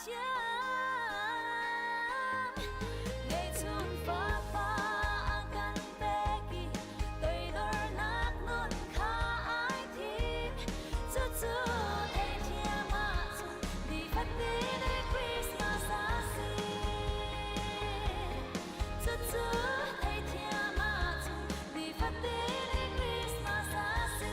Thiam. Ngeihchun fapa a kan pek i toidornak nun kha ai thim. Cucu theithiam ahcun nifatin Christmas a si. Cucu theithiam ahcun nifatin Christmas a si.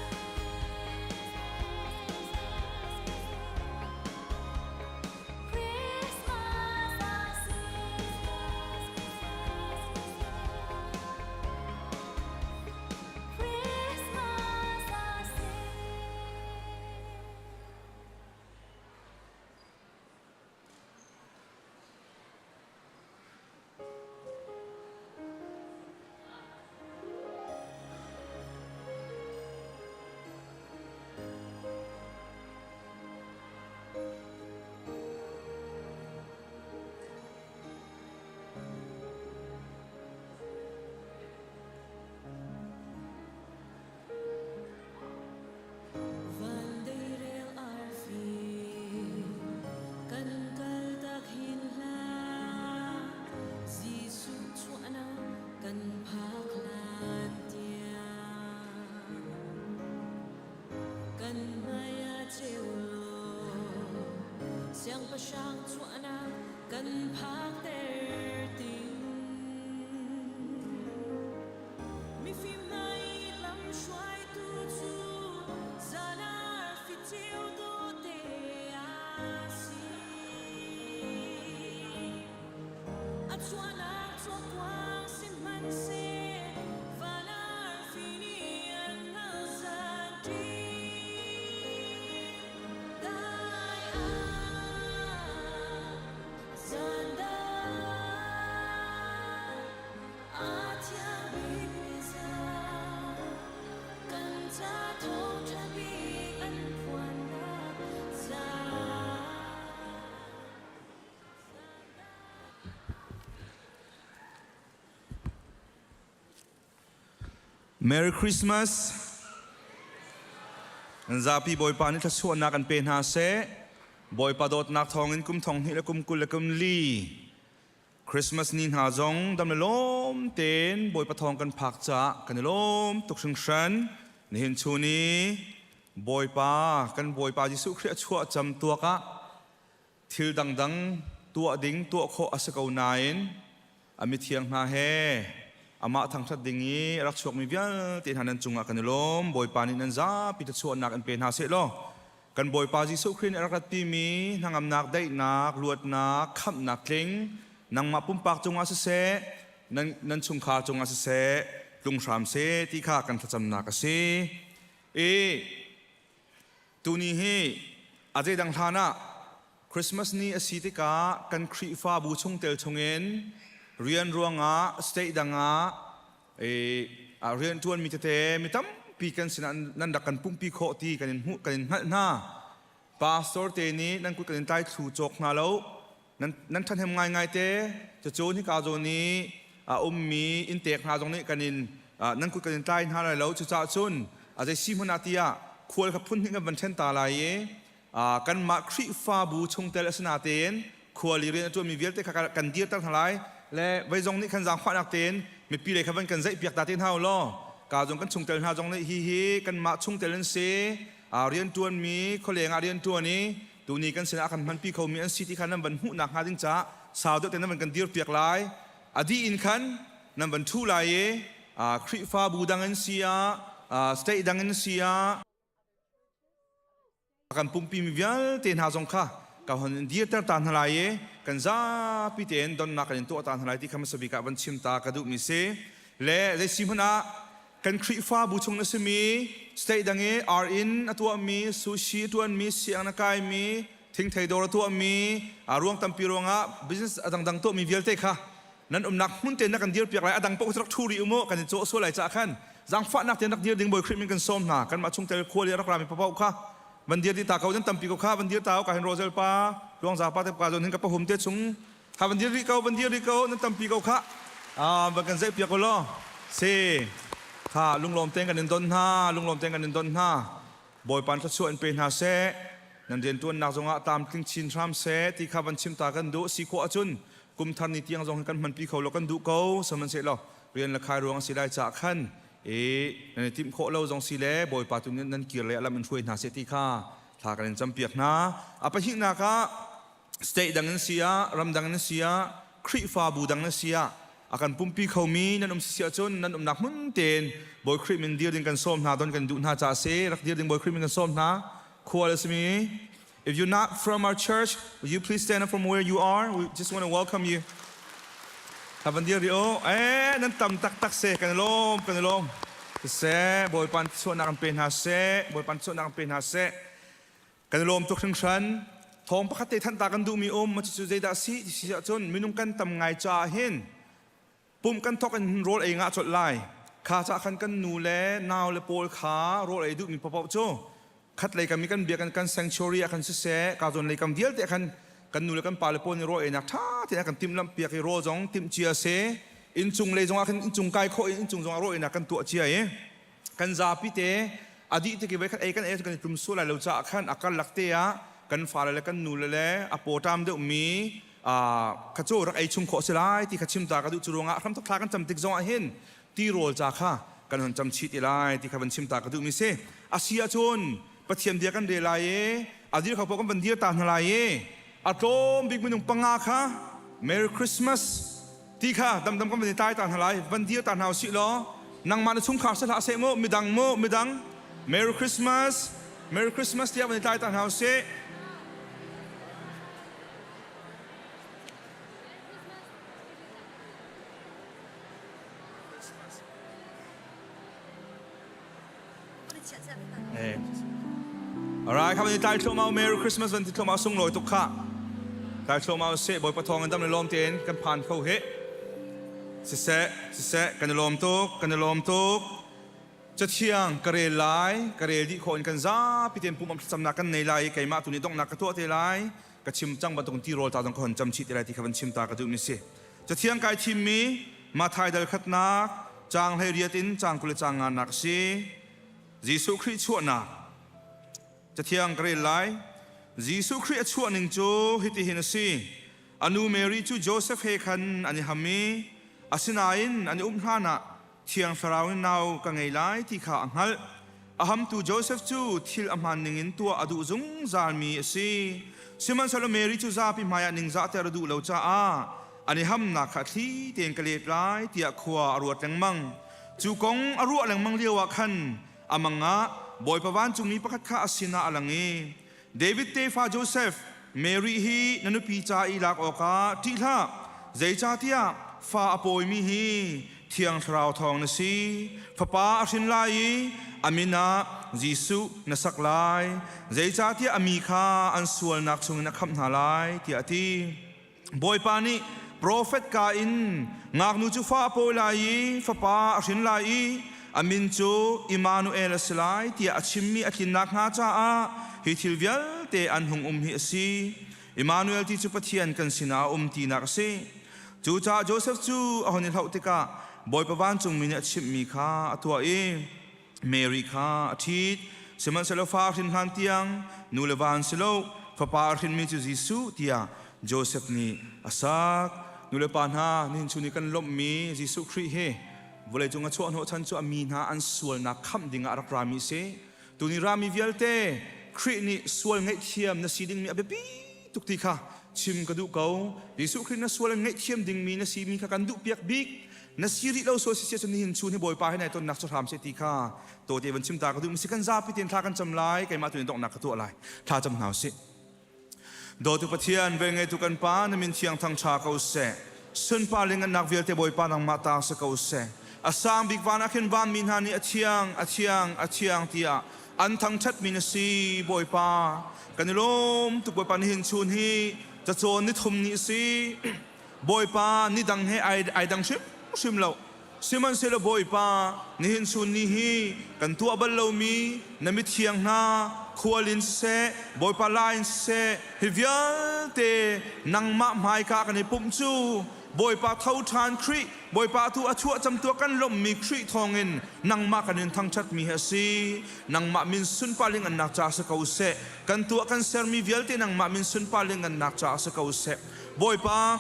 Christmas a si. Christmas a si. Van deirel arfi kan kaltak hin hlah Jesuh chuahnak kan phak hlan tiang kan hmai ah ceu law siangpahrang chuahnak kan phak ter ding Mifim hna i lamhruaitu cu zan arfi ceu dawte a si. A chuahnak cawkuang sihmanhseh van arfi nih an hngalh zan Dai ah zan dai A thiang bikmi zan kan ca thawngṭha bik an phuannak zan. Merry Christmas. Nan zapi Bawipa nih thluachuahnak an pe hna seh. Bawipa dawtnak thawngin kum thong hnih le kum 20 le kum li Christmas ni hna zong dam le lawm tein Bawipa thawng kan phak caah kan i lawm tuk hringhran. Nihin chun i Bawipa kan Bawipa Jesuh Khrih a chuah cam tuak ah thil dangdang tuah ding tuah khawh a si ko nain a mithiang hna he amah thangṭhat ding i a rak chuakmi vialte hna nan cungah kan i lawm. Bawipa nih nan zapi thluachuahnak in pe hna seh law Kan Bawipa Jesuh Khrih nih a rak ratpimi hnangamnak, daihnak, luatnak, khamhnak tling nangmah pumpak cungah siseh, nan, nan chungkhar cungah siseh, tlung hram seh ti kha kan thlacamnak a si. I tuni hi a zeidang hlan ah Christmas ni a si tikah kan Khrihfabu chungtel chungin rian ruangah state dang ah rianṭuanmi tete mi tampi kan sinah nan rak kan pumhpi khawh ti kan in hmuh kan in hngalh hna. Pastor te nih nan kut kan in tlai thlu cawk hna lo. Nan nan ṭhahnem ngaingai te. Cucu hika zawn i a ummi inntek hna zong nih kan in nan kut kan in tlai hna lai lo. Cucaah cun a zei si hmanh ah tiah khual kha phun hnih kan van ṭhen ta lai i kanmah Khrihfabu chungtel a si natein khuali rian a ṭuanmi vialte kha kan dirter hna lai le vei zong nih khan zaangfahnak tein mipi lei kha van kan zeihpiak ta te hna u law ka zong kan chungtel hna zong nih hi hi kanmah chungtel an si rianṭuanmi khualeng ah rianṭuan i tuni kan sinah a kan hmanpi khomi an si ti kha nan van hmuhnak hnga ding caah sau deuh tein nan van kan dirpiak lai a dih in khan nan van ṭhu lai i Khrihfabu dang in si ah state dang in si ah A kan pumpi mi vialte hna zong kha ka hon in dirter ta hna lai i kan zapi tein donnak kan in tuah ta hna lai ti kha hmasa bik ah van chim ta ka duhmi si. Le zei si hmanh ah kan Khrihfabu chung na simi state dang i ar-inn a tuahmi, sushi a tuanmi, siang na kaimi, thingthei dawr a tuahmi, a ruang tampi ruangah business a dangdang tuahmi vialte kha nan umnak hmun tein na kan dirpiak lai a dang paoh rak ṭhu rih u mu kan in cawh sual lai caah khan zaangfahnak tein rak dir ding Bawi Khrih min kan sawm hna kanmah chungtel khual i a rak rami paoh kha van dir dih ta ko nan tampi ko kha van dir ta ko ka hin Rosel pa Luangza pa te ka zawn hin ka pahum te chung kha van dir rih ko van dir rih ko nan tampi ko kha van kan zeih piak u law si kha lunglawm tein kan in don hna lunglawm tein kan in don hna Bawipa thluachuah in pe hna seh. Nan rianṭuannak zongah tlamtling chin hram seh ti kha van chim ta kan duh. Si khawh ahcun kum thar ni tiang zong hi kan hmanpi kho lo kan duh ko. Sihmanhsehlaw rian le khai ruang a si lai caah khan i nan i timh khawh lo zong si le Bawipa tu nih nan kir le a lam in hruai hna seh ti kha thla kan in campiak hna. A pahnihnak ah state dang in si ah, ram dang in si ah, Khrihfabu dang in si ah a kan pumpi khomi nan um si ahcun nan umnak hmun tein Bawi Khrih min dir ding kan sawm hna don kan duh hna caah si rak dir ding Bawi Khrih min kan sawm hna. Khual a simi If you're not from our church, would you please stand up from where you are? We just want to welcome you. Havan dir rio eh nan tam tak tak se kan lom kan lom se Bawipa chuahnak an pe hna se Bawipa chuahnak an pe hna se kan lawm tuk hringhran thawng pakhat te than ta kan duhmi um ma cu zeidah si ti si ahcun minung kan tam ngai caah hin Pumh kan thawk in rawl ei ngah colh lai. Kha cah khan kan nu le nau le pawl kha rawl ei duhmi paohpaoh cu khat lei kam i kan biakinn kan sanctuary ah khan siseh ka zawn lei kam vialte ah khan kan nu le kan pa le pawl nih rawl einak ṭha tein a kan timhlamh piak i rawl zong timh cia si. Inncung lei zongah khan inncung kai khawh in inncung zongah rawl einak kan tuah cia i kan zapi te a dih tik i voikhat ei kan ei kan i tlum sual lai lo caah khan a karlak te ah kan fale le kan nule le a pawṭam deuhmi kha cu rak ei chung khawh si lai ti kha chim ta ka duh cu ruangah hramthok thla kan cam tik zongah hin tirawl ca kha kan hon cam chih ti lai ti kha van chim ta ka duhmi si a si ahcun Pathian bia kan rel lai i a dir kho paoh kan van dir ta hna lai i a tlawm bik minung panga kha Merry Christmas ti kha damdam kan van i tai ta hna lai van dir ta hna usih law nangmah na chungkhar si hlah seh mu midang mu midang Merry Christmas Merry Christmas tiah van i tai ta hna usih Alright, kha van i tlai thluahmah Merry Christmas van ti thluahmah sunglawi tuk kha. Tlai thluahmah seh Bawipa thawng in dam le lawm tein kan phan kho hi. Siseh, siseh, kan i lawm tuk, kan i lawm tuk. Cathiang ka rel lai, ka rel dih khawh in kan zapi tein pum thlacamnak kan nei lai i keimah tu nih donghnak ka tuah te lai. Ka chim cang bantuk tirawl ta zong ka hon cam chih te lai ti kha van chim ta ka duhmi si. Cathiang kai thimmi Matthai dal khatnak caang 18 in caang 20 le caang nganak a si. Jesuh Khrih chuahnak Cathiang ka rel lai. Jesuh Khrih a chuah ning cu hitihin a si. A nu Mary cu Joseph he khan an i ham i asinain an i um hlanah Thiang Thlarau in nau ka ngei lai ti kha a hngalh. A hamtu Joseph cu thil a hmaan ningin tuah a duh zungzalmi a si. Sihmanhsehlaw Mary cu zapi hmaiah ningzahter a duh lo caah an i hamnak kha thli tein ka let lai tiah khua a ruat lengmang. Cu kong a ruah lengmang lioah khan a mang ah Bawipa vancungmi pakhat kha a sinah a lang i David tefa Joseph, Mary hi na nupi ca i lak awkah ṭih hlah, zeicahtiah fa a pawimi hi Thiang Thlarau thawng na si. Fapa a hrin lai i a min ah Jesuh na sak lai, zeicahtiah a mi kha an sualnak chungin a khamh hna lai, tiah a ti. Bawipa nih profet ka in ngaknu cu fa a pawi lai i fapa a hrin lai i a min cu Immanuel a si lai tiah a chimmi a tlin nakhnga caah hi thil vialte an hung um hi a si. Immanuel ti cu Pathian kan sinah a um tinak a si. Cucaah Josef cu a hon i hlauh tikah Bawipa vancungmi nih a chimhmi kha a tuah i Mary kha a ṭhit. Sihmanhsehlaw fa a hrin hlan tiang nu le va an si lo. Fapa a hrinmi cu Jesuh tiah Josef nih a sak. Nu le pa hna, nihin chun i kan lawmhmi Jesuh Khrih hi vawleicung a chuah hnawhchan cu a mi hna an sualnak khamh dingah a rak rami a si. Tuni rami vialte Khrih nih sual ngaihthiam na si dingmi a biapi tuk ti kha chim ka duh ko. Jesuh Khrih na sual ngaihthiam dingmi na simi kha kan duhpiak bik. Na si rih lo sual si sia cun nihin chun hi Bawipa he nai tonnak cu hram seh ti kha tawte van chim ta ka duh. Si kan zapi tein thla kan cam lai, keimah tu in donghnak ka tuah lai. Thla cam hna usih. Dawtu Pathian, velngeitu kan Pa, na min thiang thangṭha ko seh. Sunpar le ngannak vialte Bawipa nangmah ta si ko seh. A sang bik van ah khin vanmi hna nih a thiang, a thiang, a thiang tiah an thangṭhatmi na si, Bawipa. Kan i lawm tuk Bawipa nihin chun hi cacawn ni thum ni a si. Bawipa ni dang he ai dang hrimhrim lo. Sihmanhsehlaw Bawipa, nihin chun ni hi kan tuah bal lomi na mithiang hna khual in siseh, Bawipa la in siseh, hi vialte nangmah hmaika kan i pumh cu. Bawipa tho ṭhan Khrih, Bawipa tu a chuah camtuak kan lawmhmi Khrih thawngin nangmah kan in thangṭhatmi hi a si. Nangmah min sunpar lingannak ca si ko seh. Kan tuah kan sermi vialte nangmah min sunpar lingannak ca si ko seh. Bawipa,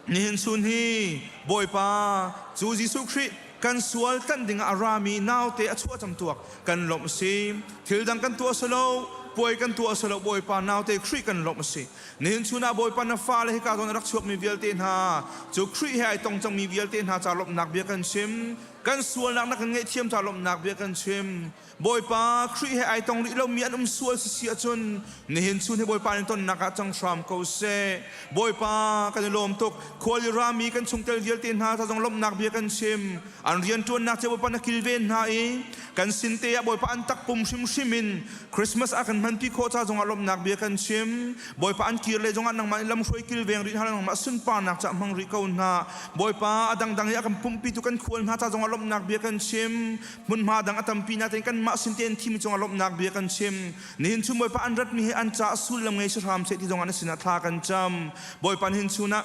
nihin chun hi Bawipa cu Jesuh Khrih kan sual tlanh dingah a rami naute a chuah camtuak kan lawmh a si. Thil dang kan tuah silo, puai kan tuah silo, Bawipa naute Khrih kan lawmh a si. Nihin chun ah Bawipa na fale hika zawn a rak chuakmi vialte hna cu Khrih he ai tong cangmi vialte hna ca lawmhnak bia kan chim. Kan sualnak na kan ngaihthiam ca lawmhnak bia kan chim. Bawipa Khrih he ai tong rih lomi an um sual si si ahcun nihin chun hi Bawipa nih tonnak ah cang hram ko seh. Bawipa kan i lawm tuk. Khual i rami kan chungtel vialte hna ca zong lawmhnak bia kan chim. An rianṭuannak cio Bawipa na kilven hna i kan sin te ah Bawipa an takpum hrimhrim in Christmas a kan hmanpi khawh ca zongah lawmhnak bia kan chim. Bawipa an kir le zongah nangmah nih lamhruai kilveng rih hna nangmah sunparnak ca hmang rih ko hna. Bawipa a dangdang i a kan pumhpitu kan khual hna ca zongah lawmhnak bia kan chim. Hmunhma dang a tampi natein kanmah sin tein thimi cungah lawmhnak bia kan chim. Nihin chung Bawipa an ratmi hi an caah sullam ngei si hram seh ti zongah na sinah thla kan cam. Bawipa nihin chun ah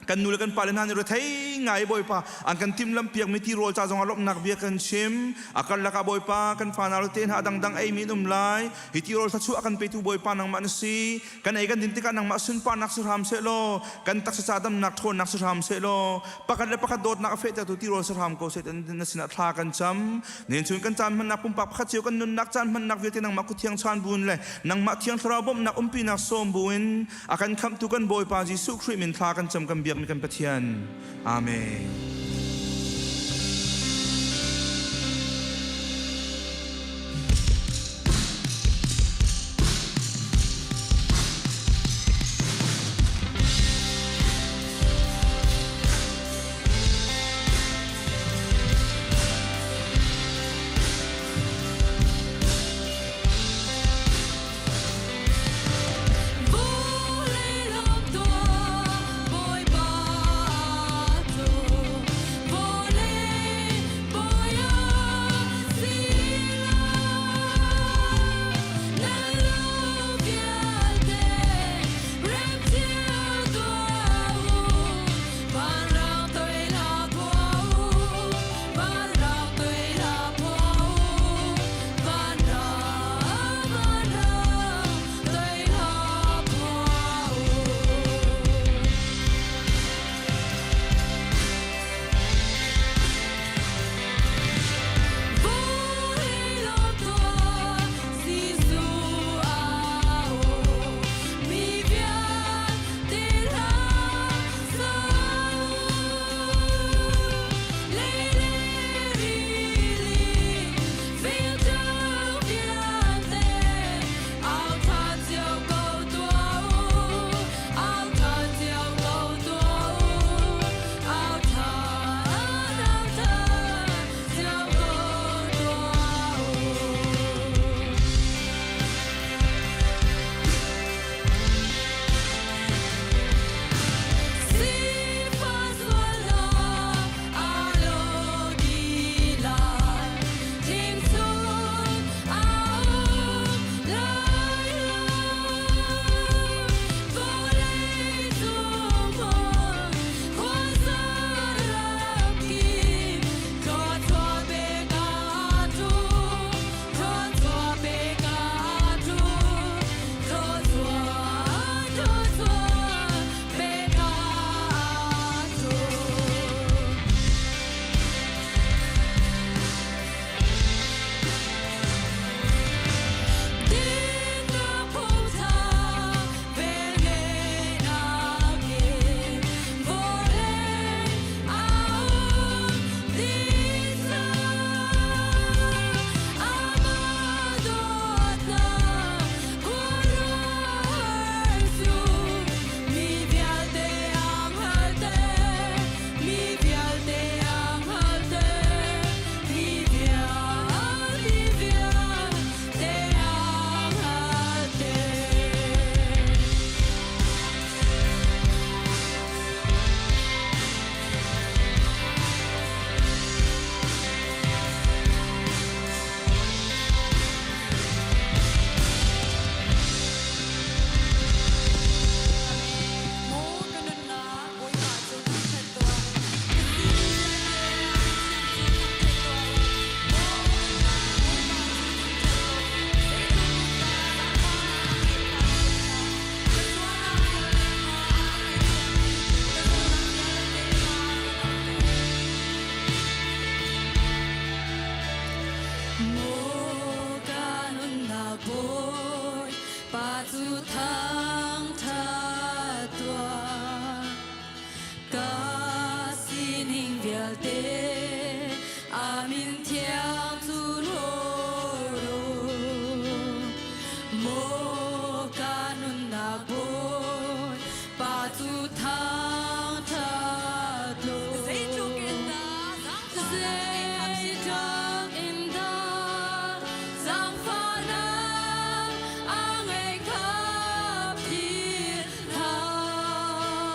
kan nu le kan pale hna nih rethei ngai Bawipa an kan timhlamh piakmi tirawl ca zongah lawmhnak bia kan chim. A karlak ah Bawipa kan fanau le te hna dangdang eimi an um lai. Hi tirawl thluachuah a kan petu Bawipa nangmah na si. Kan ei kan din tikah nangmah sunparnak si hram seh law kan taksa ca damnak ṭhawnnak si hram seh law pakhat le pakhat dawtnak a fehtertu tirawl si hram ko seh na sinah thla kan cam. Nen chun kan caan hmannak pumpak pakhat cio kan nunnak caan hmannak vialte nangmah kuthiang chan buin le nangmah thiang thlarau bawmhnak umpinak sawm buin A kan khamhtu kan Bawipa Jesuh Khrih min thla kan cam kan biakmi kan Pathian. Amen. Vulei lawm tuah Bawipa cu. Vialte amin thiang cu ro Maw ka nunnak bawi pa cu thangṭhat law. Zeitluk in dah Zeitluk in dah zaangfahnak a ngei kha philh hlah.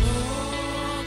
Maw.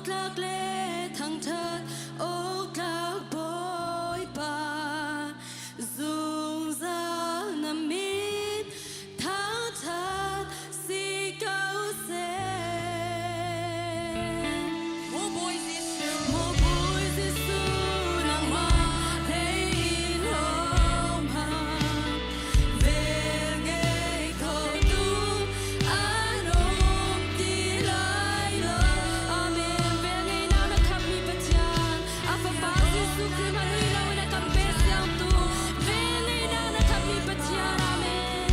tlak le thangṭhat awk tlak Bawipa zungzal na min thangṭhat si ko seh. Maw Bawi Jesuh, Maw Bawi Jesuh, nangmah hlei in hohmanh velngei khotu an um ti lai lo. Amen. Velngeihnak na khamhmi Pathian, a Fapa Jesuh Khrih hmanh ui loin a kan pe siangtu, velngeihnak na khamhmi Pathian. Amen.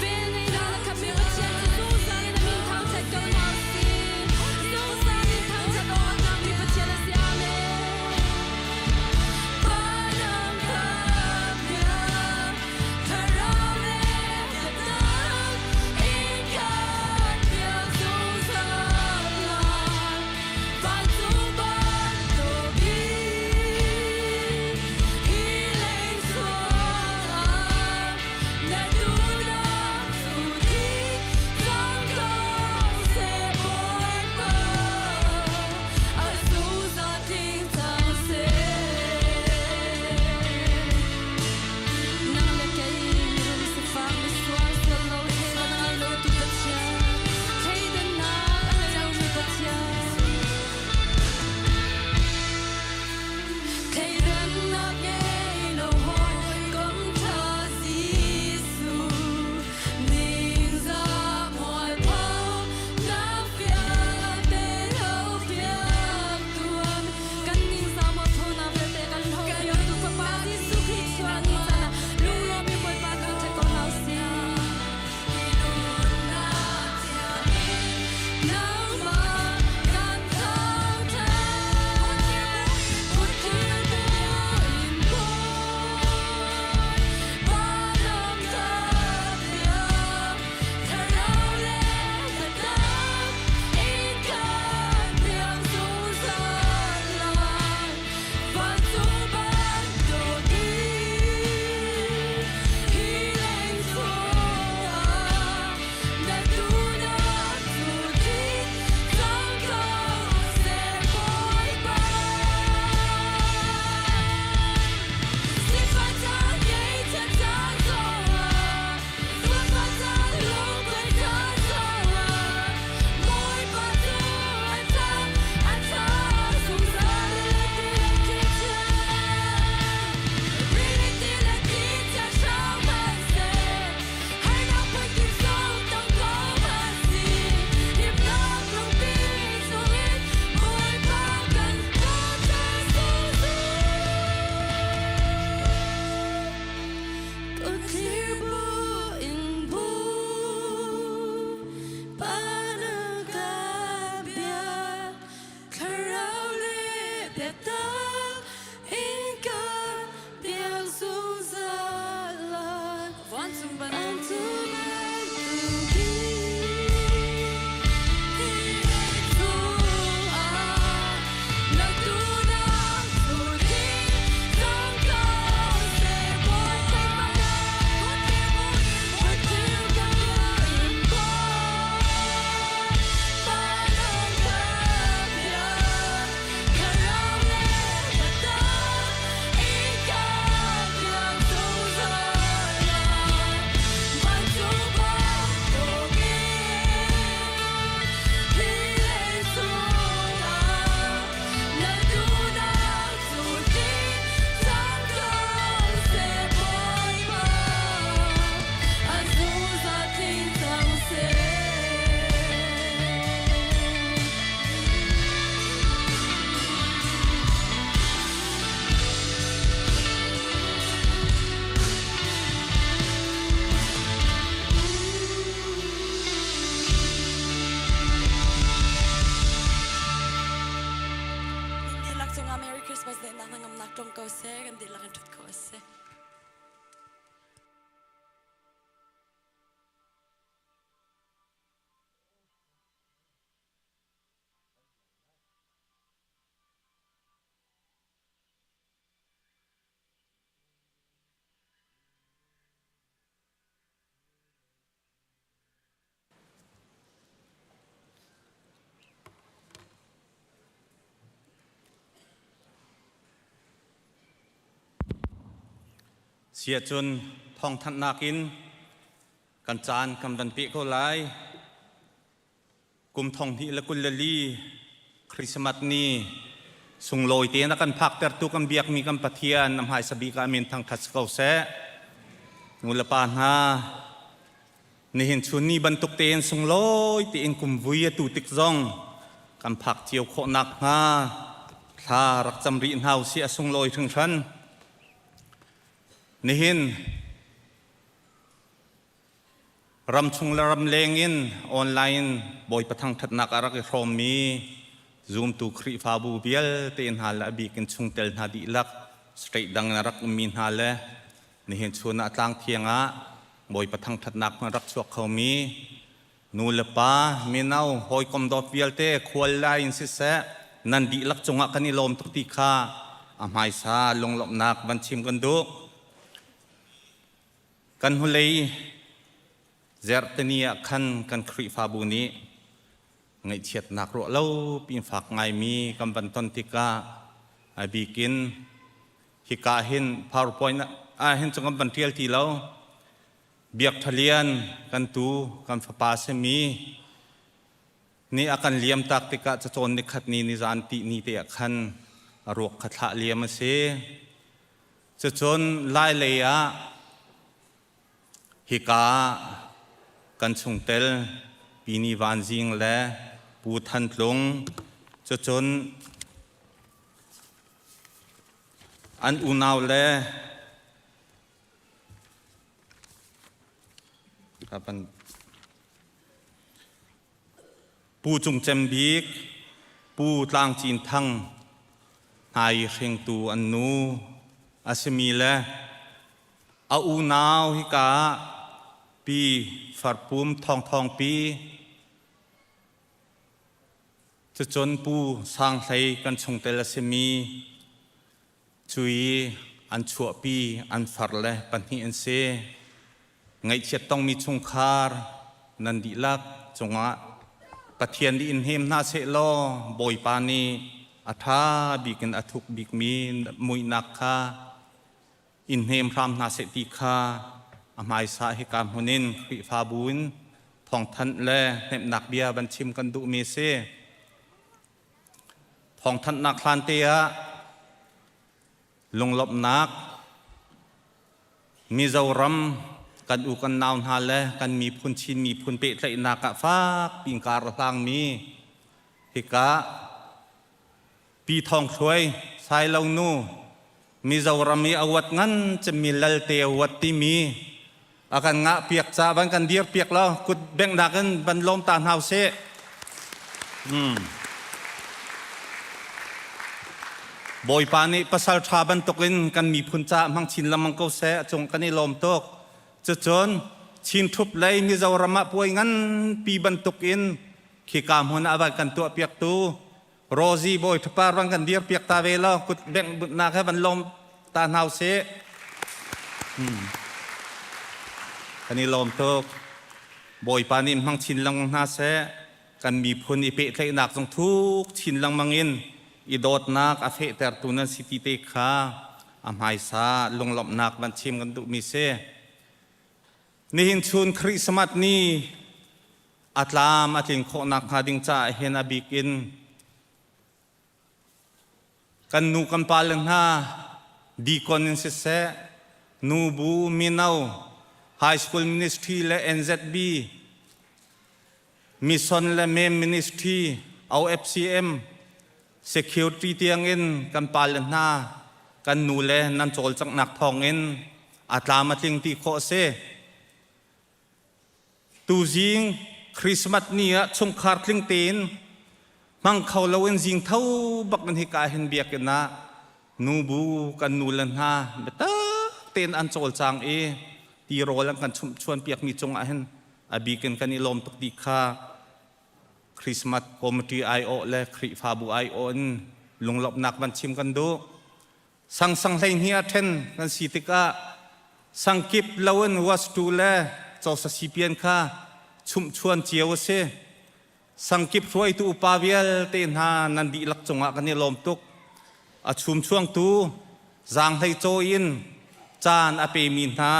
Velngeihnak na khamhmi Pathian cu zungzal in a min thangṭhat ko hna u sih. Zungzal in thangṭhat awk a tlakmi Pathian a si. Amen. Nang le kei mirum sifak misual sual lo thleidan a ngei lo tu Pathian thleidannak a ngei lomi Pathian thleidannak ngei lo hawikom ṭha Jesuh ningzah mualpho na vialte lo piak tuan kan ningzah mualphonak vialte kan hlo piaktu Fapa Jesuh Khrih chuah ni caan ah lunglawm in Bawipa thangṭhat ko hna u sih. Nangmah kan thangṭhat, Pathian in Thlarau le biatak in kan biak zungzal lai. Vancung bantukin cungah na duhnak cu cang ko seh. Dihlak cungah Merry Christmas dehnak na ngamnak tlung ko seh, kan dihlak in ṭhut ko a si. Siahcun thawngthanhnak in kan caan kan van peh ko lai. Kum 2024 Christmas ni sunglawi tein a kan phaktertu kan biakmi kan Pathian a hmaisa bik ah min thangṭhat si ko seh. Nulepa hna, nihin chun ni bantuk tein sunglawi tein kum vui atu tik zong kan phak cio khawh nakhnga thla rak cam rih hna usih a sunglawi hringhran. Nihin ramchung le ramleng in online Bawipa thangṭhatnak a rak i hrawmmi zumtu Khrihfabu vialte hna le a bik in chungtel hna dihlak state dang in a rak ummi hna le nihin chun ah tlangthiang ah Bawipa thangṭhatnak hmun rak chuak khomi nu le pa mino hawikom dawt vialte khual lai in siseh nan dihlak cungah kan i lawm tuk ti kha a hmaisa lunglawmhnak van chim kan duh. Kan hnulei zerhteni ah khan kan Khrihfabu nih ngaihchiatnak ruah lo pin fak ngaimi kan van ton tikah a bikin hika hin PowerPoint ah hin cu kan van ṭial ti lo. Biak Ṭha Lian kan tu kan fapa simi nih a kan liam tak tikah cacawn nikhat ni nizan ti ni te ah khan a ruak kha thlah liam a si. Cucun Lailei ah hika kan chungtel Pini Van Zing le Pu Than Tlung cucun an unau le Pu Cung Cem Bik, Pu Tlang Cin Thang hna i hringtu an nu a simi le a unau hika Pi Farpum Thawng Thawng Pi, cucun Pu Sang Hlei kan chungtel a simi Cui an chuahpi an far le pahnih an si. Ngaihchiat tongmi chungkhar nan dihlak cungah Pathian nih in hnem hna sehlaw Bawipa nih a ṭha bik in a thuk bikmi muihnak kha in hnem hram hna seh ti kha a hmaisa hika hmun in Khrihfabu in thawngthanh le hnemhnak bia van chim kan duhmi a si. Thawngthanhnak hlante ah lunglawmhnak Mizoram kan u kan nau hna le kan miphun Chin miphun pehtlaihnak ah fak piin kar a hlangmi hika Pi Thawng Thluai Sailo nu Mizoram i a uat ngan cemmi Lalte a uat timi a kan ngah piak ca van kan dir piak lo kut benghnak in van lawm ta hna usih. Bawipa nih pasal ṭha bantukin kan miphun caah hmang chin lengmang ko seh a cung kan i lawm tuk. Cucun Chin ṭhup lei Mizoram ah puai nganpi bantukin khika hmun ah van kan tuah piaktu Rosie bawi ṭhapar van kan dir piak ta ve lo kut bengh butnak he van lawm ta hna usih. Kan i lawm tuk. Bawipa nih hmang chin lengmang hna seh. Kan miphun i pehtlaihnak zong thuk chin lengmang in i dawtnak a fehtertu nan si ti te kha a hmaisa lunglawmhnak van chim kan duhmi si. Nihin chun Christmas ni a tlam a tlin khawh nakhnga ding caah hin a bik in kan nu kan pale hna deacon in siseh nubu mino high school ministry le NZB mission le mem ministry OFCM security tiangin kan pale hna kan nu le nan cawlcanghnak thawngin a tlam a tling ti khawh a si. Tuzing Christmas ni ah chungkhar tling tein hmang kho loin zing tho bak in hika hin biakinn ah nubu kan nu le hna biatak tein an cawlcang i tirawl an kan chumhchuan piakmi cungah hin a bik in kan i lawm tuk ti kha Christmas committee aiawh le Khrihfabu aiawh in lunglawmhnak van chim kan duh. Sangsang 12 ah ṭhen kan si tikah sangkip lo in wastu le cawsa sipian kha chumhchuan cio a si. Sangkip hruaitu upa vialte hna nan dihlak cungah kan i lawm tuk. A chumchuangtu zaanghlei cawi in Caan a pemi hna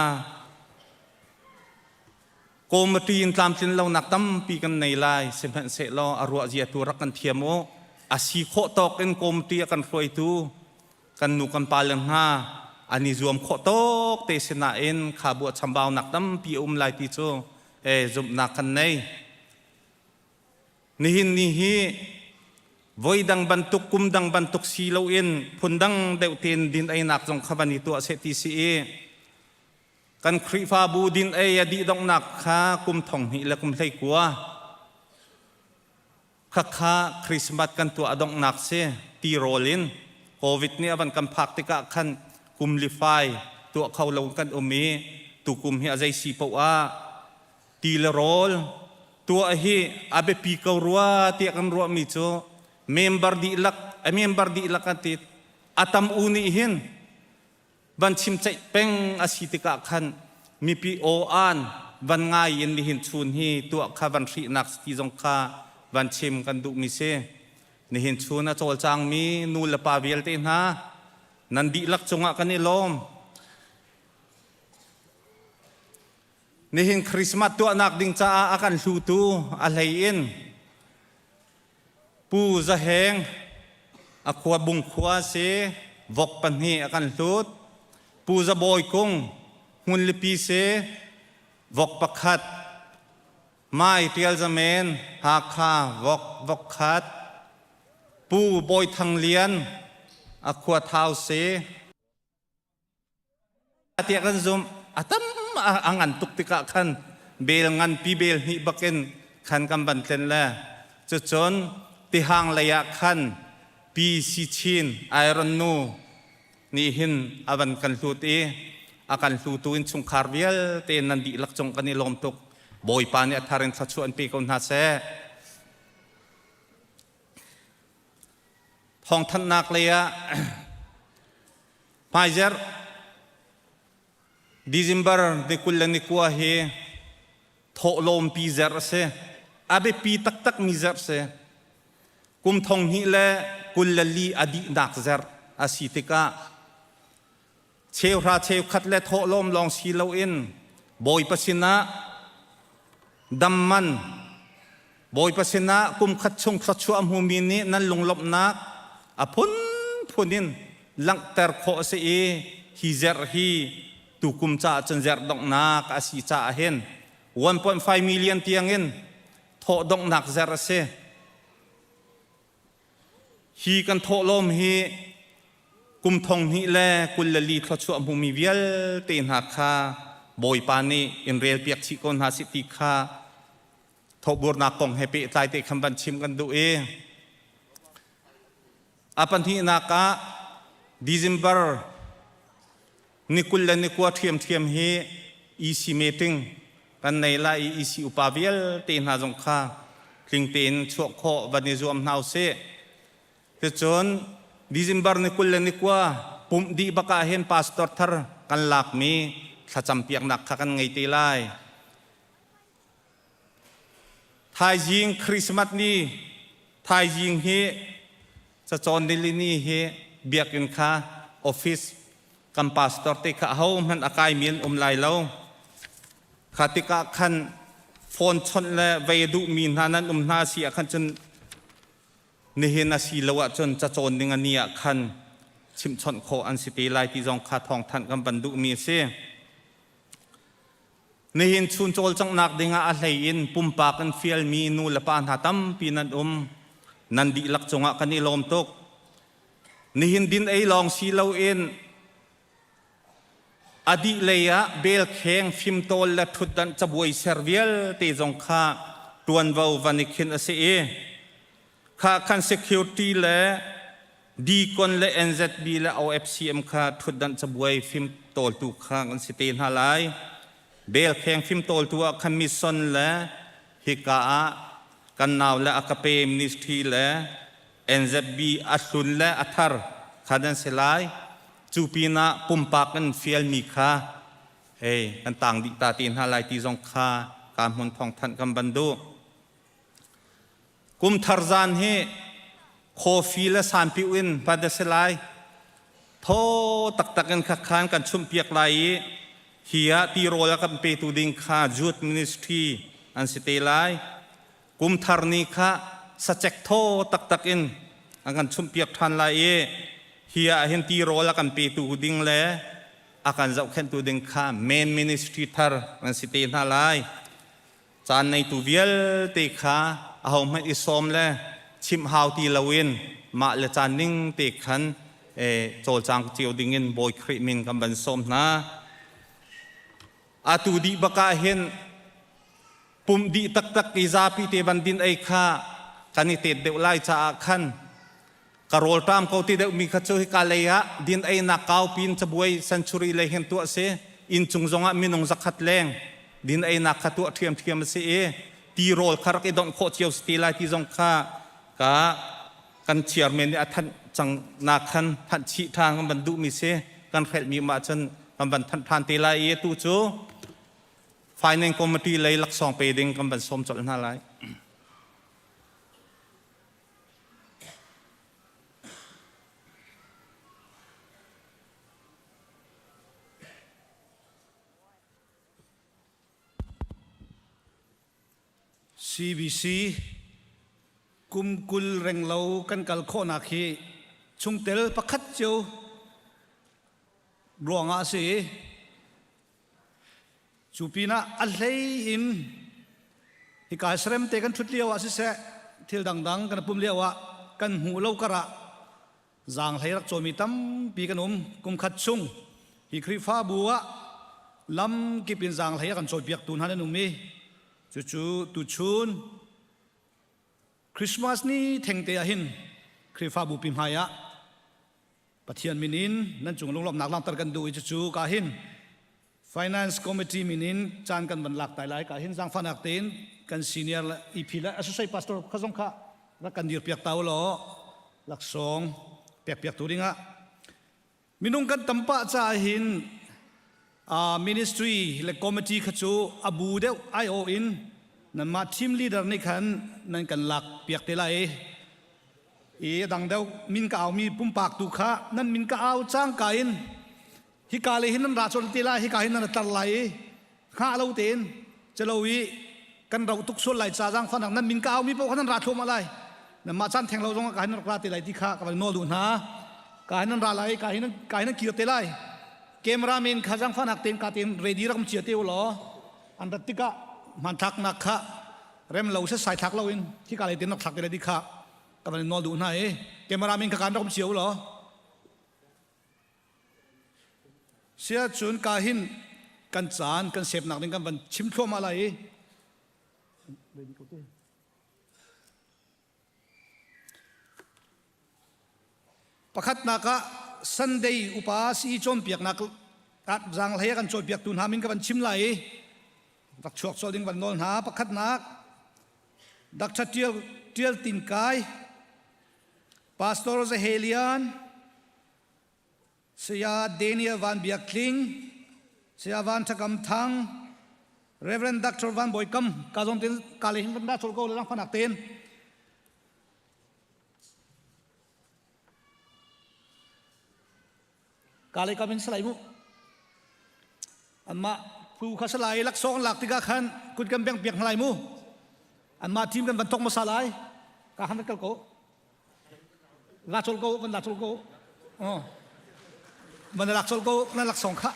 Committee in tlamtlin lonak tampi kan nei lai. Sihmanhsehlaw a ruah zia tu rak kan thiam u. A si khawh tawk in committee a kan hruaitu kan nu kan pa le hna an i zuam khawh tawk te sinain kha bu a chambaunak tampi a um lai ti cu zumhnak kan nei. Nihin ni hi voi dang bantuk kum dang bantuk si loin phundang deuh tein din einak zong kha van i tuah seh ti si i Kan Khrihfabu din ei a dih donghnak kha kum thong hnih le kum 19 khakha Christmas kan tuah a donghnak si tirawl in COVID nih a van kan phak tikah khan kum li fai tuah kho lo kan um i tukum hi a zei si poah ah ti le rawl tuah hi a biapi ko rua tiah kan ruahmi cu member dihlak a member dihlak an ti a tam u nih hin Van chimceih peng a si tikah khan mipi aw-aan van ngai in nihin chun hi tuah kha van hrihnak ti zong kha van chim kan duhmi si. Nihin chun a cawlcangmi nu le pa vialte hna nan dihlak cungah kan i lawm. Nihin Christmas tuahnak ding caah a kan hlutu a hlei in Pu Za Heng a khua Bungkhua si vok pahnih a kan hlut. Pu Za Bawi Kung Hmunlipi si vok pakhat. Mai Tial Za Men Hakha vok vok khat. Pu Bawi Thang Lian a khua Thau si. Tiah kan zumh. A tam a ngan tuk tikah khan bel nganpi bel hnih bakin khan kan van tlen le cucun tihang lei ah khan Pi Si Chin Iron Nu nih hin a van kan hlut i a kan hlutu in chungkhar vialte nan dihlak cung kan i lawm tuk. Bawipa nih a thar in thluachuah an pe ko hna seh. Thawngthanhnak lei ah Hmaizerh December ni 29 hi thawhlawmpi zerh a si. A biapi taktakmi zerh si. Kum 2024 a dihnak zerh a si tikah cheuhra cheukhat le thawhlawm lawng si loin Bawipa sinah dam man Bawipa sinah kum khat chung thluachuah a hmumi nih nan lunglawmhnak a phunphun in langhter khawh a si i hi zerh hi tukum caah cun zerh donghnak a si caah hin 1.5 million tiangin thawh donghnak zerh a si. Hi kan thawhlawm hi kum 2024 thluachuah hmumi vialte hna kha Bawipa nih in relpiak chih ko hna sih ti kha thawhburnak kong he pehtlai te khan van chim kan duh i a pahnihnak ah December ni 29 ṭhiamṭhiam hi EC meeting kan nei lai i EC upa vialte hna zong kha tling tein chuah khawh van i zuam hna usih. Cucun December ni 29 pumh dih bak ah hin pastor thar kan lakmi thlacam piaknak kha kan ngei te lai. Thaizing Christmas ni thaizing hi cacawn nilini hi biakinn kha office kan pastor te kha ahohmanh a kaimi an um lai lo. Kha tikah khan phone chawnh le vei a duhmi hna nan um hna si ah khan cun nihin a si lo ahcun cacawn ding a ni ah khan chimhchawnh khawh an si te lai ti zong kha thawngthanh kan van duhmi a si. Nihin chun cawlcanghnak dingah a hlei in pumpak in fialmi nu le pa hna tampi nan um. Nan dihlak cungah kan i lawm tuk. Nihin din ei lawng si loin a dih lei ah belkheng fimtawl le ṭhutdanh cabuai ser vialte zong kha ṭuanvo van i khinh a si i kha khan security le Deacon le NZB le OFCM kha ṭhutdanh cabuai fimtawltu kha an si te hna lai. Belkheng fimtawltu ah khan mission le hika ah kan nau le Agape Ministry le NZB a hlun le a thar kha nan si lai. Cu pinah pumpak in fialmi kha hei kan tang dih ta te hna lai ti zong kha ka hmun thawngthanh kan van duh. Kum thar zan hi coffee le sanpiu in hman a si lai. Thaw taktak in khakhan kan chumhpiak lai i hi ah tirawl a kan petu ding kha Youth Ministry an si te lai. Kum thar ni kha sacek thaw taktak in an kan chumhpiak ṭhan lai i hi ah hin tirawl a kan petu ding le a kan zohkhenhtu ding kha main ministry thar an si te hna lai. Caan neitu vialte kha ahohmanh i sawm le chimh hau ti loin mah le caan ning te khan cawlcang cio dingin Bawi Khrih min kan van sawm hna. Atu dih bak ah hin pumh dih taktak i zapi te van din ei kha kan i tet deuh lai caah khan ka rawlṭam ko ti deuhmi kha cu hika lei ah din einak kaupi in cabuai century lei hin tuah a si. Inn cung zongah minung zakhat leng din einak kha tuah ṭhiamṭhiam a si i tirawl kha rak i donh khawh cio si ti lai ti zong kha ka kan chairman nih a thanh cang nak khan thanh chih ṭhan kan van duhmi si kan hrelhmi um ahcun kan van thanh ṭhan te lai i atu cu finance committee lei laksawng pe ding kan van sawm colh hna lai. CBC kum 20 renglo kan kal khawhnak hi chungtel pakhat cio ruangah a si i Cu pinah a hlei in hika sarem te kan ṭhut lio ah siseh thil dangdang kan pum lio ah kan hmuh lo karah zaanghlei rak cawmi tampi kan um. Kum khat chung hi Khrihfabu ah lamkip in zaanghlei a kan cawipiaktu hna nan um i cucu tuchun Christmas ni thengte ah hin Khrihfabu pi hmai ah Pathian min in nan cung lunglawmhnak langhter kan duh i cucu ka hin Finance Committee min in caan kan van lak tai lai ka hin zaangfahnak tein kan senior le EP le associate pastor kha zong kha rak kan dir piak ta u law laksawng pek piak tu dingah minung kan tam pah caah hin ministry le committee kha cu a bu deuh aiawh in nanmah team leader nih khan nan kan lak piak te lai i a dang deuh min ka aumi pumpak tu kha nan min ka au cangka in hika le hin nan ra chol te lai hika hin nan tar lai i hngah lo tein chelo i kan rau tuk sual lai ca zang fanak nan min ka aumi paoh kha nan ra thluahmah lai nanmah caan theng lo zong ka hin nan rak ra te lai ti kha ka van nawl duh hna ka hin nan ra lai ka hin ka hin nan kir te lai cameraman kha zang fanak tein ka tein ready rak um chia te u law an rat tikah hmanthlaknak kha rem lo se sai thlak lo in khi ka lei tin rak thlak te lai ti kha ka van nawl duh hna i cameraman kha kan rak um chia u law Sia cun ka hin kan caan kan sepnak ding kan van chim thluahmah lai i Pakhatnak ah Sunday upa si cawnpiaknak zaanghlei a kan cawnpiaktu hna min ka van chim lai i rak chuak colh ding van nawl hna. Pakhatnak Dr. Tial, Tial Tin Kai, Pastor Zahelian, Saya Daniel Van Biak Tling, Saya Van Thakam Thang, Reverend Dr. Van Bawi Kam, ka zong tin ka le hin da chol ko le lang phanak ten. Ka le kam in salai mu. Anmah phu kha salai laksawng lak tikah khan kut kan beng piak hnalai mu. Anmah team kan van tok masa lai. Ka han kal ko. La chol ko, van la chol ko. Oh. Van lak chol ko, na laksawng kha.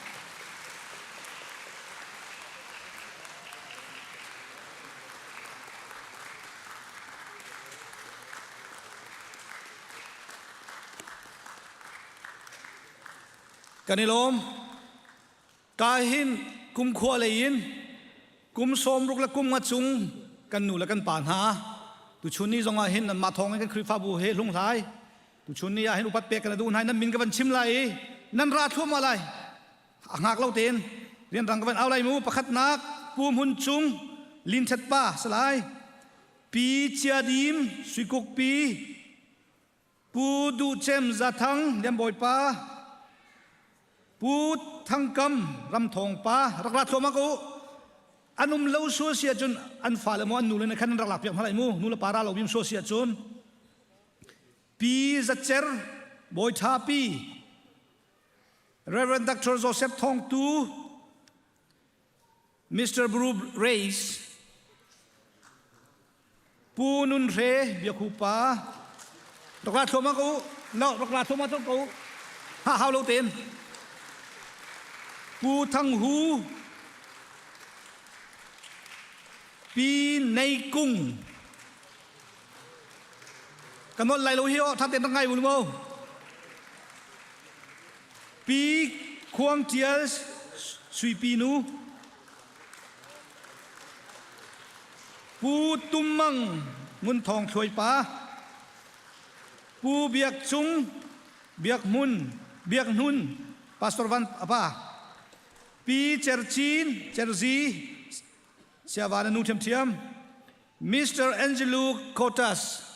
Kan i lawm. Ka hin kum khua lei in kum 60 le kum nga cung kan nu le kan pa hna tuchun ni zongah hin nanmah thawng in kan Khrihfabu he hlunghlai tuchun ni ah hin upat pek kan duh hna nan min ka van chim lai i nan ra thluahmah lai a hngak lo tein rianrang ka van au lai mu pakhatnak Pu Hmun Cung Lin Thet Pa salai Pi Chia Dim Suikuk Pi Pu Duh Cem Zathang Lianbawipa, Pu Thang Kam Ramthawng pa rak ra thluahmah ko u. An um lo sual si ahcun an fale maw an nule nih khan an rak lak piak hna lai mu. Nu le pa ra lo bim sual si ahcun. Pi Za Cer Bawi Tha Pi. Reverend Dr. Joseph Thong Tu, Mr. Bru Reis, Pu Nun Hre Biakhu pa, rak ra thluahmah ko u. No, rak ra thluahmah ko u. Ha hau lo tein. Pu Thang Hu, Pi Nei Kung, Ka nolh lai lo hi aw, ṭha tein rak ngai u mu. Pi Khuang Ṭial Suipi nu, Pu Tum Mang Ngun Thawng Thluai pa, Pu Biak Cung Biak Hmun Biak Hnun Pastor Van pa, Pi Cer Cin Cerzi Siava na nu ṭhiamṭhiam. Mr. Angelo Kotas,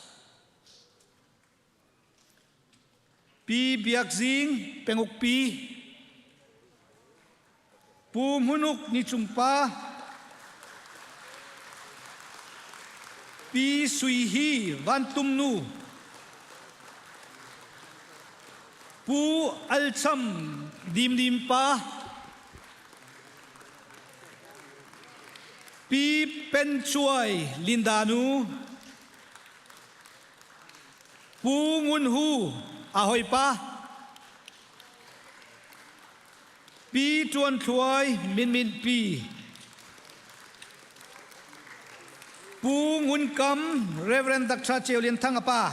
Pi Biak Zing Penguk Pi, Pu Hmunuk Ni Cung Pa, Pi Sui Hi Van Tum Nu, Pu Al Cham Dim Dim Pa, Pi Pen Cuai Linda nu, Pu Ngun Hu a hoi pa, Pi Tuan Thluai Min Min Pi, Pu Ngun Kam Reverend Dr. Ceu Lian Thang a pa,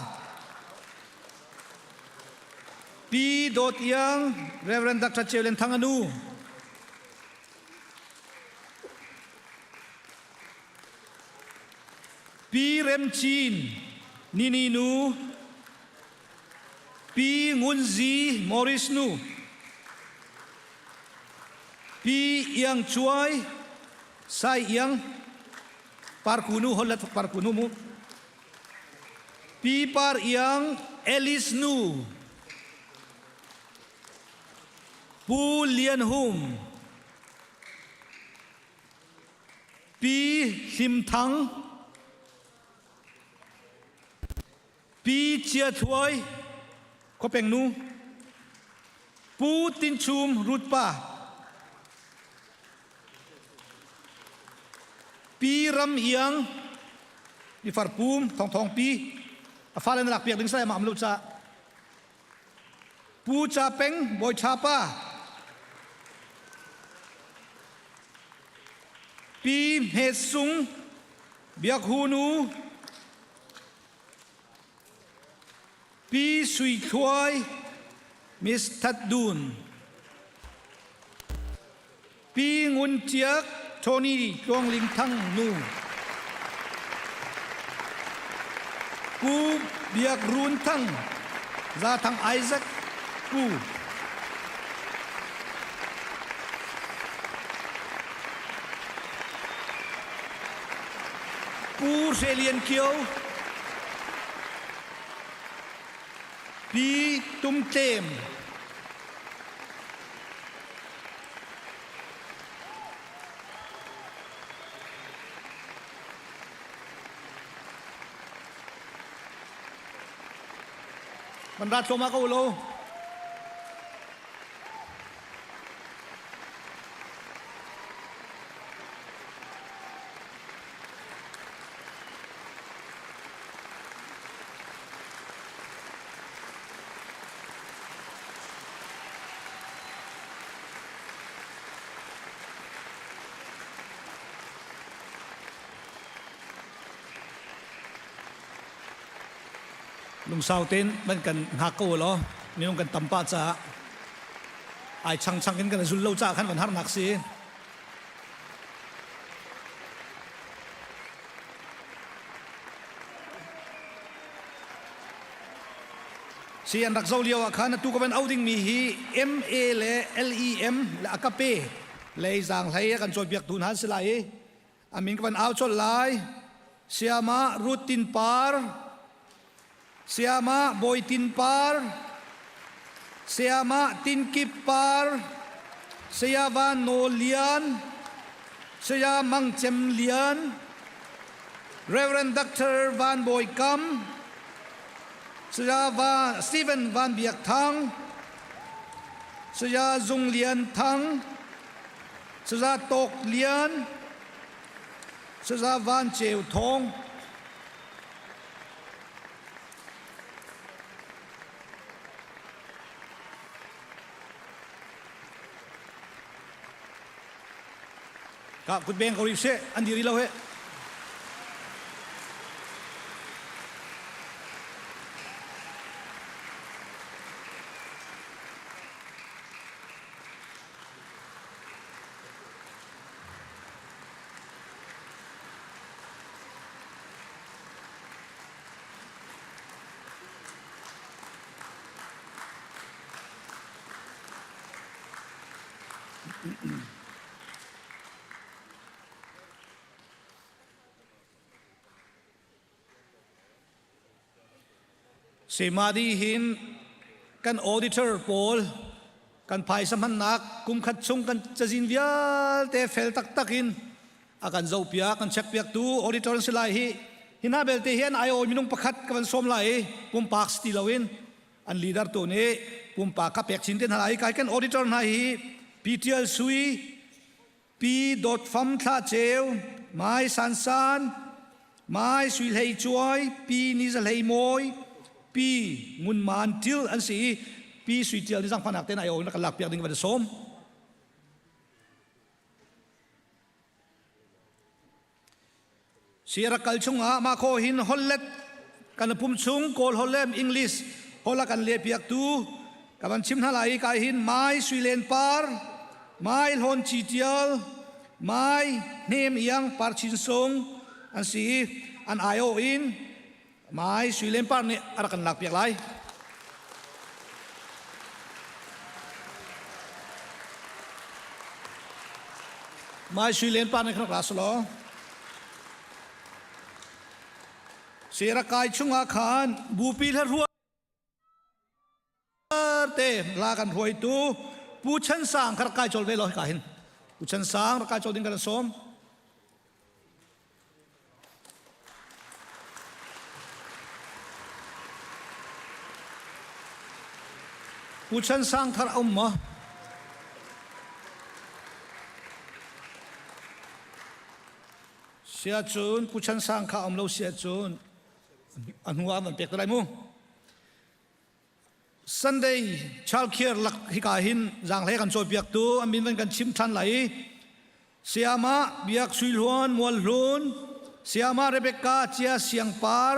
Pi Dawt Iang Reverend Dr. Ceu Lian Thang a nu, Pi Rem Cin Nini nu, Pi Ngun Zi Morris nu, Pi Iang Cuai Sai Iang Parku nu hollet Parku nu mu, Pi Par Iang Alice nu, Pu Lian Hum, Pi Hlim Thang, Pi Chia Thuai, Khuapeng nu, Pu Tin Chum Rut Pa, Pi Ram Iang, mi far pum Thong Thong Pi, a fale na lak piak ding sai ma am lo ca. Pu Ca Peng Bawi Ṭha Pa, Pi Hme Sung Biak Hu Nu, Pi Sui Thluai Miss That Dun, Pi Ngun Tiak Tony Tluang Ling Thang Nu, Pu Biak Run Thang Za Thang Isaac Pu. Pu Hre Lian Kio, Pi Tum Tlem, Man rat thluahmah ko lo. Lungsau tein nan kan hngak ko law minung kan tam pah caah ai changchang in kan zul lo caah khan kan harnak si. Si an rak zo lio ah khan atu ka van au dingmi hi MA le LEM le akape lei zaanghlei a kan cawnpiaktu hna an si lai i a min ka van au colh lai. Siama Ruth Tin Par, Siama Bawi Tin Par, Siama Tin Kip Par, Saya Van Nawl Lian, Saya Mang Cem Lian, Reverend Dr. Van Bawi Kam, Saya Van, Stephen Van Biak Thang, Saya Zung Lian Thang, Saya Tawk Lian, Saya Van Ceu Thawng. Ka kutbeng ko rih seh, an diri lo he. Semadi hin kan auditor pawl kan phaisa hmannak kumkhat chung kan cazin vialte fel taktak in a kan zohpiak kan check piak tu auditor an si lai hi hina belte hian ai minung pakhat ka van sawm lai i pumpak si ti loin an leader tu nih pumpak ka pek chin te hna lai kai kan auditor hna hi PTL Sui P Dot Fam Thla Ceu Mai San San Mai Sui Hlei Cuai P Ni Za Hlei Mawi P Ngun Man Til an si i P Sui Tial ni zangfanak ten ai na kan lak piak ding van sawm Sierra kal chungah mah khaw hin hollet kan pum chung Kawl holh le English holh a kan lehpiak tu ka van chim hna lai i kai hin Mai Suilen Par, Mai Hlawn Ci Tial, Mai Hnem Iang Par Chin Sung an si i an aiawh in Mai Suilen Par nih a rak kan lakpiak lai. Mai Suilen Par nih khan rak ra selaw. Sera kai chungah khan bupi hla rual te la kan hruaitu Pu Chan Sang kha rak kai chol ve lo hika hin. Pu Chan Sang rak kai chol ding kan sawm. Pu Chan Sang thar a um maw? Sia cun Pu Chan Sang kha um lo sia cun a hnu ah van pek te lai mu. Sunday childcare lak hika hin zaanghlei kan cawnpiaktu an min van kan chim ṭhan lai i Sayama Biak Sui Hluan Mual Hlun, Sayama Rebecca Chia Siang Par,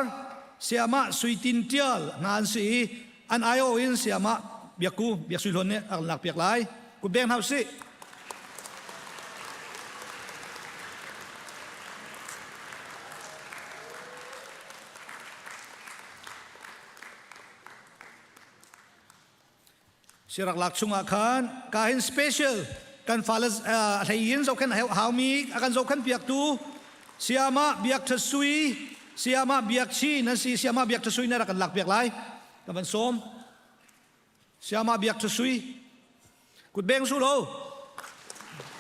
Sayama Sui Tin Tial hna an si i an aiawh in Sayama Biak Ku Biak Sui Hluan nih a kan lakpiak lai. Kut beng hna usih. Sirak lak chungah khan ka hin special kan fale a hlei in zohkhen haumi a kan zohkhen piaktu Siama Biak Tha Sui Siama Biak Chi nan si Siama Biak Tha Sui na rak kan lak piak lai ka van sawm Siama Biak Tha Sui kut beng su lo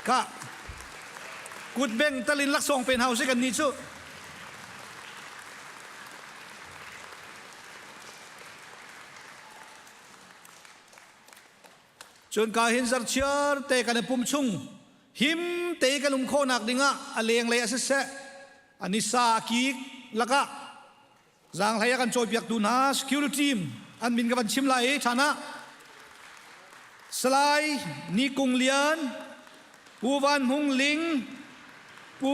ka kut beng talin laksawng pen hau si kan ni chu Cun ka hin zarchiar te kan i pum chung him te kan um khawhnak dingah a lenglei a siseh a nisa a kik lakah zaanghlei a kan cawipiaktu hna security team an min ka van chim lai i ṭhan ah Salai Ni Kung Lian, Pu Van Hmung Ling, Pu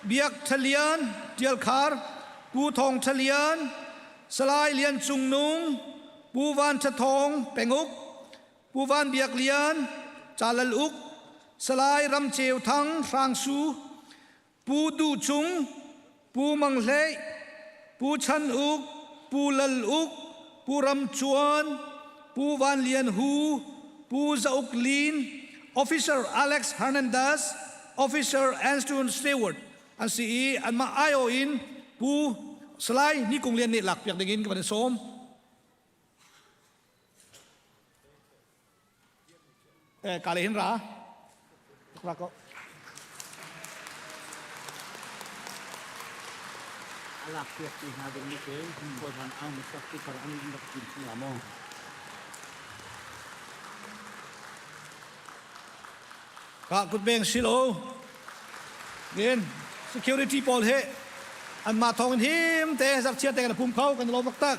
Biak Ṭha Lian Ṭial Khar, Pu Thawng Ṭha Lian, Salai Lian Cung Nung, Pu Van Ṭha Thawng Penguk, Pu Van Biak Lian, Ca Lal Uk, Salai Ram Ceu Thang Hrang Su, Pu Duh Cung, Pu Mang Hlei, Pu Chan Uk, Pu Lal Uk, Pu Ram Cuan, Pu Van Lian Hu, Pu Za Uk Lin, Officer Alex Hernandez, Officer Anston Stewart an si i anmah aiawh in Pu Salai Ni Kung Lian nih lakpiak dingin ka van i sawm. Eh, ka le hin ra. Ra ko. Alak piak ti hna ding ni ke kawlhan ang sak ti kar an rak tin chung la mo. Ka kutbeng silo. Din security pawl he anmah thawng in him te zarhchiar te kan pum kho kan lawm taktak.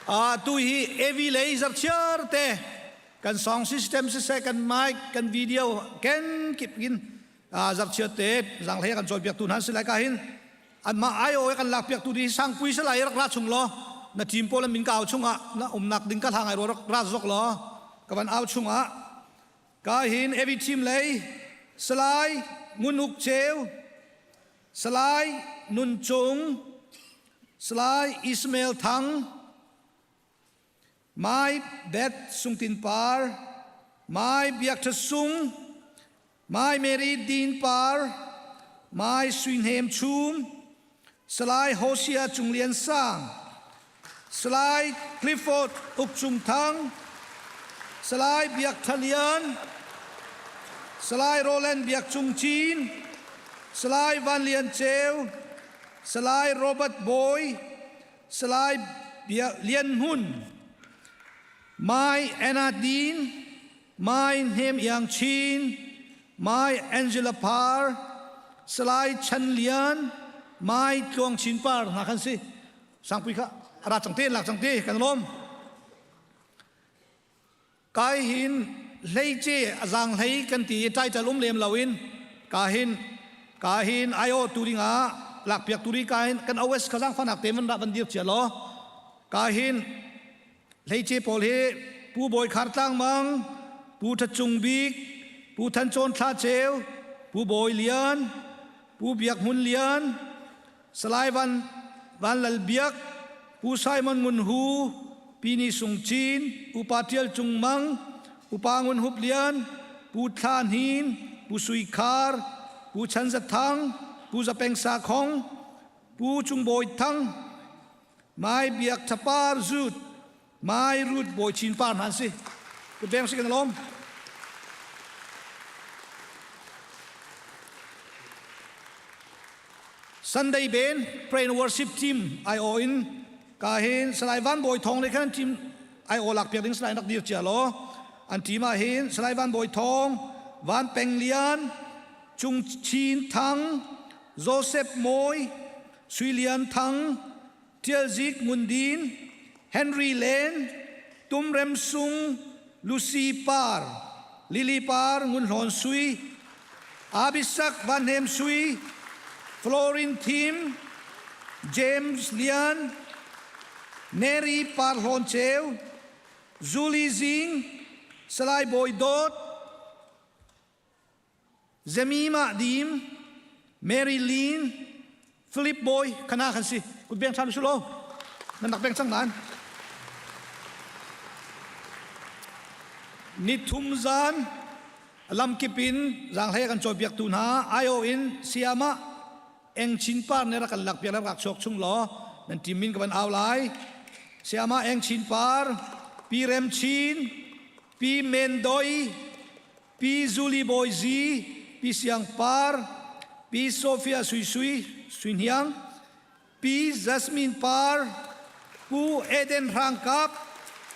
Ah tu hi AV lei zarhchiar te kan song system siseh kan mic kan video ken kip in zarhchiar te zanghlei kan cawnpiak tu hna si lai ka hin anmah ai-o kan lakpiak tu hi sangpui salai rak ra chung law na team pawl an min ka au chungah na umnak ding ka hla ngai ro rak ra zok law ka van au chungah ka hin every team lei Salai Ngun Uk Ceu Salai Nun Cung Salai Ismail Thang Mai Beth Sungtin Par Mai Biak Tha Sung Mai Mary Din Par Mai Sui Hnem Chum Salai Hosea Cung Lian Sang Salai Clifford Uk Cung Thang Salai Biak Tha Lian Salai Roland Biak Cung Cin Salai Van Lian Ceu Salai Robert Bawi Salai Lian Hmun Mai Anna Dean Mai Hnem Iang Chin Mai Angela Par Salai Chan Lian Mai Tluang Chin Par hna khan si Sangpui kha ra cang te lak cang te kan lawm Kai hin hleice a zaang hlei kan ti i title um lem loin ka hin ka hin aio tu dingah lakpiak tu ri ka hin kan OS kha zaangfahnak te man ra van dir cia law ka hin hleice pawl hi Pu Bawi Khar Tlang Mang Pu Tha Cung Bik Pu Than Chawn Thla Ceu Pu Bawi Lian Pu Biak Hmun Lian Salai Van, Van Lal Biak, Pu Simon Ngun Hu, Pi Ni Sung Cin, Upa Tial Cung Mang, Upa Ngun Hup Lian, Pu Thla Hnin, Pu Sui Khar, Pu Chan Za Thang, Pu Za Peng Sa Khong, Pu Cung Bawi Thang, Mai Biak Thapar Zut, Mai Ruth Bawi Chin Par hna an si. Kut si kan lawm. Sunday Ben Pray and Worship Team ai o in ka hin Salai Van Bawi Thong le khan team ai o lak piak ding Salai rak dir chia lo an team ah hin Salai Van Bawi Thong Van Peng Lian Cung Chin Thang Joseph Mawi Sui Lian Thang Tial Zik Ngun Din Henry Len Tum Rem Sung Lucy Par Lily Par Ngun Hlawn Sui Abisak Van Hnem Sui Florin Thim James Lian Mary Par Hlawn Ceu Julie Zing Salai Bawi Dawt Zemima Dim, Mary Lin, Philip Boy khana kan si. Kut beng ṭhan usulaw. Nan rak beng cang nan. Nithum zan lamkip in zaanghlei kan cawnpiak tu hna IO in siama eng chin par ne rak kan lak piak rak chuak chung law nan team min ka van au lai siama eng chin par pi rem chin pi men doi Pi Zuli Bawi Zi, Pi Siang Par, Pi Sophia Sui Sui, Sui Hniang, Pi Jasmine Par, Pu Eden Hrang Kap,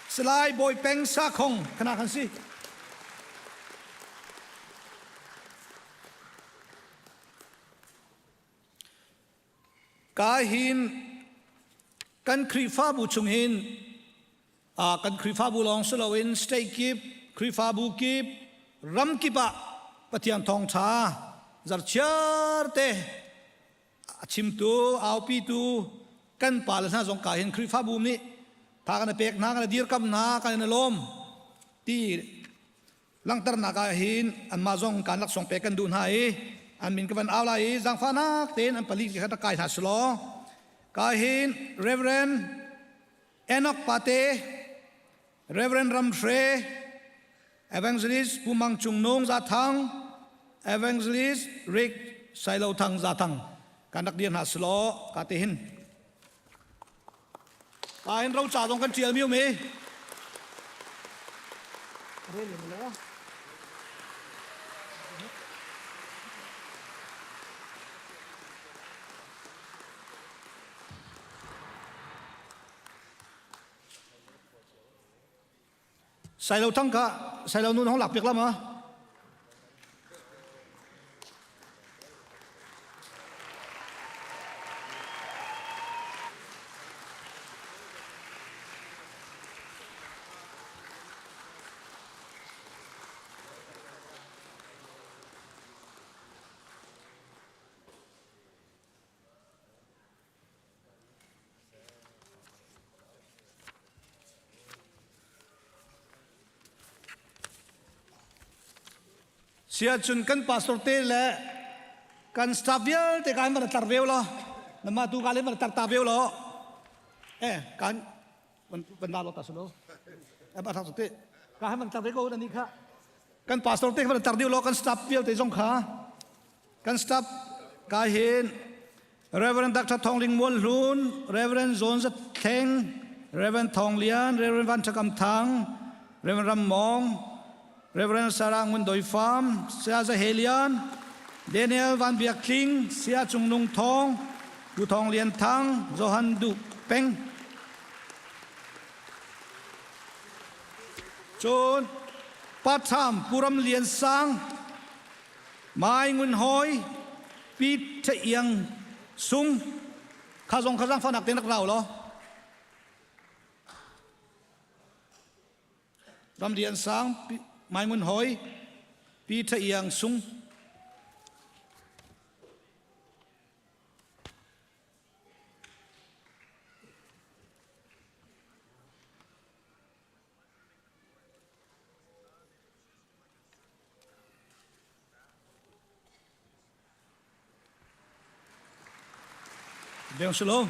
Salai Bawi Peng Sakhong khana kan si. Ka hin kan Khrihfabu chung hin kan Khrihfabu lawng si loin state kip, Khrihfabu kip, ram kip ah Pathian thawngṭha zarchiar te a chimtu, aupitu kan pa le hna zong ka hin Khrihfabu nih tha kan pek hna, kan dirkam hna, kan i lawm ti langhternak ah hin anmah zong kan laksawng pek kan duh hna i an min ka van au lai i zaangfahnak tein an pali kha rak kai hna selaw ka hin Reverend Enoch Pate, Reverend Ram Hre, Evangelist Pu Mang Cung Nung Za Thang, Evangelist Rick Sailo Thang Za Thang kan rak dir hna selaw ka te hin ka hin roca zong kan ṭial mi um i Sailo thang kha Sailo nu hong lak piak la ma. Siahcun kan pastor te le kan staff vialte kan van tlar veo lo. Nama tu ka le van tar ta veo lo. Eh kan van na lo ta solo. Eh ba thak te ka han van tar ve ko na ni kha. Kan pastor te van tar diu lo kan staff vialte zong kha. Kan staff ka hin Reverend Dr. Thong Ling Mual Hlun, Reverend Zawn Zat Thleng, Reverend Thong Lian, Reverend Van Thakam Thang, Reverend Ram Mong, Reverend Sarah Ngun Doi Pham, Saya Za Helian, Daniel Van Biak Tling, Saya Cung Nung Thong, Pu Thong Lian Thang, Johan Du Peng. Cun Patham Puram Lian Sang, Mai Ngun Hoi, Pi Tha Iang Sung, kha zong kha zang fanak te nak rau lo. Ram Lian Sang, Mai Ngun Hoi, Pi Tha Iang Sung. Deng shalom.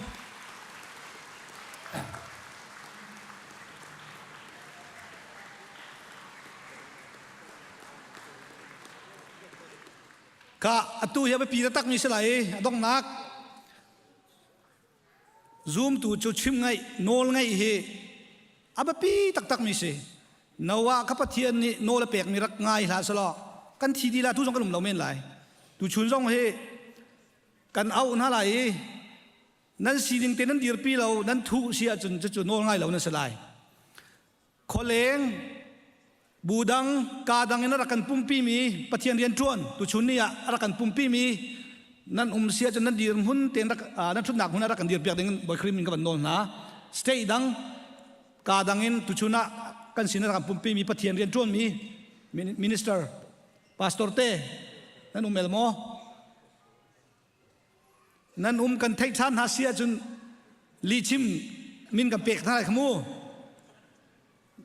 Ka atu hi a biapi taktak mi si lai a donghnak Zumtu cu chim ngaih, nawl ngaih hi a biapi taktakmi si. Noah kha Pathian nih nawl a pekmi rak ngai hlah selaw kan thi dih la tu zong kan um lo men lai. Tuchun zong hi kan auh hna lai i nan sining te nan dirpi lo, nan thuh si ahcun cucu nawl ngai lo na si lai. Khualeng bu dang ka dang in a rak kan pumpi mi Pathian rian ṭuan tuchun ni ah a rak kan pumpi mi nan um si ahcun nan dirhmun tein rak nan ṭhutnak hmun ah rak kan dirpiak ding Bawi Khrih min ka van nawl hna. State dang ka dang in tuchun ah kan sin a rak kan pumpi mi Pathian rian ṭuan mi minister pastor te nan um el maw? Nan um kan theih ṭhan hna si ahcun lihchim min kan pek hna lai kha mu.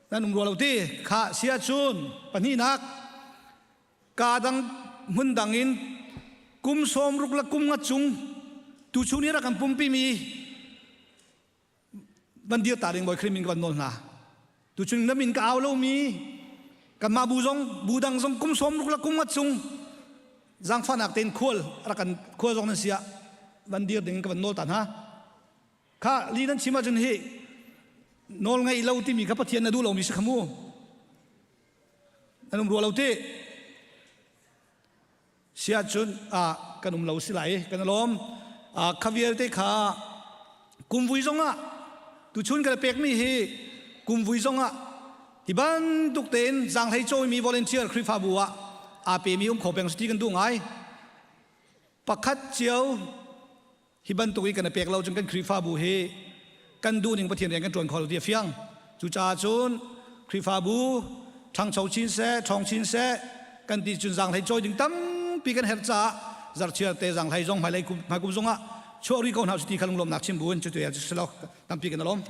Nan um rua lo ti kha si ahcun pahnihnak kaa dang hmun dang in kum 60 le kum nga cung tuchun hi rak kan pumpi mi van dir ta ding Bawi Khrih min ka van nawl hna. Tuchun na min ka au lomi kanmah bu zong bu dang zong kum 60 le kum nga cung zaangfahnak tein khual rak kan khual zong nan si ah van dir ding ka van nawl ta hna. Kha li nan chim ahcun hi nawl ngaih lo timi kha Pathian na duh lomi si kha mu. Nan um rua lo ti. Siahcun ah kan um lo si lai kan lawm. Kha vialte kha kumvui zongah tuchun kan pekmi hi kumvui zongah hi bantuk tein zaanghlei cawimi volunteer Khrihfabu ah aa pemi um kho peng si ti kan duh ngai. Pakhat cio Hi bantuk i kan i pek lo cun kan Khrihfabu hi kan duhning Pathian rian kan ṭuan kho lo ti a fiang. Cucaah cun Khrihfabu ṭhangcho chin seh, ṭhawng chin seh kan ti cun zaanghlei cawi ding tampi kan herh caah zarhchiar te zaanghlei zong hmailei kum hmaikum zongah chuah rih ko hna usih ti kha lunglawmhnak chim buin cutu ya cu si lo tampi kan i lawm.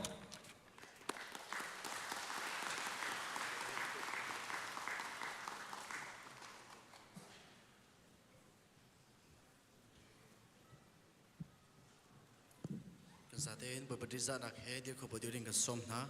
Kan zatein Bawipa ṭihzahnak he dir kho bu ding kan sawm hna.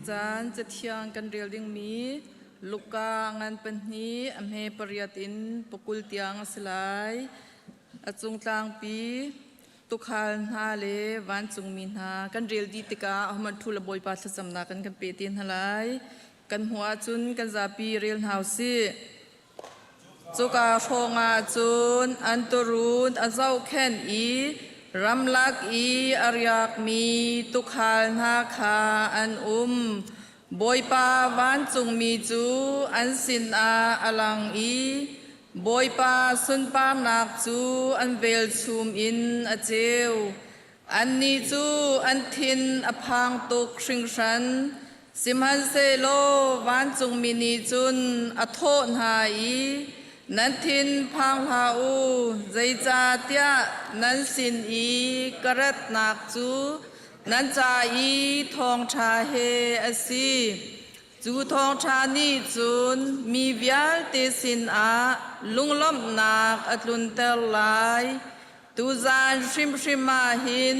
Tuzaan Cathiang kan rel dingmi Luka ngan pahnih a hme pariat in pakul tiang a si lai. A cung tlangpi tukhal hna le vancungmi hna kan rel dih tikah ahohmanh ṭhu le Bawipa thlacamnak in kan pe te hna lai. Kan hmuh ahcun kan zapi rel hna u sih. Cuka hrawngah cun an tuurun a zohkhenh i ramlak i a riakmi tuukhal hna kha an um. Bawipa vancungmi cu an sinah a lang i Bawipa sunparnak cu an velchum in a ceu. Annih cu an thin a phang tuk hringhran. Sihmanhsehlaw vancungmi nih cun a thawh hna i, Nan thin phang hlah u, zeicahtiah nan sin i ka ratnak cu nan ca i thawngṭha he a si. Cu thawngṭha nih cun mi vialte sinah lunglawmhnak a tlunter lai. Tuzaan hrimhrim ah hin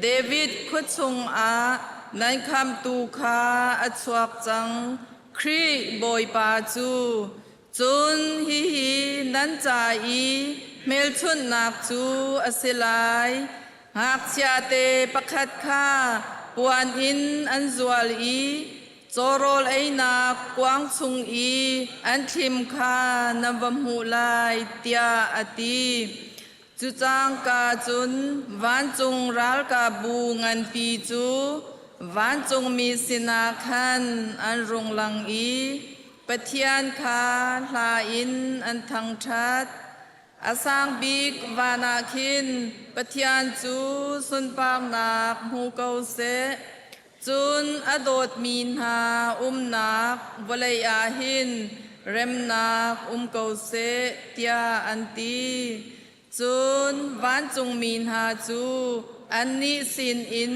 David khua chungah nan khamhtu kha a chuak cang, Khrih Bawipa cu. Cun hihi nan ca i hmelchunhnak cu a si lai. Ngakchiate pakhat kha puan in an zual i cawrawl einak kuang chung i an thlim kha nan va hmuh lai, tiah a ti. Cu cangka cun vancung ralkapbu nganpi cu vancungmi sinah khan an rung lang i Pathian kha hla in an thangṭhat. A sang bik van ah khin Pathian cu sunparnak hmu ko seh. Cun a dawtmi hna umnak vawlei ah hin remnak um ko seh, tiah an ti. Cun vancungmi hna cu annih sinin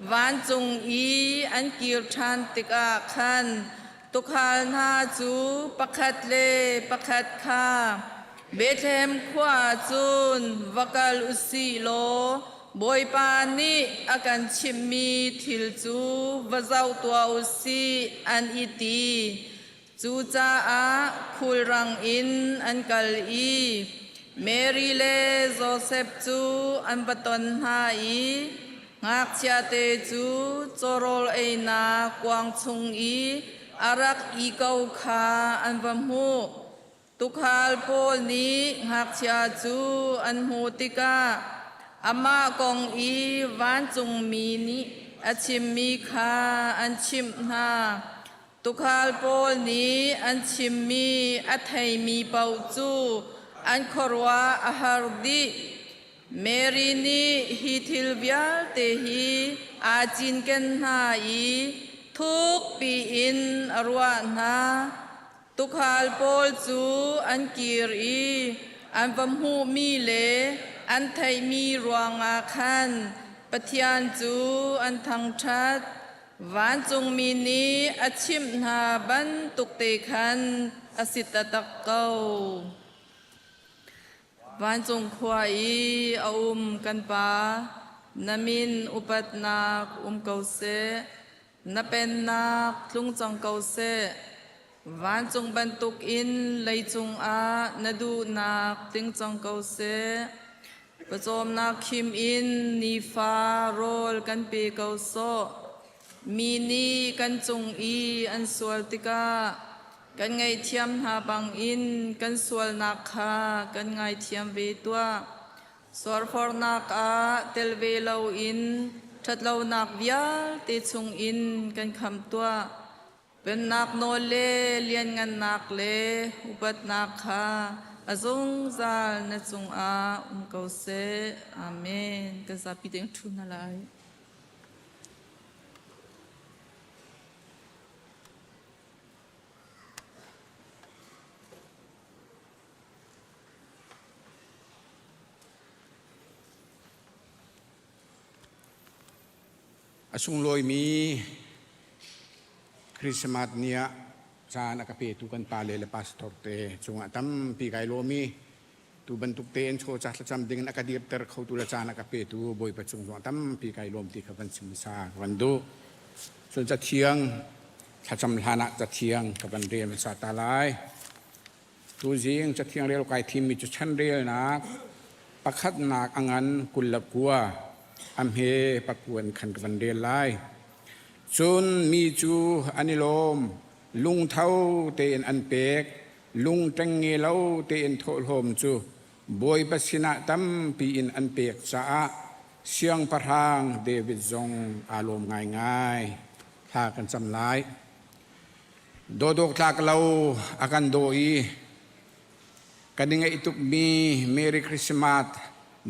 vancung i an kir ṭhan tikah khan tuukhal hna cu pakhat le pakhat kha, Bethlehem khua ah cun va kal u sih law Bawipa nih a kan chimhmi thil cu va zoh tuah u sih, an i ti. Cucaah khulrang in an kal i Mary le Josef cu an va ton hna i ngakchiate cu cawrawl einak kuang chung i a rak i ko kha an va hmuh. Tuukhal pawl nih ngakchia cu an hmuh tikah amah kong i vancungmi nih a chimmi kha an chimh hna. Tuukhal pawl nih an chimmi a theimi paoh cu an khuaruah a har dih. Mary nih hi thil vialte hi aa cinken hna i thukpi in a ruah hna. Tuukhal pawl cu an kir i an va hmuhmi le an theihmi ruangah khan Pathian cu an thangṭhat. Vancungmi nih a chimh hna bantuk te khan a si taktak ko. Vancung khua i a um kan Pa, na min upatnak um ko seh. Na pennak tlung cang ko seh. Vancung bantukin leicung ah na duhnak tling cang ko seh. Pawcawmnak khim in nifa rawl kan pe ko sawh. Mi nih kan cung i an sual tikah kan ngaihthiam hna bangin kan sualnak kha kan ngaithiam ve tuah. Suarfornak ah tel ve loin ṭhatlonak vialte chungin kan khamh tuah. Pennak nawl le lianngannak le upatnak kha a zungzal na cungah um ko seh. Amen. Kan zapi tein ṭhu hna lai. A sunglawimi Christmas ni ah caan a ka petu kan pale le pastor te cungah tampi kai lawm i tu bantuk tein chaw ca thlacam ding in a ka dirter khotu le caan a ka petu Bawipa cung zongah tampi kai lawm ti kha van chim hmasa ka van duh. Cun cathiang. Thlacam hlan ah cathiang ka van rel hmasa ta lai. Tuzing cathiang rel kai thimmi cu chanrelnak pakhatnak a ngan 29 a hme pakuan khan ka van rel lai. Cun mi cu an i lawm, lungtho tein an pek, lung ṭengnge lo tein thawhlawm cu Bawipa sinah tampi in an pek caah Siangpahrang David zong aa lawm ngaingai. Thla kan cam lai. Dawdawk tlak lo a kan daw i kan i ngaih tukmi Merry Christmas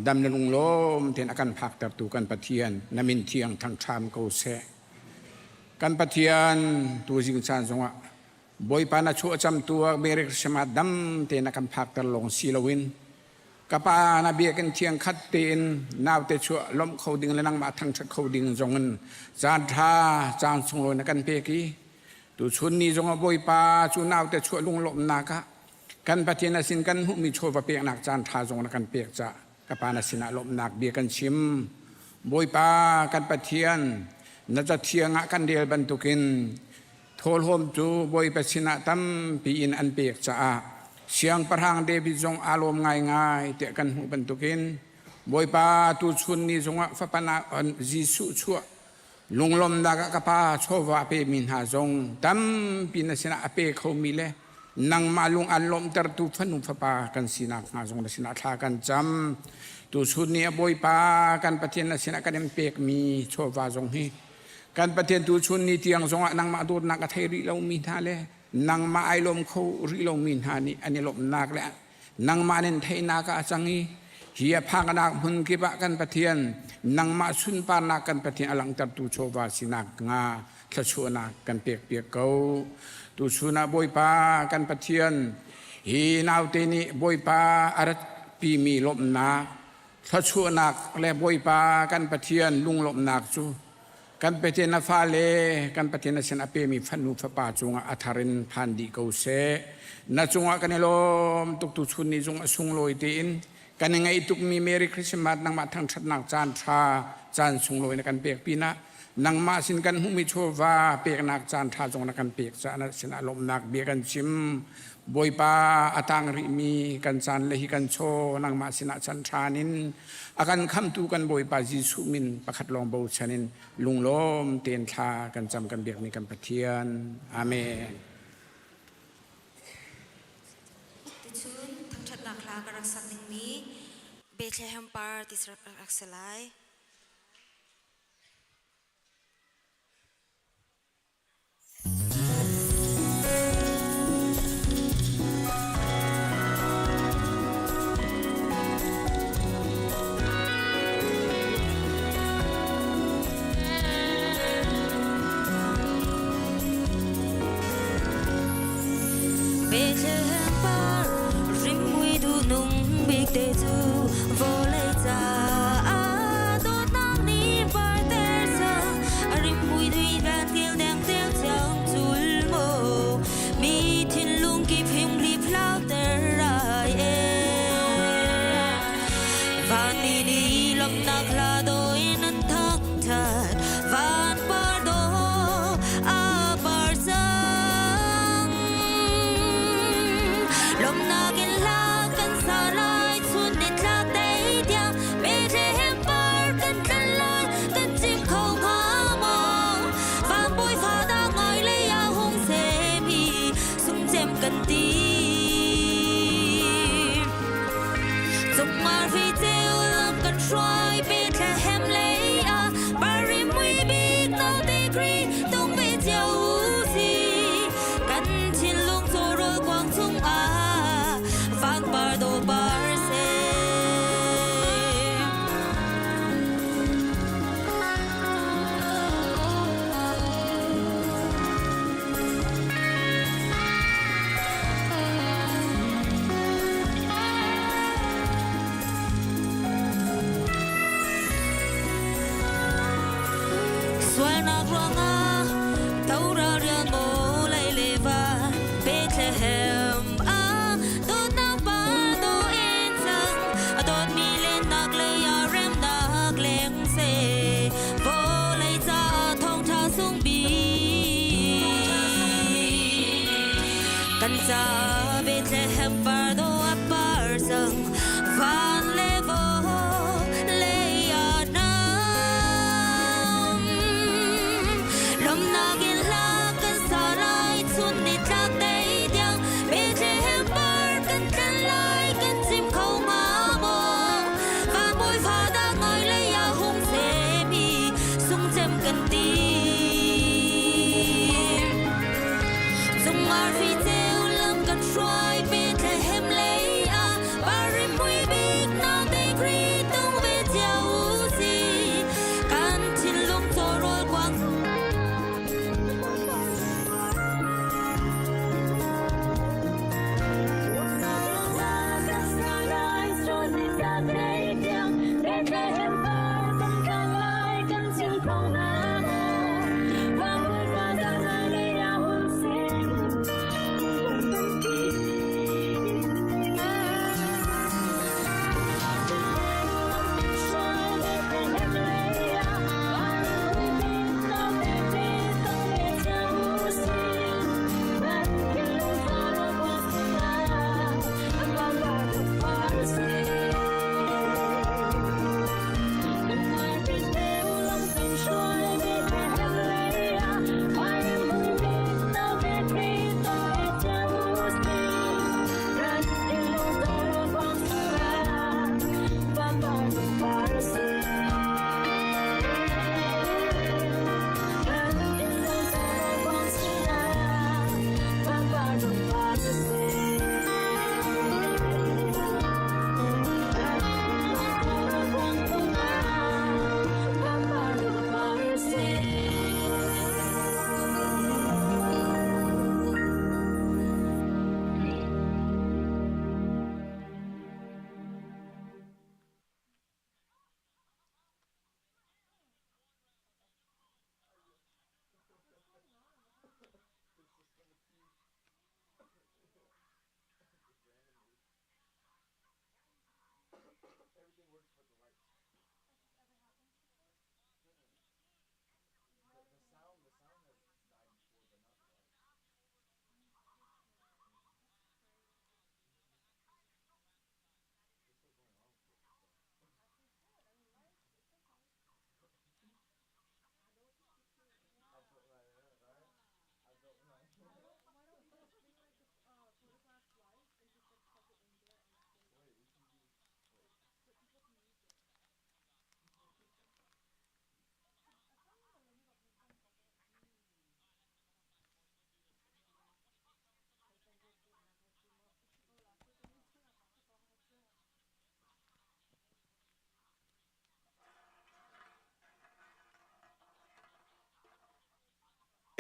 dam na lunglawm tein a kan phaktertu kan Pathian na min thiang thangṭham ko seh. Kan Pathian tuzing caan zongah Bawipa na chuahcamtu ah Merry Christmas dam tein a kan phakter lawng si loin Ka pa na biakinn thiang khat tein naute chuah lawmh kho ding le nangmah thangṭhat kho ding zongin caan ṭha caan sunglawi na kan pek i tuchun ni zongah Bawipa cu naute chuah lunglawmhnak ah kan Pathian a sin kan hmuhmi chawva peknak caan ṭha zong na kan pek caah ka pa na sinah lawmhnak bia kan chim. Bawipa kan Pathian na cathiang ah kan rel bantukin Thawhlawm cu Bawipa sinah tampi in an pek caah Siangpahrang David zong aa lawm ngaingai tiah kan hmuh bantukin Bawipa tuchun ni zongah fapa Jesuh chuah lunglawmnak ah ka pa chawva a pemi hna zong tampi na sinah a pe khomi le nangmah lung an lawmhtertu fanu fapa kan sinak hnga zong na sinah thla kan cam. Tuchun ni ah Bawipa kan Pathian na sinah kan in pekmi chawva zong hi Kan Pathian tu chun ni tiang zongah nangmah dawtnak a thei rih lomi hna le nangmah ai lawm kho rih lomi hna nih an i lawmhnak le nangmah nin theihnak ah a cang i hi a phaknak hmun kip ah kan Pathian nangmah sunparnak kan Pathian a langhtertu chawva sinak nga thluachuahnak kan pekpiak ko. Tuchun ah Bawipa kan Pathian hi naute nih Bawipa a ratpimi lawmhnak Thluachuahnak le Bawipa kan Pathian lunglawmhnak cu kan Pathian a fale kan Pathian a sin a pemi fanu fapa cungah a thar in phan dih ko seh. Na cungah kan i lawm tuk tu chun ni zung a sunglawi tein kan i ngaih tukmi Merry Christmas nangmah thangṭhatnak caan ṭha caan sunglawi na kan pek pinah nangmah sin kan hmuhmi chawva peknak caan ṭha zong na kan pek caah na sinah lawmhnak bia kan chim. Bawipa a tang rihmi kan caan le hi kan chaw nangmah sinah chan ṭhan in a kan khamtu kan Bawipa Jesuh min pakhat lawng bochan in lunglawm tein thla kan cam kan biakmi kan Pathian. Amen. Tuchun thangṭhatnak hla ka rak sak dingmi Bethlehem par ti rak si lai. Bethlehem par rimui duh nung bik te cu vawlei caah dawtnak nih parter cang a rimhmui tui van til deng tel cang cul maw mi thinlung kip hing hlip hlauter ai e vanmi nih lawmhnak hla dawh in an thangṭhat van par dawh a par cang lawmhnak in hla kan sa lai chun ni tlak dei tiang Bethlehem par kan tlan lai kan chim kho hnga maw vangbawi fa dah ngai lei ah hung semi sungcem kan ti Cungmar vi ceu lam kan hruai Bethlehem lei ah Parim mui bik no te kri tung ve chiu si kan thinlung chawrawl kuang chung ah vangpar do par se. Sualnak ruangah Torah rian maw lei le va Bethlehem ah dawtnak pa daw in cang a dawtmi lennak lei ah remnak leng seh vawlei caah thawngṭha sung bik. ca Bethlehem par dawh a par cang van le vawlei ah nam lawmhnak in hla kan sa lai chun nitlak dei tiang Bethlehem par kan tlan lai kan chim kho hnga maw van bawi fa dah ngai lei ah hung semi sungcem kan ti Zungmar fi ceu lam kan hruai Bethlehem lei ah parim mui bik naute Khrih tung ve cio u si kan thinlung tawrawl kuang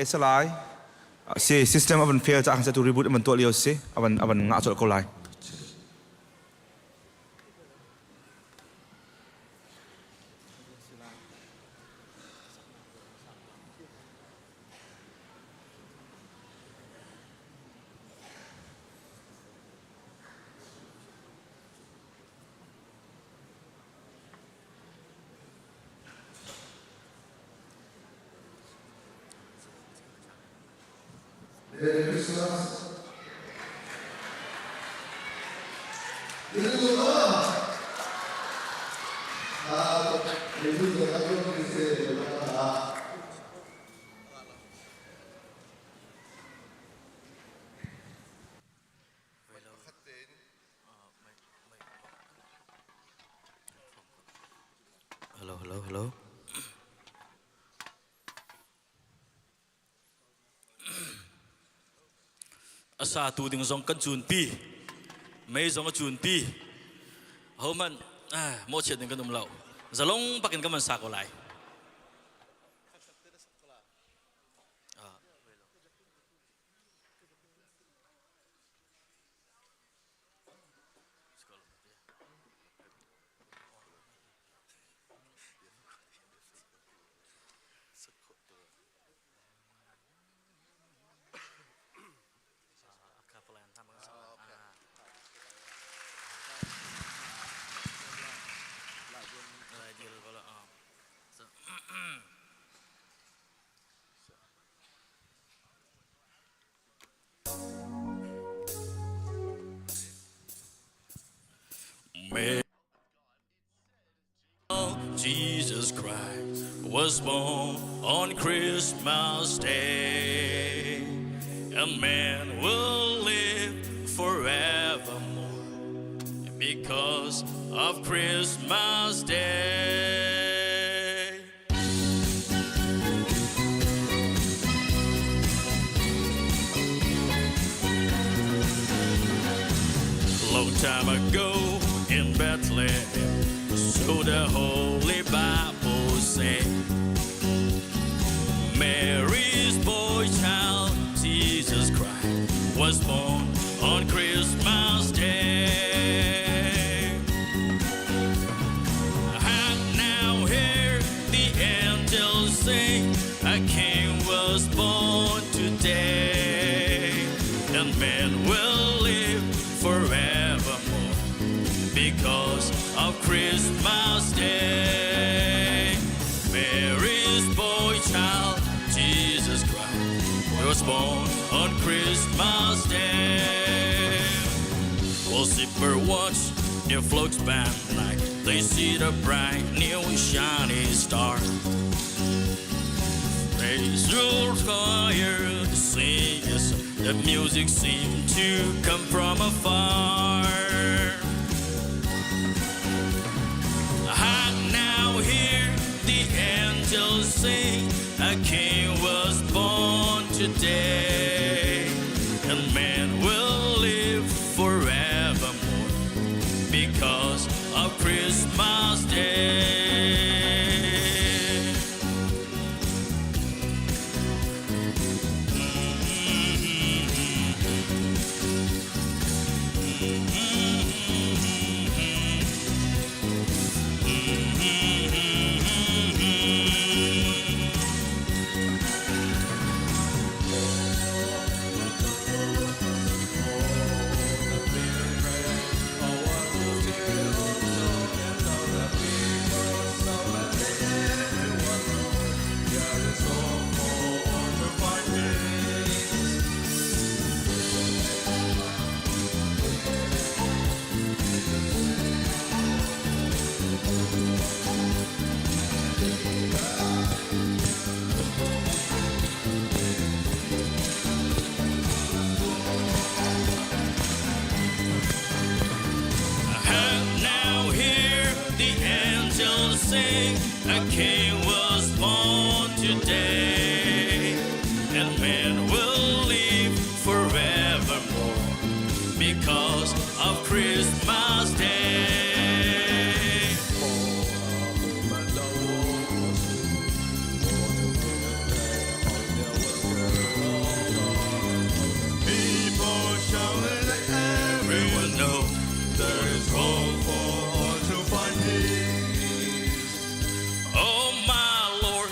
Salai si system avan fail ca tu reboot avan tuah lio si avan avan ngah colh ko lai. Merry Christmas. Hello, hello, hello. A sa tu ding zong kan cun pi. Mei zong a cun pi. Homan mo chiat ding kan um lo. Zalong pakin kan man sa ko lai. May Jesus Christ was born on Christmas Day, and man will live forevermore because of Christmas Day. Long time ago in Bethlehem, so the Holy Bible say, Mary's boy child, Jesus Christ, was born on Christmas Day. And now hear the angels sing, a king was born today, and man will live forevermore because of Christmas Day. Mary's boy child, Jesus Christ, was born on Christmas Day. Well, zipper watch their flocks by night. They see the bright new shining star. They choir sings. The music seemed to come from afar. I now hear the angels sing, a king was born today, and man will live forevermore because of Christmas Day. And now hear the angels sing, a king was born today, and man will live forevermore because of Christmas Day. People shall let Everyone know there is hope for all to find peace. Oh my Lord,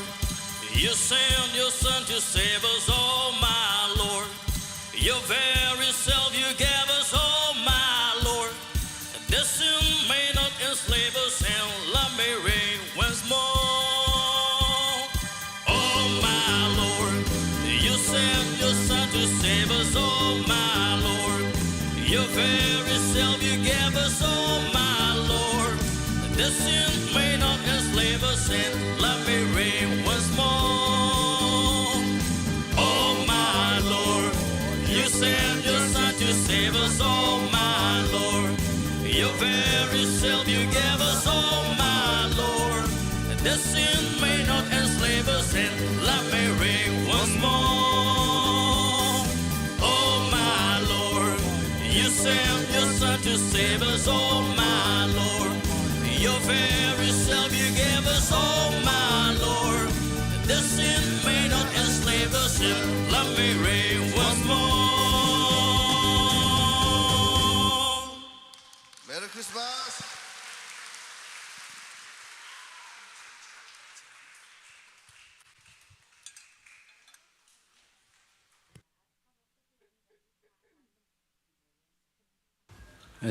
you sent your son to save us, oh my Lord. Your very self you gave us, oh my Lord. This sin may not enslave us and love may reign once more. Oh my Lord, you sent your son to save us, oh my Lord. Your very self you gave us, oh my Lord. This sin may not enslave us and let me reign once more. Oh my Lord, you sent your son to save us, oh my Lord. Your very self you gave us, oh my Lord. This sin may not enslave us and let me reign once more. Oh my Lord, you sent your son to save us, oh my Lord. Your very self you gave us, oh my Lord. This sin may not enslave us, and let me reign once more. Merry Christmas!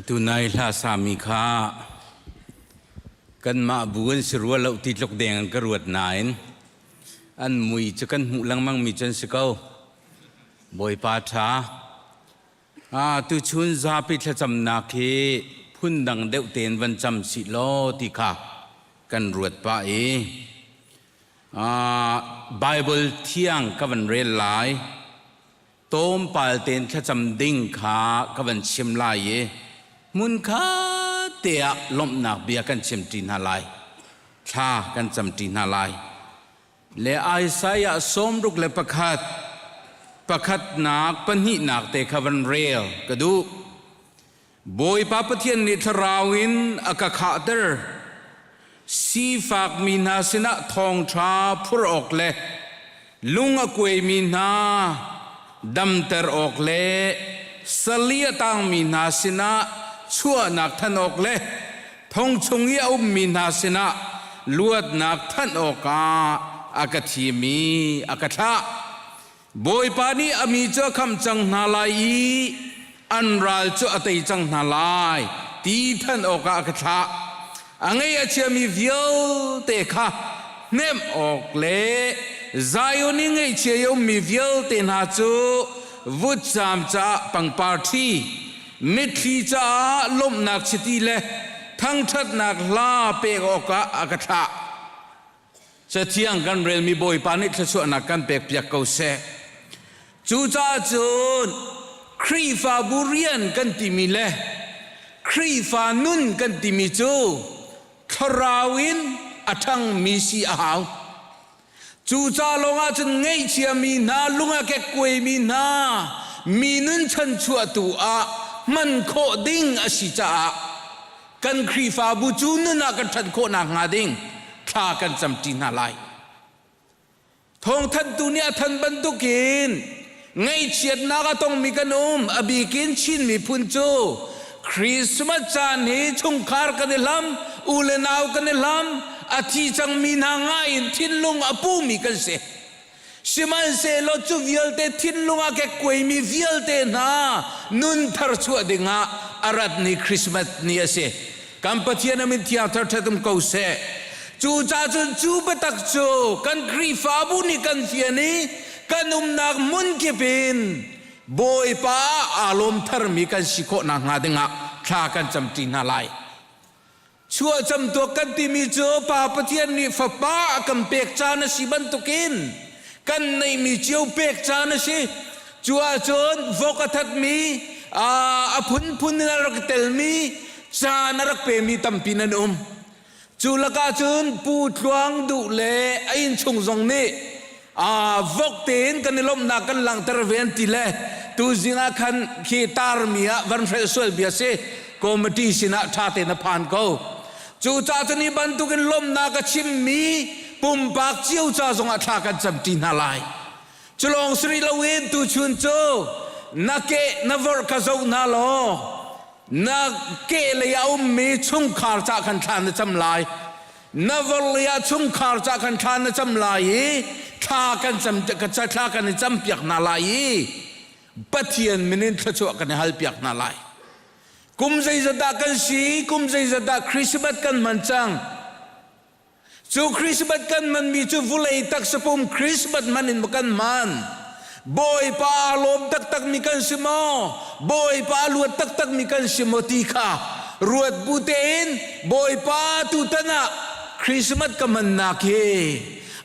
Tunai hla sami kha kanmah bu an si rua lo ti tluk deng an ka ruat nain an mui cu kan hmuh lengmang mi cu an si ko. Bawipa ṭha. Ah, tuchun zapi thlacamnak hi phun. Phundang deuh tein van cam sih law ti kha kan ruat pah i Bible thiang ka van rel lai. Tlawmpal tein thlacam ding kha ka van chim lai i hmunkhat te ah lawmhnak bia kan chimṭi hna lai. Thla kan camṭi hna lai. Le Isaiah 61 pakhatnak pahnihnak te kha van rel ka duh. Bawipa Pathian nih thlarau in a ka khahter. Sifakmi hna sinah thawngṭha phur awk le lung a kuaimi hna damter awk le sali a tangmi hna sinah chuahnak thanh awk le thong chung i a ummi hna sinah luatnak thanh awkah a ka thim i a ka thlah. Bawipa nih a mi cu a khamh cang hna lai i an ral cu a tei cang hna lai ti thanh awkah a ka thlah. A ngaih a chiami vialte kha hnemh awk le Zion i ngaihchia i a ummi vialte hna cu vutcaam caah pangpar ṭhi, mitthli caah lawmhnak chiti le thangṭhatnak hla pek awkah a ka thlah. Cathiang kan relmi Bawipa nih thluachuahnak kan pekpiak ko seh. Cucaah cun Khrihfabu rian kan timi le Khrihfa nun kan timi cu thlarau in a ṭhangmi si a hau. Cucaah lawngah cun ngaihchiami hna, lung a kekkuaimi hna, mi nun chanchuahtu ah hman khawh ding a si caah kan Khrihfabu cu nun ah kan ṭhan khawh nakhnga ding thla kan camṭi hna lai. Thawngthanhtu nih a than bantukin ngaihchiatnak a tongmi kan um a bikin Chin miphun cu Christmas caan hi chungkhar kan i hlam u le nau kan i hlam a thi cangmi hna ngai in thinlung a pumi kan si. Sihmanhsehlaw cu vialte thinlung a kekkuaimi vialte hna nun tharchuah dingah a rat ni Christmas ni a si. Kan Pathian a min thiang thar um ko seh. Cucaah cun cu biatak cu kan Khrihfabu nih kan fian i kan umnak hmun kip in Bawipa ah aa lawm tharmi kan si khawh nakhnga dingah thla kan camṭi hna lai. Chuahcam tuak kan timi cu Pa Pathian nih Fapa a kan pek caan a si bantukin kan neihmi cio pek caan a si. Cu ahcun vok a thatmi, a phunphun in a rak telmi, caan a rak pemi tampi nan um. Cu lakah cun Pu Tluang Duh le a innchung zong nih vok tein kan i lawmhnak kan langhter ve an ti le tuzing ah khan khi tarmi ah van hrelh sual bia si committee sinah ṭha tein a phan ko. Cucaah cun hi bantukin lawmhnak a chimmi pumpak cio ca zongah thla kan camṭi hna lai. Cu lawng si rih loin tuchun cu na ke na vorh kha zoh hna law na ke lei a ummi chungkhar ca khan thla na cam lai. Na vorlei ah chungkhar ca khan thla na cam lai i thla kan cam thla kan i campiak hna lai i Pathian min in thluachuah kan i halpiak hna lai. Kum zeizat dah kan si, kum zeizat dah Christmas kan hman cang. Cu Christmas kan hmanmi cu vulei taksapum Christmas hman in kan hman. Bawipa aa lawm taktakmi kan si maw? Bawipa a luat taktakmi kan si maw ti kha ruat bu tein Bawipa tutan ah Christmas ka hmannak hi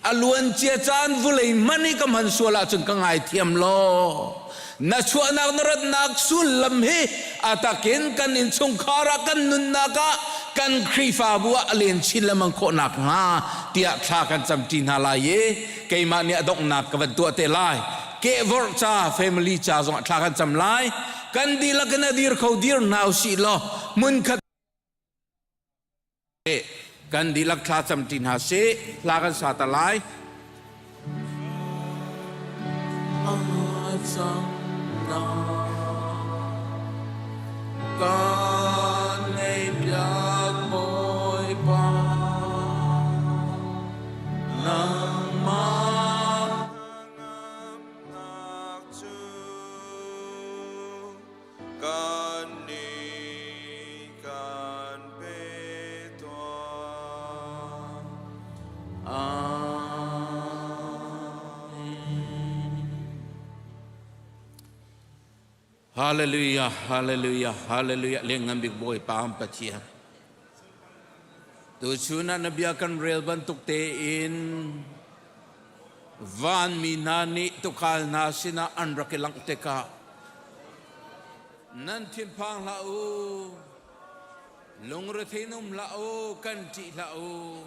a luancia caan vulei hman i ka hman sual ahcun ka ngaithiam law na chuahnak na ratnak sullam hi a takin kan innchungkhar ah kan nunnak ah kan Khrihfabu ah a len chin lengmang khawh nakhnga tiah thla kan camṭi hna lai i keimah nih a donghnak ka van tuah te lai kehvorh ca family ca zongah thla kan cam lai kan dihlak in a dir kho dir hna usih law hmunkhat kan dihlak thla camṭi hna sih hla kan sa ta lai Kan ngeihpiak Bawipa nangmah hnangamnak cu kan nih kan pe tuah. Amen. Hallelujah, hallelujah, hallelujah. Lianngan bik Bawipa an Pathian. Tuchun ah na bia kan rel bantuk tein vanmi hna nih tuukhal hna sinah an rak i langh tikah nan thinphang hlah u, lungrethei in um hlah u, kan ṭih hlah u.